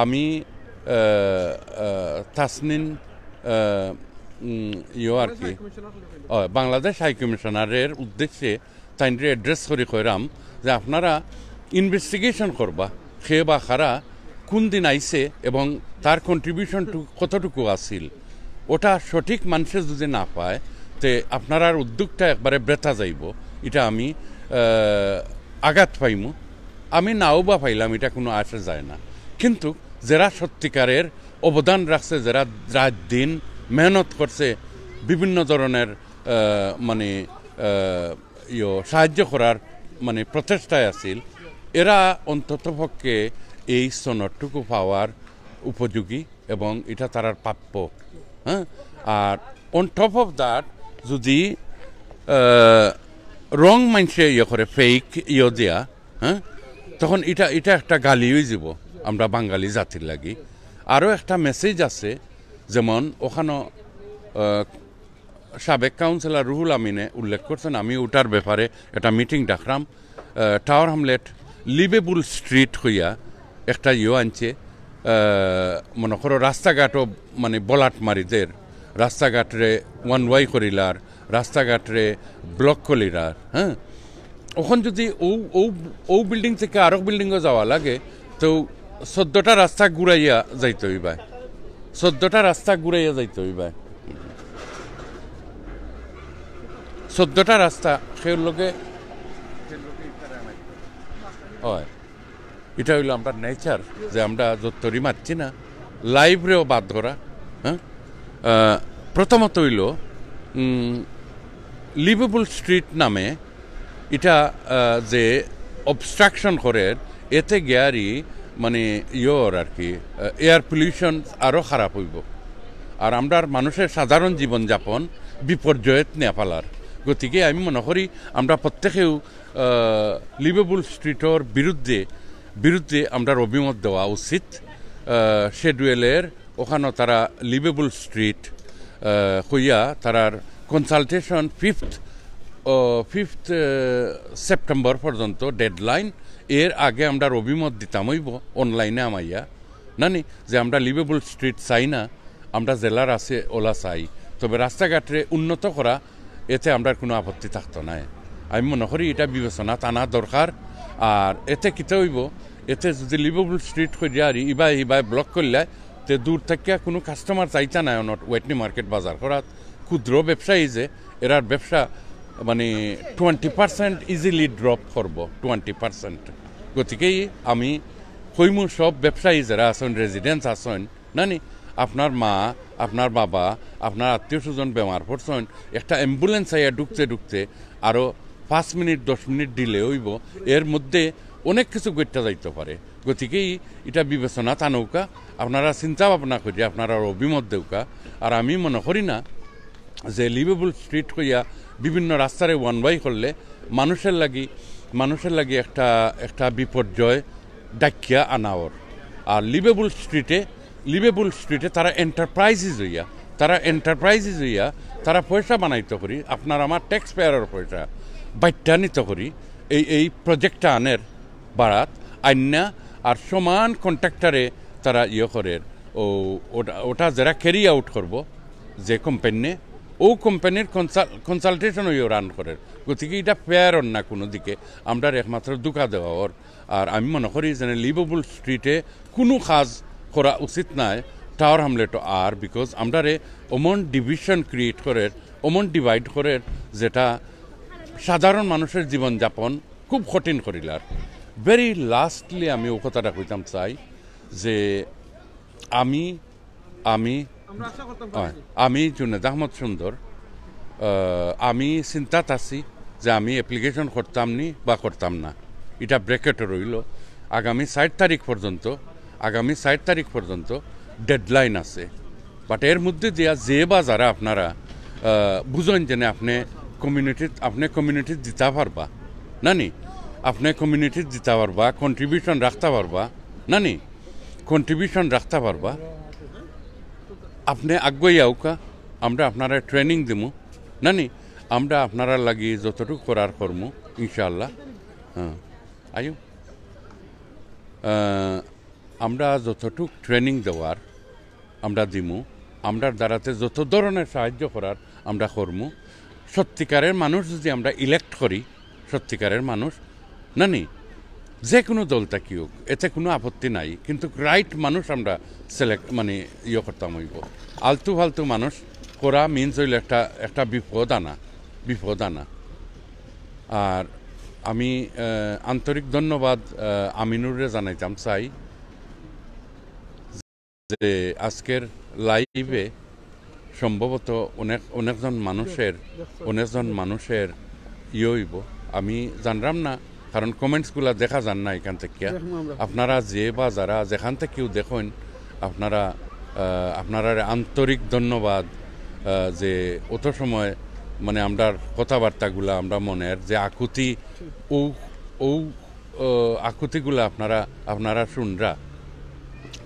আমি, আহ, আহ, তাসনিন, আহ, উম, ইয়ো আর কি, বাংলাদেশ হাই কমিশনারের উদ্দেশ্যে তাইনরে অ্যাড্রেস করি কইরাম যে আপনারা ইনভেস্টিগেশন করবা, কে বা কারা কোন দিন আইছে এবং তার কন্ট্রিবিউশন কতটুকু আছিল, ওটা সঠিক মানুষে যদি না পায়, তে আপনারার উদ্যোগটা একবারে বৃথা যাইব, এটা আমি, আহ, আঘাত পাইমু। আমি নাও বা পাইলাম, এটা কোনো আসে যায় না, কিন্তু যেরা সত্যিকারের অবদান রাখছে, যেরা রাত দিন মেহনত করছে, বিভিন্ন ধরনের, আহ, মানে, আহ, ইয়ো, সাহায্য করার মানে প্রচেষ্টায় আছিল, এরা অন্তত পক্ষে এই সনদটুকু পাওয়ার উপযোগী এবং এটা তারার প্রাপ্য। হ্যাঁ, আর অন টপ অফ দ্যাট যদি, আহ, রং মানষে ইয়ে করে, ফেক ইয়ে দিয়া, হ্যাঁ, তখন এটা, এটা একটা গালি হয়ে যাব আমরা বাঙালি জাতির লাগি। আরও একটা মেসেজ আছে, যেমন ওখানো, আহ, সাবেক কাউন্সিলর রুহুল আমিনে উল্লেখ করছেন, আমি ওটার ব্যাপারে একটা মিটিং ডাকরাম। আহ, টাওয়ার হামলেট লিভেবল স্ট্রিট হইয়া একটা ইয়ে আনছে, আহ, মনে করো রাস্তাঘাটও মানে বলাট মারিদের, রাস্তাঘাটরে ওয়ান ওয়াই করিলার, রাস্তাঘাটরে ব্লক করিলার, হ্যাঁ। ওখান যদি ও, ও, ও বিল্ডিং থেকে আরো বিল্ডিংও যাওয়া লাগে, তো চোদ্দটা রাস্তা ঘুরাইয়া যাইতে হইবায়, চোদ্দটা রাস্তা ঘুরাইয়া যাইতে হইবায়, চোদ্দটা রাস্তা। সের লগে হয়, এটা হইলো আমরা নেচার, যে আমরা যত্তরি মারছি না, লাইভরেও বাদ ধরা। হ্যাঁ, আহ, প্রথমত হইলো লিভেবল স্ট্রিট নামে এটা, আহ, যে অবস্ট্রাকশন করের, এতে গিয়ারি মানে ইয়োর আর কি, আহ, এয়ার পলিউশন আরও খারাপ হইব। আর আমরার মানুষের সাধারণ জীবনযাপন বিপর্যয়ত নেপালার। গতিকে আমি মনে করি আমরা প্রত্যেকেও, আহ, লিভেবল স্ট্রিটর বিরুদ্ধে, বিরুদ্ধে আমরার অভিমত দেওয়া উচিত। আহ, শেডুয়েলের ওখানো তারা লিভেবল স্ট্রিট, আহ, কইয়া তারার কনসালটেশন ফিফথ, ও, ফিফথ, আহ, সেপ্টেম্বর পর্যন্ত ডেডলাইন। এর আগে আমরার অভিমত দিতাম হইব অনলাইনে আমাইয়া, নানি, যে আমরা লিভেবল স্ট্রিট চাই না, আমরা জেলার আছে ওলা চাই, তবে রাস্তাঘাটরে উন্নত করা, এতে আমরার কোনো আপত্তি থাকতো নায়। আমি মনে করি এটা বিবেচনাত আনা দরকার। আর এতে কিতা হইব, এতে যদি লিভেবল স্ট্রিট করিয়া আর ইবায় ইবায় ব্লক করলে, তে দূর থাকিয়া কোনো কাস্টমার চাইতা নায় অনত ওয়েটনি মার্কেট বাজার করাত। ক্ষুদ্র ব্যবসায়ী যে, এরার ব্যবসা মানে টোয়েন্টি পার্সেন্ট ইজিলি ড্রপ করব, টোয়েন্টি পার্সেন্ট। গতিকেই আমি কইমু সব ব্যবসায়ী যেরা আছেন, রেসিডেন্টস আছেন, নানি, আপনার মা, আপনার বাবা, আপনার আত্মীয় স্বজন বেমার পড়ছেন, একটা অ্যাম্বুলেন্স আইয়া ঢুকতে ঢুকতে আরও পাঁচ মিনিট, দশ মিনিট ডিলে হইব, এর মধ্যে অনেক কিছু ঘটতে যাইতে পারে। গতিকেই এটা বিবেচনাত আনউক্কা, আপনারা চিন্তা ভাবনা করি আপনারা অভিমত দেউক্কা। আর আমি মনে করি না যে লিভেবল স্ট্রিট কইয়া বিভিন্ন রাস্তারে ওয়ান ওয়াই করলে মানুষের লাগি, মানুষের লাগি একটা, একটা বিপর্যয় ডাকিয়া আনা অর। আর লিভেবল স্ট্রিটে, লিভেবল স্ট্রিটে তারা এন্টারপ্রাইজেস হইয়া, তারা এন্টারপ্রাইজেস হইয়া তারা পয়সা বানাইতে করি, আপনার আমার ট্যাক্স পেয়ারের পয়সা বাইট্টা নিতে করি, এই, এই প্রজেক্টটা আনের বাড়াত আইন্না, আর সমান কন্ট্রাক্টরে তারা ইয়ে করের, ও, ওটা, ওটা যারা ক্যারি আউট করব, যে কোম্পানি, ও কোম্পানির কনসাল-, কনসালটেশন হইয়া রান করের। গতিকে এটা ফেয়ার অর না কোনো দিকে, আমরার একমাত্র ধোঁকা দেওয়া অর। আর আমি মনে করি যেন লিভেবল স্ট্রিটে কোনো কাজ করা উচিত নয় টাওয়ার হামলেটও আর, বিকজ আমরারে অমন ডিভিশন ক্রিয়েট করের, অমন ডিভাইড করের, যেটা সাধারণ মানুষের জীবনযাপন খুব কঠিন করিলার। ভেরি লাস্টলি আমি ও কথাটা কইতাম চাই যে আমি, আমি, আমরা আশা করতাম হয়, পারিনি। আমি জুনেদ আহমদ সুন্দর, আহ, আমি চিন্তাত আছি যে আমি অ্যাপ্লিকেশন করতাম নি বা করতাম না, এটা ব্র্যাকেটে রইল। আগামী চার তারিখ পর্যন্ত, আগামী চার তারিখ পর্যন্ত ডেডলাইন আছে। বাট এর মধ্যে দিয়া যে বা যারা আপনারা, আহ, বুঝেন যে না, আপনি কমিউনিটিত, আপনি কমিউনিটিত দিতা পারবা, নানি? আপনি কমিউনিটিত দিতা পারবা, কন্ট্রিবিউশন রাখতা পারবা, নানি? কন্ট্রিবিউশন রাখতা পারবা। আপনি আগুয়াই আউক্কা, আমরা আপনারে ট্রেনিং দিমু, নানি? আমরা আপনারার লাগি যতটুক করার করমু, ইনশাআল্লাহ। হ্যাঁ, আইও। আহ, আমরা যতটুক ট্রেনিং দেওয়ার আমরা দিমু, আমরার দ্বারাতে যত ধরনের সাহায্য করার আমরা করমু। সত্যিকারের মানুষ যদি আমরা ইলেক্ট করি, সত্যিকারের মানুষ, না নি, যে কোনো দল থাকি হোক, এতে কোনো আপত্তি নাই, কিন্তু রাইট মানুষ আমরা সিলেক্ট, মানে, ইয়ে করতাম অইবো। আলতু ফালতু মানুষ করা মিন্স অইল একটা, একটা বিপদ আনা, বিপদ আনা। আর আমি, আহ, আন্তরিক ধন্যবাদ, আহ, আমিনুররে জানাইতাম চাই যে আজকের লাইভে সম্ভবত অনেক, অনেকজন মানুষের, অনেকজন মানুষের ইয়ে অইবো। আমি জানরাম না, কারণ কমেন্টসগুলা দেখা যার না এখান থাকিয়া। দেখমু আমরা। আপনারা যে বা যারা যেখান থাকিও দেখইন, আপনারা, আহ, আপনারারে আন্তরিক ধন্যবাদ, আহ, যে অত সময় মানে আমরার কথাবার্তাগুলা, আমরা মনের যে আকুতি, ও, ও, আহ, আকুতিগুলা আপনারা, আপনারা শুনরা।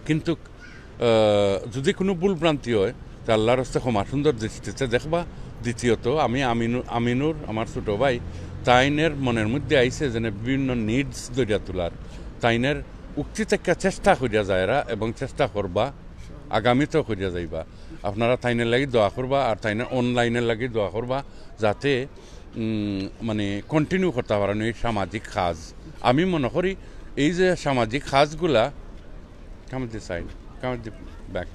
কিন্তু আহ, যদি কোনো ভুল ভ্রান্তি হয়, তে আল্লাহর হস্তে ক্ষমা সুন্দর দৃষ্টিতে দেখবা। দ্বিতীয়ত, আমি আমিনু-, আমিনুর, আমার ছোট ভাই, তাইনের মনের মধ্যে আইছে যেন বিভিন্ন নিডস ধরিয়া তোলার। তাইনের উক্তি থেকে চেষ্টা করিয়া যায়রা এবং চেষ্টা করবা, আগামীতেও করিয়া যাইবা। আপনারা তাইনের লাগি দোয়া করবা আর তাইনের অনলাইনের লাগি দোয়া করবা, যাতে, উম, মানে, কন্টিনিউ করতে পারেন এই সামাজিক কাজ। আমি মনে করি এই যে সামাজিক কাজগুলা, Come with this side, come with the back,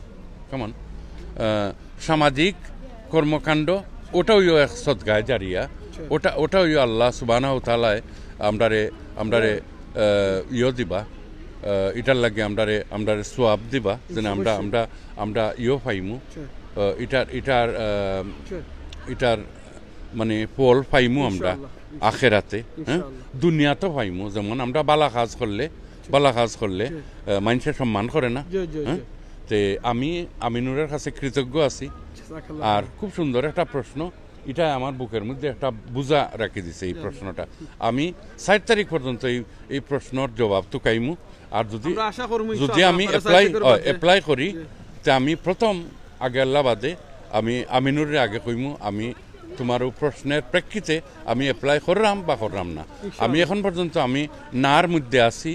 come on. আহ, সামাজিক কর্মকাণ্ড, ওটাও এক সদগায়ে জারিয়া, ওটা, ওটাও আল্লাহ সুবহানাহু ওয়া তাআলায় আমরারে, আমরারে, আহ, ইয়ো দিবা, আহ, ইটার লাগি আমরারে, আমরারে সওয়াব দিবা, যেন আমরা, অবশ্যই। আমরা, আমরা ইয়ো পাইমু। আহ, ইটার, ইটার, আহ, ইটার মানে ফল পাইমু আমরা ইনশাআল্লাহ, ইনশাআল্লাহ। আখেরাতে, হ্যাঁ? ইনশাআল্লাহ। দুনিয়াতেও পাইমু, যেমন আমরা বালা কাজ করলে, বালা কাজ করলে, জি। আহ, মানুষে সম্মান করে না? জি, জি, হ্যাঁ? জি। তে আমি আমিনুরের কাছে কৃতজ্ঞ আছি। জাযাকাল্লাহ। আর খুব সুন্দর একটা প্রশ্ন, এটা আমার বুকের মধ্যে একটা বোঝা রাখি দিছে এই জি। প্রশ্নটা। আমি চার তারিখ পর্যন্ত এই, এই প্রশ্নর জবাব তুকাইমু। আর যদি, আমরা আশা করমু যদি ইনশাআল্লাহ আমি আপনারা অ্যাপ্লাই, চাইতে পারবেন অয়, যে অ্যাপ্লাই করি, জি। তে আমি প্রথম আগে আল্লাহ বাদে আমি আমিনুররে আগে কইমু, আমি তোমার ও প্রশ্নের প্রেক্ষিতে আমি অ্যাপ্লাই করলাম বা করলাম না। ইনশাআল্লাহ। আমি এখন পর্যন্ত আমি নার মধ্যে আছি,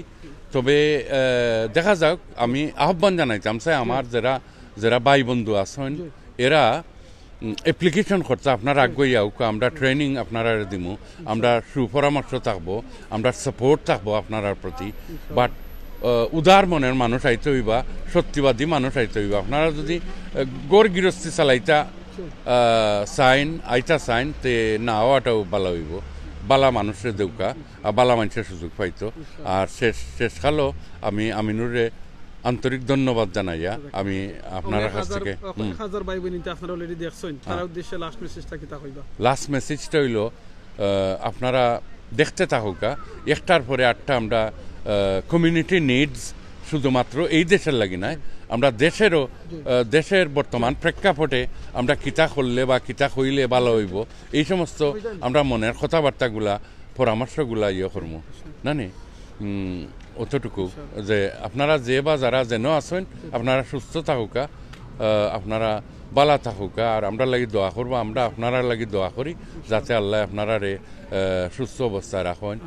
তবে, আহ, দেখা যাক, আমি আহ্বান জানাইতাম চাই আমার যারা, যারা ভাই বন্ধু আছেন, জি। এরা, উম, অ্যাপ্লিকেশন করতে আপনারা আগুয়াই আউক্কা, আমরা ট্রেনিং আপনারারে দিমু, আমরা সুপরামর্শ থাকবো, আমরা সাপোর্ট থাকবো আপনারার প্রতি। বাট, আহ, উদার মনের মানুষ আইতে অইবা, সত্যবাদী মানুষ আইতে অইবা। আপনারা যদি, আহ, ঘর গৃহস্থী চালাইতা, আহ, চাইন, আইতা চাইন, তে না অওয়াটাও বালা অইবো। বালা মানুষরে দেউক্কা, আর বালা মানুষে সুযোগ পাইতো। আর শেষ, শেষকালো আমি আমিনুররে আন্তরিক ধন্যবাদ জানাইয়া আমি আপনারার অনেক কাছ হাজার, থেকে, অনেক হুম। হাজার ভাই বোন ইনতে আপনারা already দেখছইন, হ্যাঁ। তারার উদ্দেশ্যে লাস্ট মেসেজটা কিতা কইবা? লাস্ট মেসেজটা অইলো, আহ, আপনারা দেখতে থাকুক্কা, একটার পরে আটটা আমরা, আহ, কমিউনিটি নিডস শুধুমাত্র এই দেশের লাগি নায়, আমরা দেশেরও, জি। আহ, দেশের বর্তমান প্রেক্ষাপটে আমরা কিতা করলে বা কিতা কইলে বালা অইবো, এই সমস্ত আমরা মনের কথাবার্তাগুলা, পরামর্শগুলা ইয়ে করমু। না নি? উম, অতটুকু যে আপনারা যে বা যারা যেন আছেন, আপনারা সুস্থ থাকুক্কা, আহ, আপনারা বালা থাকুক্কা, আর আমরার লাগি দোয়া করবা, আমরা আপনারার লাগি দোয়া করি, যাতে আল্লাহ আপনারারে, আহ, সুস্থ অবস্থায় রাখেন, আমিন।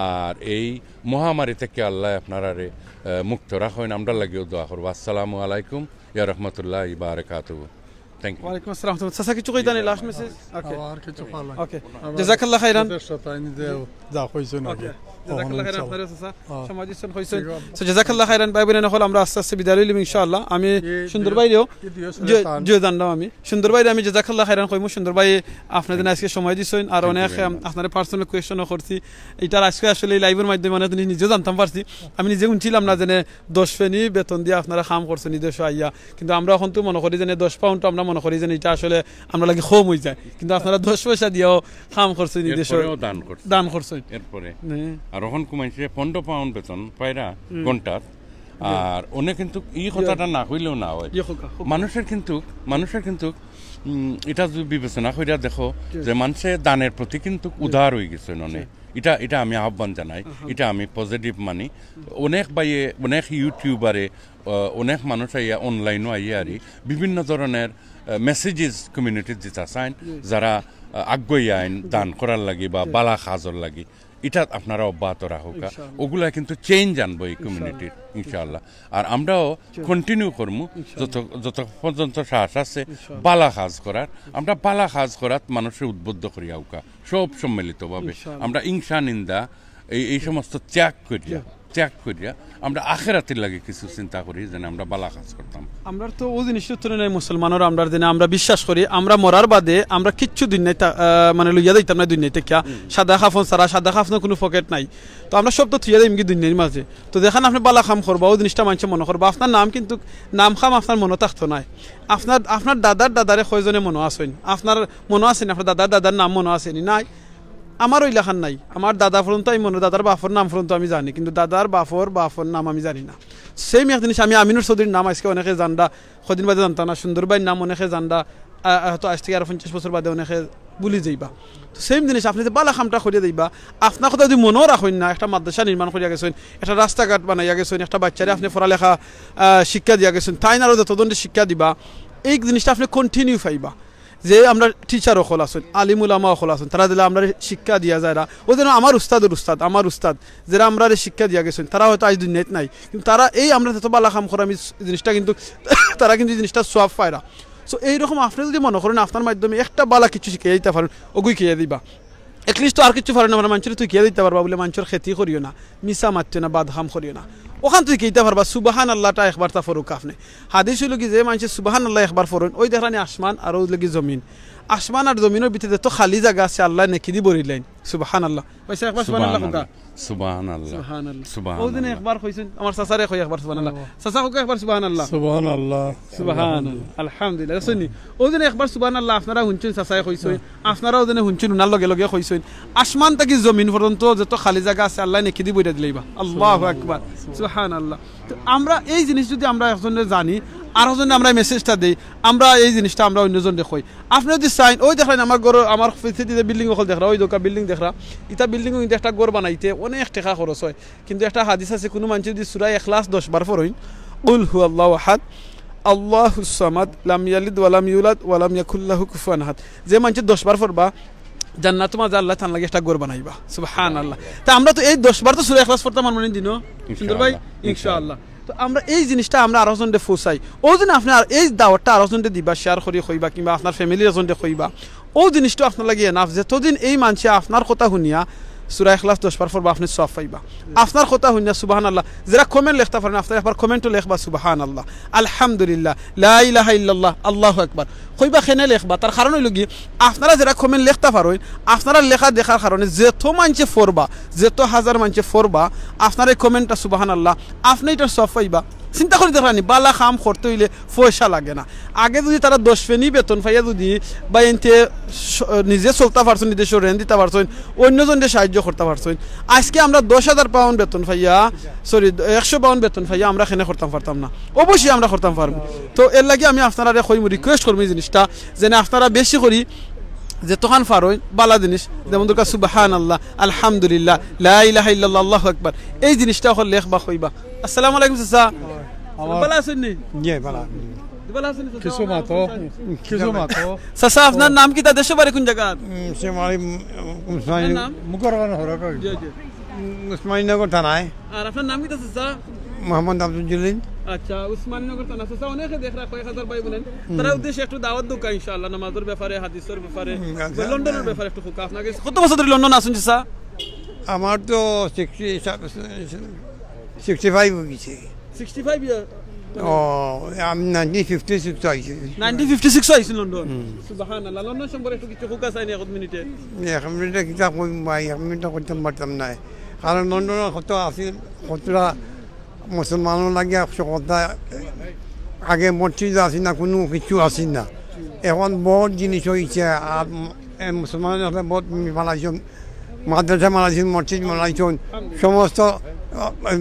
আর এই মহামারী থেকে আল্লাহ আপনারারে, আহ, মুক্ত রাখেন, আমরার লাগিও দোয়া করবা। আসসালামু আলাইকুম ইয়া রহমতুল্লাহি বারাকাতুহু। Thank you. ওয়ালাইকুম আসসালাম। চাচা, কিছু কইতা নি, লাস্ট মেসেজ? ওকে। আর কিছু কওয়া লাগবো? ওকে। জাযাকাল্লাহ খাইরান। যা কইছেন আগে। ওকে। জাযাকাল্লাহ খাইরান আপনারে চাচা। হ্যাঁ। সময় দিছেন, কইছেন। ঠিক আছে। So, জাযাকাল্লাহ খাইরান, ভাই বোন অকল, আমরা আস্তে আস্তে বিদায় লইলাম ইনশাআল্লাহ। আমি সুন্দর ভাইরেও, জি, জানলাম আমি। সুন্দর ভাইরে আমি জাযাকাল্লাহ খাইরান কইমু। সুন্দর ভাই, আপনি দিন আজকে সময় দিছেন, আর অনেক, আম, আপনারে পার্সোনাল কোয়েশ্চনও করছি। ইটার আজকে আসলে এই লাইভের মাধ্যমে অনেক জিনিস নিজেও জানতাম পারছি। আমি নিজে শুনছিলাম না যে দশ পেনি বেতন দিয়া আপনারা কাম করছেন এই দেশো আইয়া। কিন্তু আমরা অখন তো মনে করি যে দশ পাউন্ড তো আমরা মনে করি যে ইটা আসলে আমরার লাগি কম অইযায়, কিন্তু আপনারা দশ পয়সা দিয়াও কাম করছইন, এই দেশো এরপরেও দান করছইন। দান করছইন। এরপরে আর অখন কমাইছে পনেরো পাউন্ড বেতন পাইরা ঘন্টাত। আর অনেক কিন্তু এই কথাটা না কইলেও না অয়। মানুষের কিন্তু, মানুষের কিন্তু উম, এটা যদি বিবেচনা করিয়া দেখো, যে মানুষে দানের প্রতি কিন্তু উদার হয়ে গেছে, মানে, এটা এটা আমি আহ্বান জানাই। এটা আমি পজিটিভ মানি। অনেক ভাইয়ে, অনেক ইউটিউবারে, আহ, অনেক মানুষ আইয়া অনলাইনও আইয়া আরি বিভিন্ন ধরনের মেসেজেস কমিউনিটির দিতা চাইন, যারা, আহ, আগ্রহী আইন দান করার লাগি বা বালা কাজর লাগি। এটা আপনারা অব্যাহত রাখুকা। ওগুলা কিন্তু চেঞ্জ আনবো এই কমিউনিটির, ইনশাআল্লাহ। আর আমরাও কন্টিনিউ করমু, যত যত পর্যন্ত শ্বাস আছে, বালা কাজ করার। আমরা বালা কাজ করাত মানুষরে উদ্বুদ্ধ করি আউকা, সব সম্মিলিতভাবে। আমরা হিংসা নিন্দা, এই এই সমস্ত ত্যাগ করিয়া, ত্যাগ করিয়া আমরা আখেরাতের লাগি কিছু চিন্তা করি, যেন আমরা বালা কাজ করতাম। আমরা তো ও জিনিসটা তো নাই মুসলমানরা, আমরা যেন আমরা বিশ্বাস করি, আমরা মরার বাদে আমরা কিচ্ছু দুনিয়াত, আহ, মানে, লইয়া যাইতাম না দুনিয়াত কিয়া। সাদা কাফন ছাড়া, সাদা কাফনর কোনো পকেট নাই। তো আমরা সব তো থুইয়া যাইমগি দুনিয়ার মাঝে। তো যেখান আপনে বালা কাম করবা, ও জিনিসটা মানষে মনো করবা। আপনার নাম কিন্তু, নাম খাম আপনার মনো থাকতো নায়। আপনার, আপনার দাদার দাদারে কয়জনে মনো আছইন? আপনার মনো আছেনি? আপনার দাদার দাদার নাম মনো আছেনি? নাই। আমার ওই লেখান নাই। আমার দাদা পর্যন্ত আমি মনো, দাদার বাপর নাম পর্যন্ত আমি জানি, কিন্তু দাদার বাপর বাপর নাম আমি জানি না। সেম এক জিনিস, আমি আমিনুর চৌধুরীর নাম আজকে অনেকে জানরা, কদিন বাদে জানতা না। সুন্দর ভাইর নাম অনেকে জানরা, আ, আ, হয়তো আজ থেকে আরো পঞ্চাশ বছর বাদে অনেকে ভুলি যাইবা। তো সেম জিনিস, আপনে যে বালা কামটা করিয়া দিবা, আপনার কথা যদি মনেও রাখইন না, একটা মাদ্রাসা নির্মাণ করিয়া গেছইন, একটা রাস্তাঘাট বানাইয়া গেছইন, একটা বাচ্চারে আপনে পড়ালেখা, আ, শিক্ষা দিয়া গেছইন, তাইন আরো যতজনরে শিক্ষা দিবা, এই জিনিসটা আপনে কন্টিনিউ পাইবা। যে আমরা টিচার অকল আছইন, আলিম উলামা অকল আছইন, তারা যেলা আমরারে শিক্ষা দিয়া যাইরা, ও যেন আমার উস্তাদর উস্তাদ, আমার উস্তাদ, যেরা আমরারে শিক্ষা দিয়া গেছইন, তারা হয়তো আজ দুনিয়াত নাই, কিন্তু তারা এই আমরা যত বালা কাম করি, আমি জিনিসটা কিন্তু তারা কিন্তু এই জিনিসটা সওয়াব পাইরা। So এইরকম আপনে যদি মনো করইন আপনার মাধ্যমে একটা বালা কিছু শিখাইয়া দিতা পারইন, ওগুই শিখাইয়া দিবা। At least তো আর কিছু পারইন না, মানে, মানষরে তুই শিখাইয়া দিতা পারবা বুলে মানষর ক্ষতি করিও না, মিছা মাতিও না, বাদ কাম করিও না। ওখান তুই শিখাইতা পারবা, সুবহানাল্লাহটা একবার তা পড়উক আপনে। হাদিস অইলো কি, যে মানষে সুবহানাল্লাহ একবার পড়ইন, ওই দেখরানি আসমান আর অউ লাগি জমিন, আসমান আর জমিনর ভিতরে যত খালি জাগা আছে আল্লায় নেকি দি ভরিলাইন। সুবহানাল্লাহ। পয়সা একবার সুবহানাল্লাহ কউক্কা। সুবহানাল্লাহ। সুবহানাল্লাহ। সুবহানাল্লাহ। ও দিনে একবার কইছইন, আমার চাচারে কই একবার সুবহানাল্লাহ। চাচা কউক্কা একবার সুবহানাল্লাহ। সুবহানাল্লাহ। সুবহানাল্লাহ। আলহামদুলিল্লাহ। দেখছইন নি? ও দিনে একবার সুবহানাল্লাহ আপনারা হুনছইন, চাচায় কইছইন, আপনারাও যেন হুনছইন, হুনার লগে লগে কইছইন। আসমান থাকি জমিন পর্যন্ত যত খালি জাগা আছে আল্লায় নেকি দি ভরিয়া দিলাইবা। আল্লাহু আকবার। সুবহানাল্লাহ। তো আমরা এই জিনিস যদি আমরা একজনরে জানি, আরোজনরে আমরা মেসেজটা দেই, আমরা এই জিনিসটা আমরা অন্যজনরে কই। আপনে যদি চাইন, ওই দেখইন আমার ঘর, আমার ফিছেদি যে বিল্ডিং অকল দেখরা, ওই দোকা বিল্ডিং দেখরা, ইতা বিল্ডিংও কিন্তু একটা ঘর বানাইতে অনেক টেকা খরচ হয়। কিন্তু একটা হাদিস আছে, কুনু মানষে যদি সূরা ইখলাস দশ বার পড়ইন, কুল হুয়াল্লাহু আহাদ, আল্লাহুস সামাদ, লাম ইয়ালিদ ওয়া লাম ইউলাদ ওয়া লাম ইয়াকুল লাহু কুফুয়ান আহাদ, যে মানষে দশ বার পড়বা, জান্নাতর মাঝে আল্লায় তান লাগি একটা ঘর বানাইবা। সুবহানাল্লাহ। তা আমরা তো এই দশ বার তো সূরা ইখলাস পড়তাম পারমু নি দিনো, সুন্দর ভাই? ইনশাআল্লাহ। ইনশাআল্লাহ। তো আমরা এই জিনিসটা আমরা আরোজনরে পৌঁছাই। ও দিন আপনে আর এই দাওয়াতটা আরোজনরে দিবা, শেয়ার করি কইবা, কিংবা আপনার ফ্যামিলির একজনরে কইবা। ও জিনিসটা আপনার লাগি এনাফ, যতদিন এই মানষে আপনার কথা হুনিয়া সূরা ইখলাস দশ বার পড়বা, আপনে সওয়াব পাইবা। আপনার কথা হুনিয়া সুবহানাল্লাহ, যেরা কমেন্ট লেখতা পারইন, আপনারা একবার কমেন্টও লেখবা সুবহানাল্লাহ, আলহামদুলিল্লাহ, লা ইলাহা ইল্লাল্লাহ, আল্লাহু আকবার। কইবা কেনে লেখবা, তার কারণ অইলো কি, আপনারা যেরা কমেন্ট লেখতা পারইন, আপনারা লেখা দেখার কারণে যত মানষে পড়বা, যত হাজার মানষে পড়বা, আপনার এই কমেন্টটা সুবহানাল্লাহ, আপনে ইটার সওয়াব পাইবা। চিন্তা করি দেখরা নি, বালা কাম করতে অইলে পয়সা লাগে না। আগে যদি তারা দশ পেনি বেতন পাইয়া যদি বা এনতে স-, নিজে চলতা পারছইন, নিজে রেন্ট দিতা পারছইন, অন্যজনরে সাহায্য করতা পারছইন, আজকে আমরা দশ হাজার পাউন্ড বেতন পাইয়া, সরি, একশো পাউন্ড বেতন পাইয়া আমরা কেনে করতাম পারতাম না? অবশ্যই আমরা করতাম পারমু। তো এর লাগি আমি আপনারারে কইমু, রিকোয়েস্ট করমু এই জিনিসটা, যেন আপনারা বেশি করি যতখান পারইন বালা জিনিস, যেমন দরকার সুবহানাল্লাহ, আলহামদুলিল্লাহ, লা ইলাহা ইল্লাল্লাহ, আল্লাহু আকবার, এই জিনিসটা অকল লেখবা কইবা। আসসালামু আলাইকুম চাচা। আমার বালা আছইন নি? জি, বালা। বালা আছইন নি চাচা? কিছু মাতো, কিছু মাতো। চাচা, আপনার নাম কিতা? দেশর বাড়ি কুন জাগাত? উম, সে বাড়ি, উম, উসমানী আপনার নাম? মুখর কারণে হরক হইল। জি, জি। উম, উসমানীনগর থানায়। আর আপনার নাম কিতা চাচা? মোহাম্মদ আব্দুল জলিল। আচ্ছা, উসমানীনগর থানা। চাচা, অনেকে দেখরা কয়েক হাজার ভাই বোন। তারার উদ্দেশ্যে একটু দাওয়াত দেউক্কা ইনশাআল্লাহ, নামাজর ব্যাপারে, হাদিসর ব্যাপারে, হুম, আচ্ছা। লন্ডনর ব্যাপারে একটু কউক্কা। আপনার গেছে কত বছর ধরি লন্ডন আছইন চাচা? আমার তো সিক্সটি, সিক্সটি ফাইভ অই গেছে। Sixty five year? ও, আমি নাইনটিন ফিফটি সিক্স আইছি। নাইনটিন ফিফটি সিক্স আইছইন লন্ডন? হুম। সুবহানাল্লাহ। লন্ডন সম্পর্কে একটু কিছু কউক্কা চাইনি এক মিনিটে। এক মিনিটে কিতা কইমু ভাই, এক মিনিটে কইতাম পারতাম না। কারণ লন্ডনে কত আছিল, কতটা মুসলমানর লাগি একশো কথা, আগে মসজিদ আছিল না, কুনু কিছু আছিল না। এখন বহুত জিনিস অইছে, আর ম-, এ মুসলমান অকলে বহুত বানাইছইন, মাদ্রাসা বানাইছইন, মসজিদ বানাইছইন, সমস্ত, আ,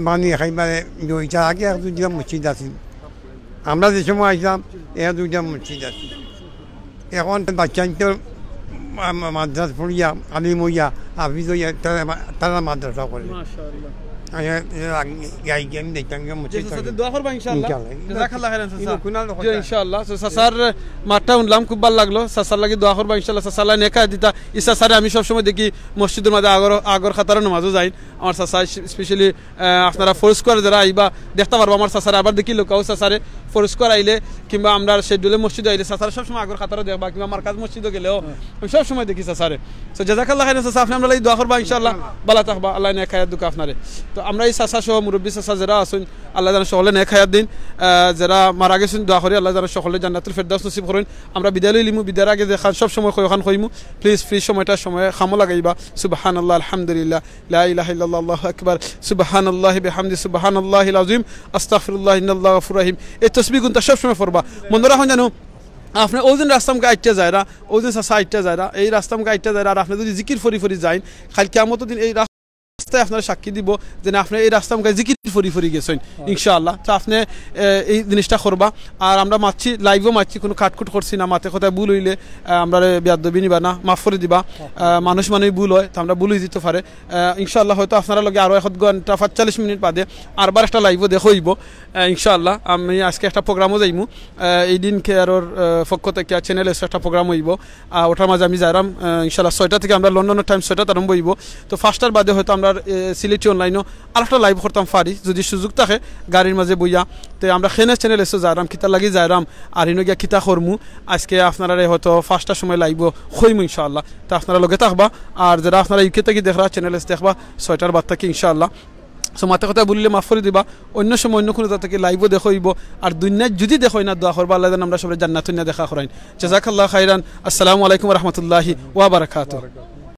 বানিয়ে খাইবারে ইয়ে অইছে। আগে এক দুইটা মসজিদ আছিল, আমরা যে সময় আইছলাম, এক দুইটা মসজিদ আছিল। এখন বাচ্চাইন্তর মা-, মা-, মাদ্রাস পড়িয়া, আলিম অইয়া, হাফিজ অইয়া, তারা মা-, তারা মাদ্রাসা করে। মাশাআল্লাহ। আমি, আমি, আমি, আমি দেখতাম যে মসজিদ চাচা, দোয়া করবা ইনশাআল্লাহ। ইনশাআল্লাহ। জাযাকাল্লাহ খাইরান, চাচা। ইনো কুনাল জি, ইনশাআল্লাহ। So, চাচার মাতটা হুনলাম, খুব ভালা লাগলো। চাচার লাগি দোয়া করবা ইনশাআল্লাহ। চাচার আল্লায় নেক হায়াত দিতা। ই চাচারে আমি সবসময় দেখি মসজিদর মাঝে আগর, আগর কাতারো নামাজো যাইন। আমার চাচা specially আহ, আপনারা ফরুজ স্কয়ার যারা আইবা, দেখতা পারবা আমার চাচারে। আবার দেখি লোকাও চাচারে ফরুজ স্কয়ার আইলে কিংবা আমরার শেরডুলে মসজিদ আইলে চাচারে সবসময় আগর কাতারো দেখবা, কিংবা মার্কাজ মসজিদো গেলেও আমি সবসময় দেখি চাচারে। So, জাযাকাল্লাহ খাইরান চাচা, আপনে আমরার লাগি দোয়া করবা ইনশাআল্লাহ। ভালা থাকবা, আল্লায় নেক হায়াত দেউক্কা আপনারে। তো আমরা ই চাচা সহ মুরব্বি চাচা যারা আছইন, আল্লায় যেন সকলরে নেক হায়াত দিন। আহ, যারা মারা গেছইন, দোয়া করি আল্লায় যেন সকলরে জান্নাতুল ফেরদাউস নসিব করইন। আমরা বিদায় লইলিমু, বিদায়র আগে যেখান সবসময় কই, ওখান কইমু, please free সময়টা সময় কামো লাগাইবা। সুবহানাল্লাহ, আলহামদুলিল্লাহ, লা ইলাহা ইল্লাল্লাহ, আল্লাহু আকবার, সুবহানাল্লাহি বিহামদি, সুবহানাল্লাহিল আযীম, আস্তাগফিরুল্লাহ, ইন্নাল্লাহা গাফুরুর রাহিম। এই তসবিগুনতা সবসময় পড়বা। মনো রাখইন জানো, আপনে অউ দিন রাস্তা মুখা আইট্টা যাইরা, অউ দিন চাচা আইট্টা যাইরা, এই রাস্তা মুখা আইট্টা যাইরা, আর আপনে যুদি জিকির ফরি ফরি যাইন, কাইল কিয়ামতর দিন এই রাস্তায় আপনারে সাক্ষী দিবো যে না, আপনে এই রাস্তা মুখা জিকির ফরি ফরি গেছইন, ইনশাআল্লাহ। তো আপনে, এ, এই জিনিসটা করবা। আর আমরা মাতছি, live-ও মাতছি, কুনু কাটকুট করছি না, মাতে কথায় ভুল অইলে, আহ, আমরারে বেয়াদবি নিবা না, মাফ করি দিবা। আহ, মানুষ মানুষ ভুল অয়, তো আমরা ভুল অই যিতো পারে। আহ, ইনশাআল্লাহ, হয়তো আপনারার লগে আরো এক ঘন্টা পাঁচচল্লিশ মিনিট বাদে আরবার একটা live-ও দেখা অইবো। আহ, ইনশাআল্লাহ, আমি আজকে একটা program-ও যাইমু। আহ, এই দিন কেয়ারর, আহ, পক্ষ থাকিয়া Channel S-ও একটা program অইবো। আহ, ওটার মাঝে আমি যাইরাম, আহ, ইনশাআল্লাহ, ছয়টা থাকি আমরার লন্ডনর time ছয়টাত আরম্ভ অইবো। তো পাঁচটার বাদে হয়তো আমরার, আহ, সিলেটি online-ও আরো একটা live করতাম পারি, যুদি সুযোগ থাকে, গাড়ির মাঝে বইয়া। তে আমরা কেনে Channel S-ও যাইরাম, কিতার লাগি যাইরাম, আর হিনো গিয়া কিতা করমু, আজকে আপনারারে হয়তো পাঁচটার সময় live-ও কইমু ইনশাআল্লাহ। তে আপনারা লগে থাকবা, আর যারা আপনারা UK থাকি দেখরা, Channel S দেখবা ছয়টার বাদ থাকি ইনশাআল্লাহ। So, মাতে কথায় ভুল অইলে মাফ করি দিবা, অইন্য সময় অইন্য কুনু জাগা থাকি live-ও দেখা অইবো, আর দুনিয়াত যুদি দেখা অয় না, দোয়া করবা আল্লায় যেন আমরা সবরে জান্নাত অইন্য দেখা করাইন। জাযাকাল্লাহ খাইরান। আসসালামু আলাইকুম ওয়া রাহমাতুল্লাহি ওয়া বারাকাতুহু।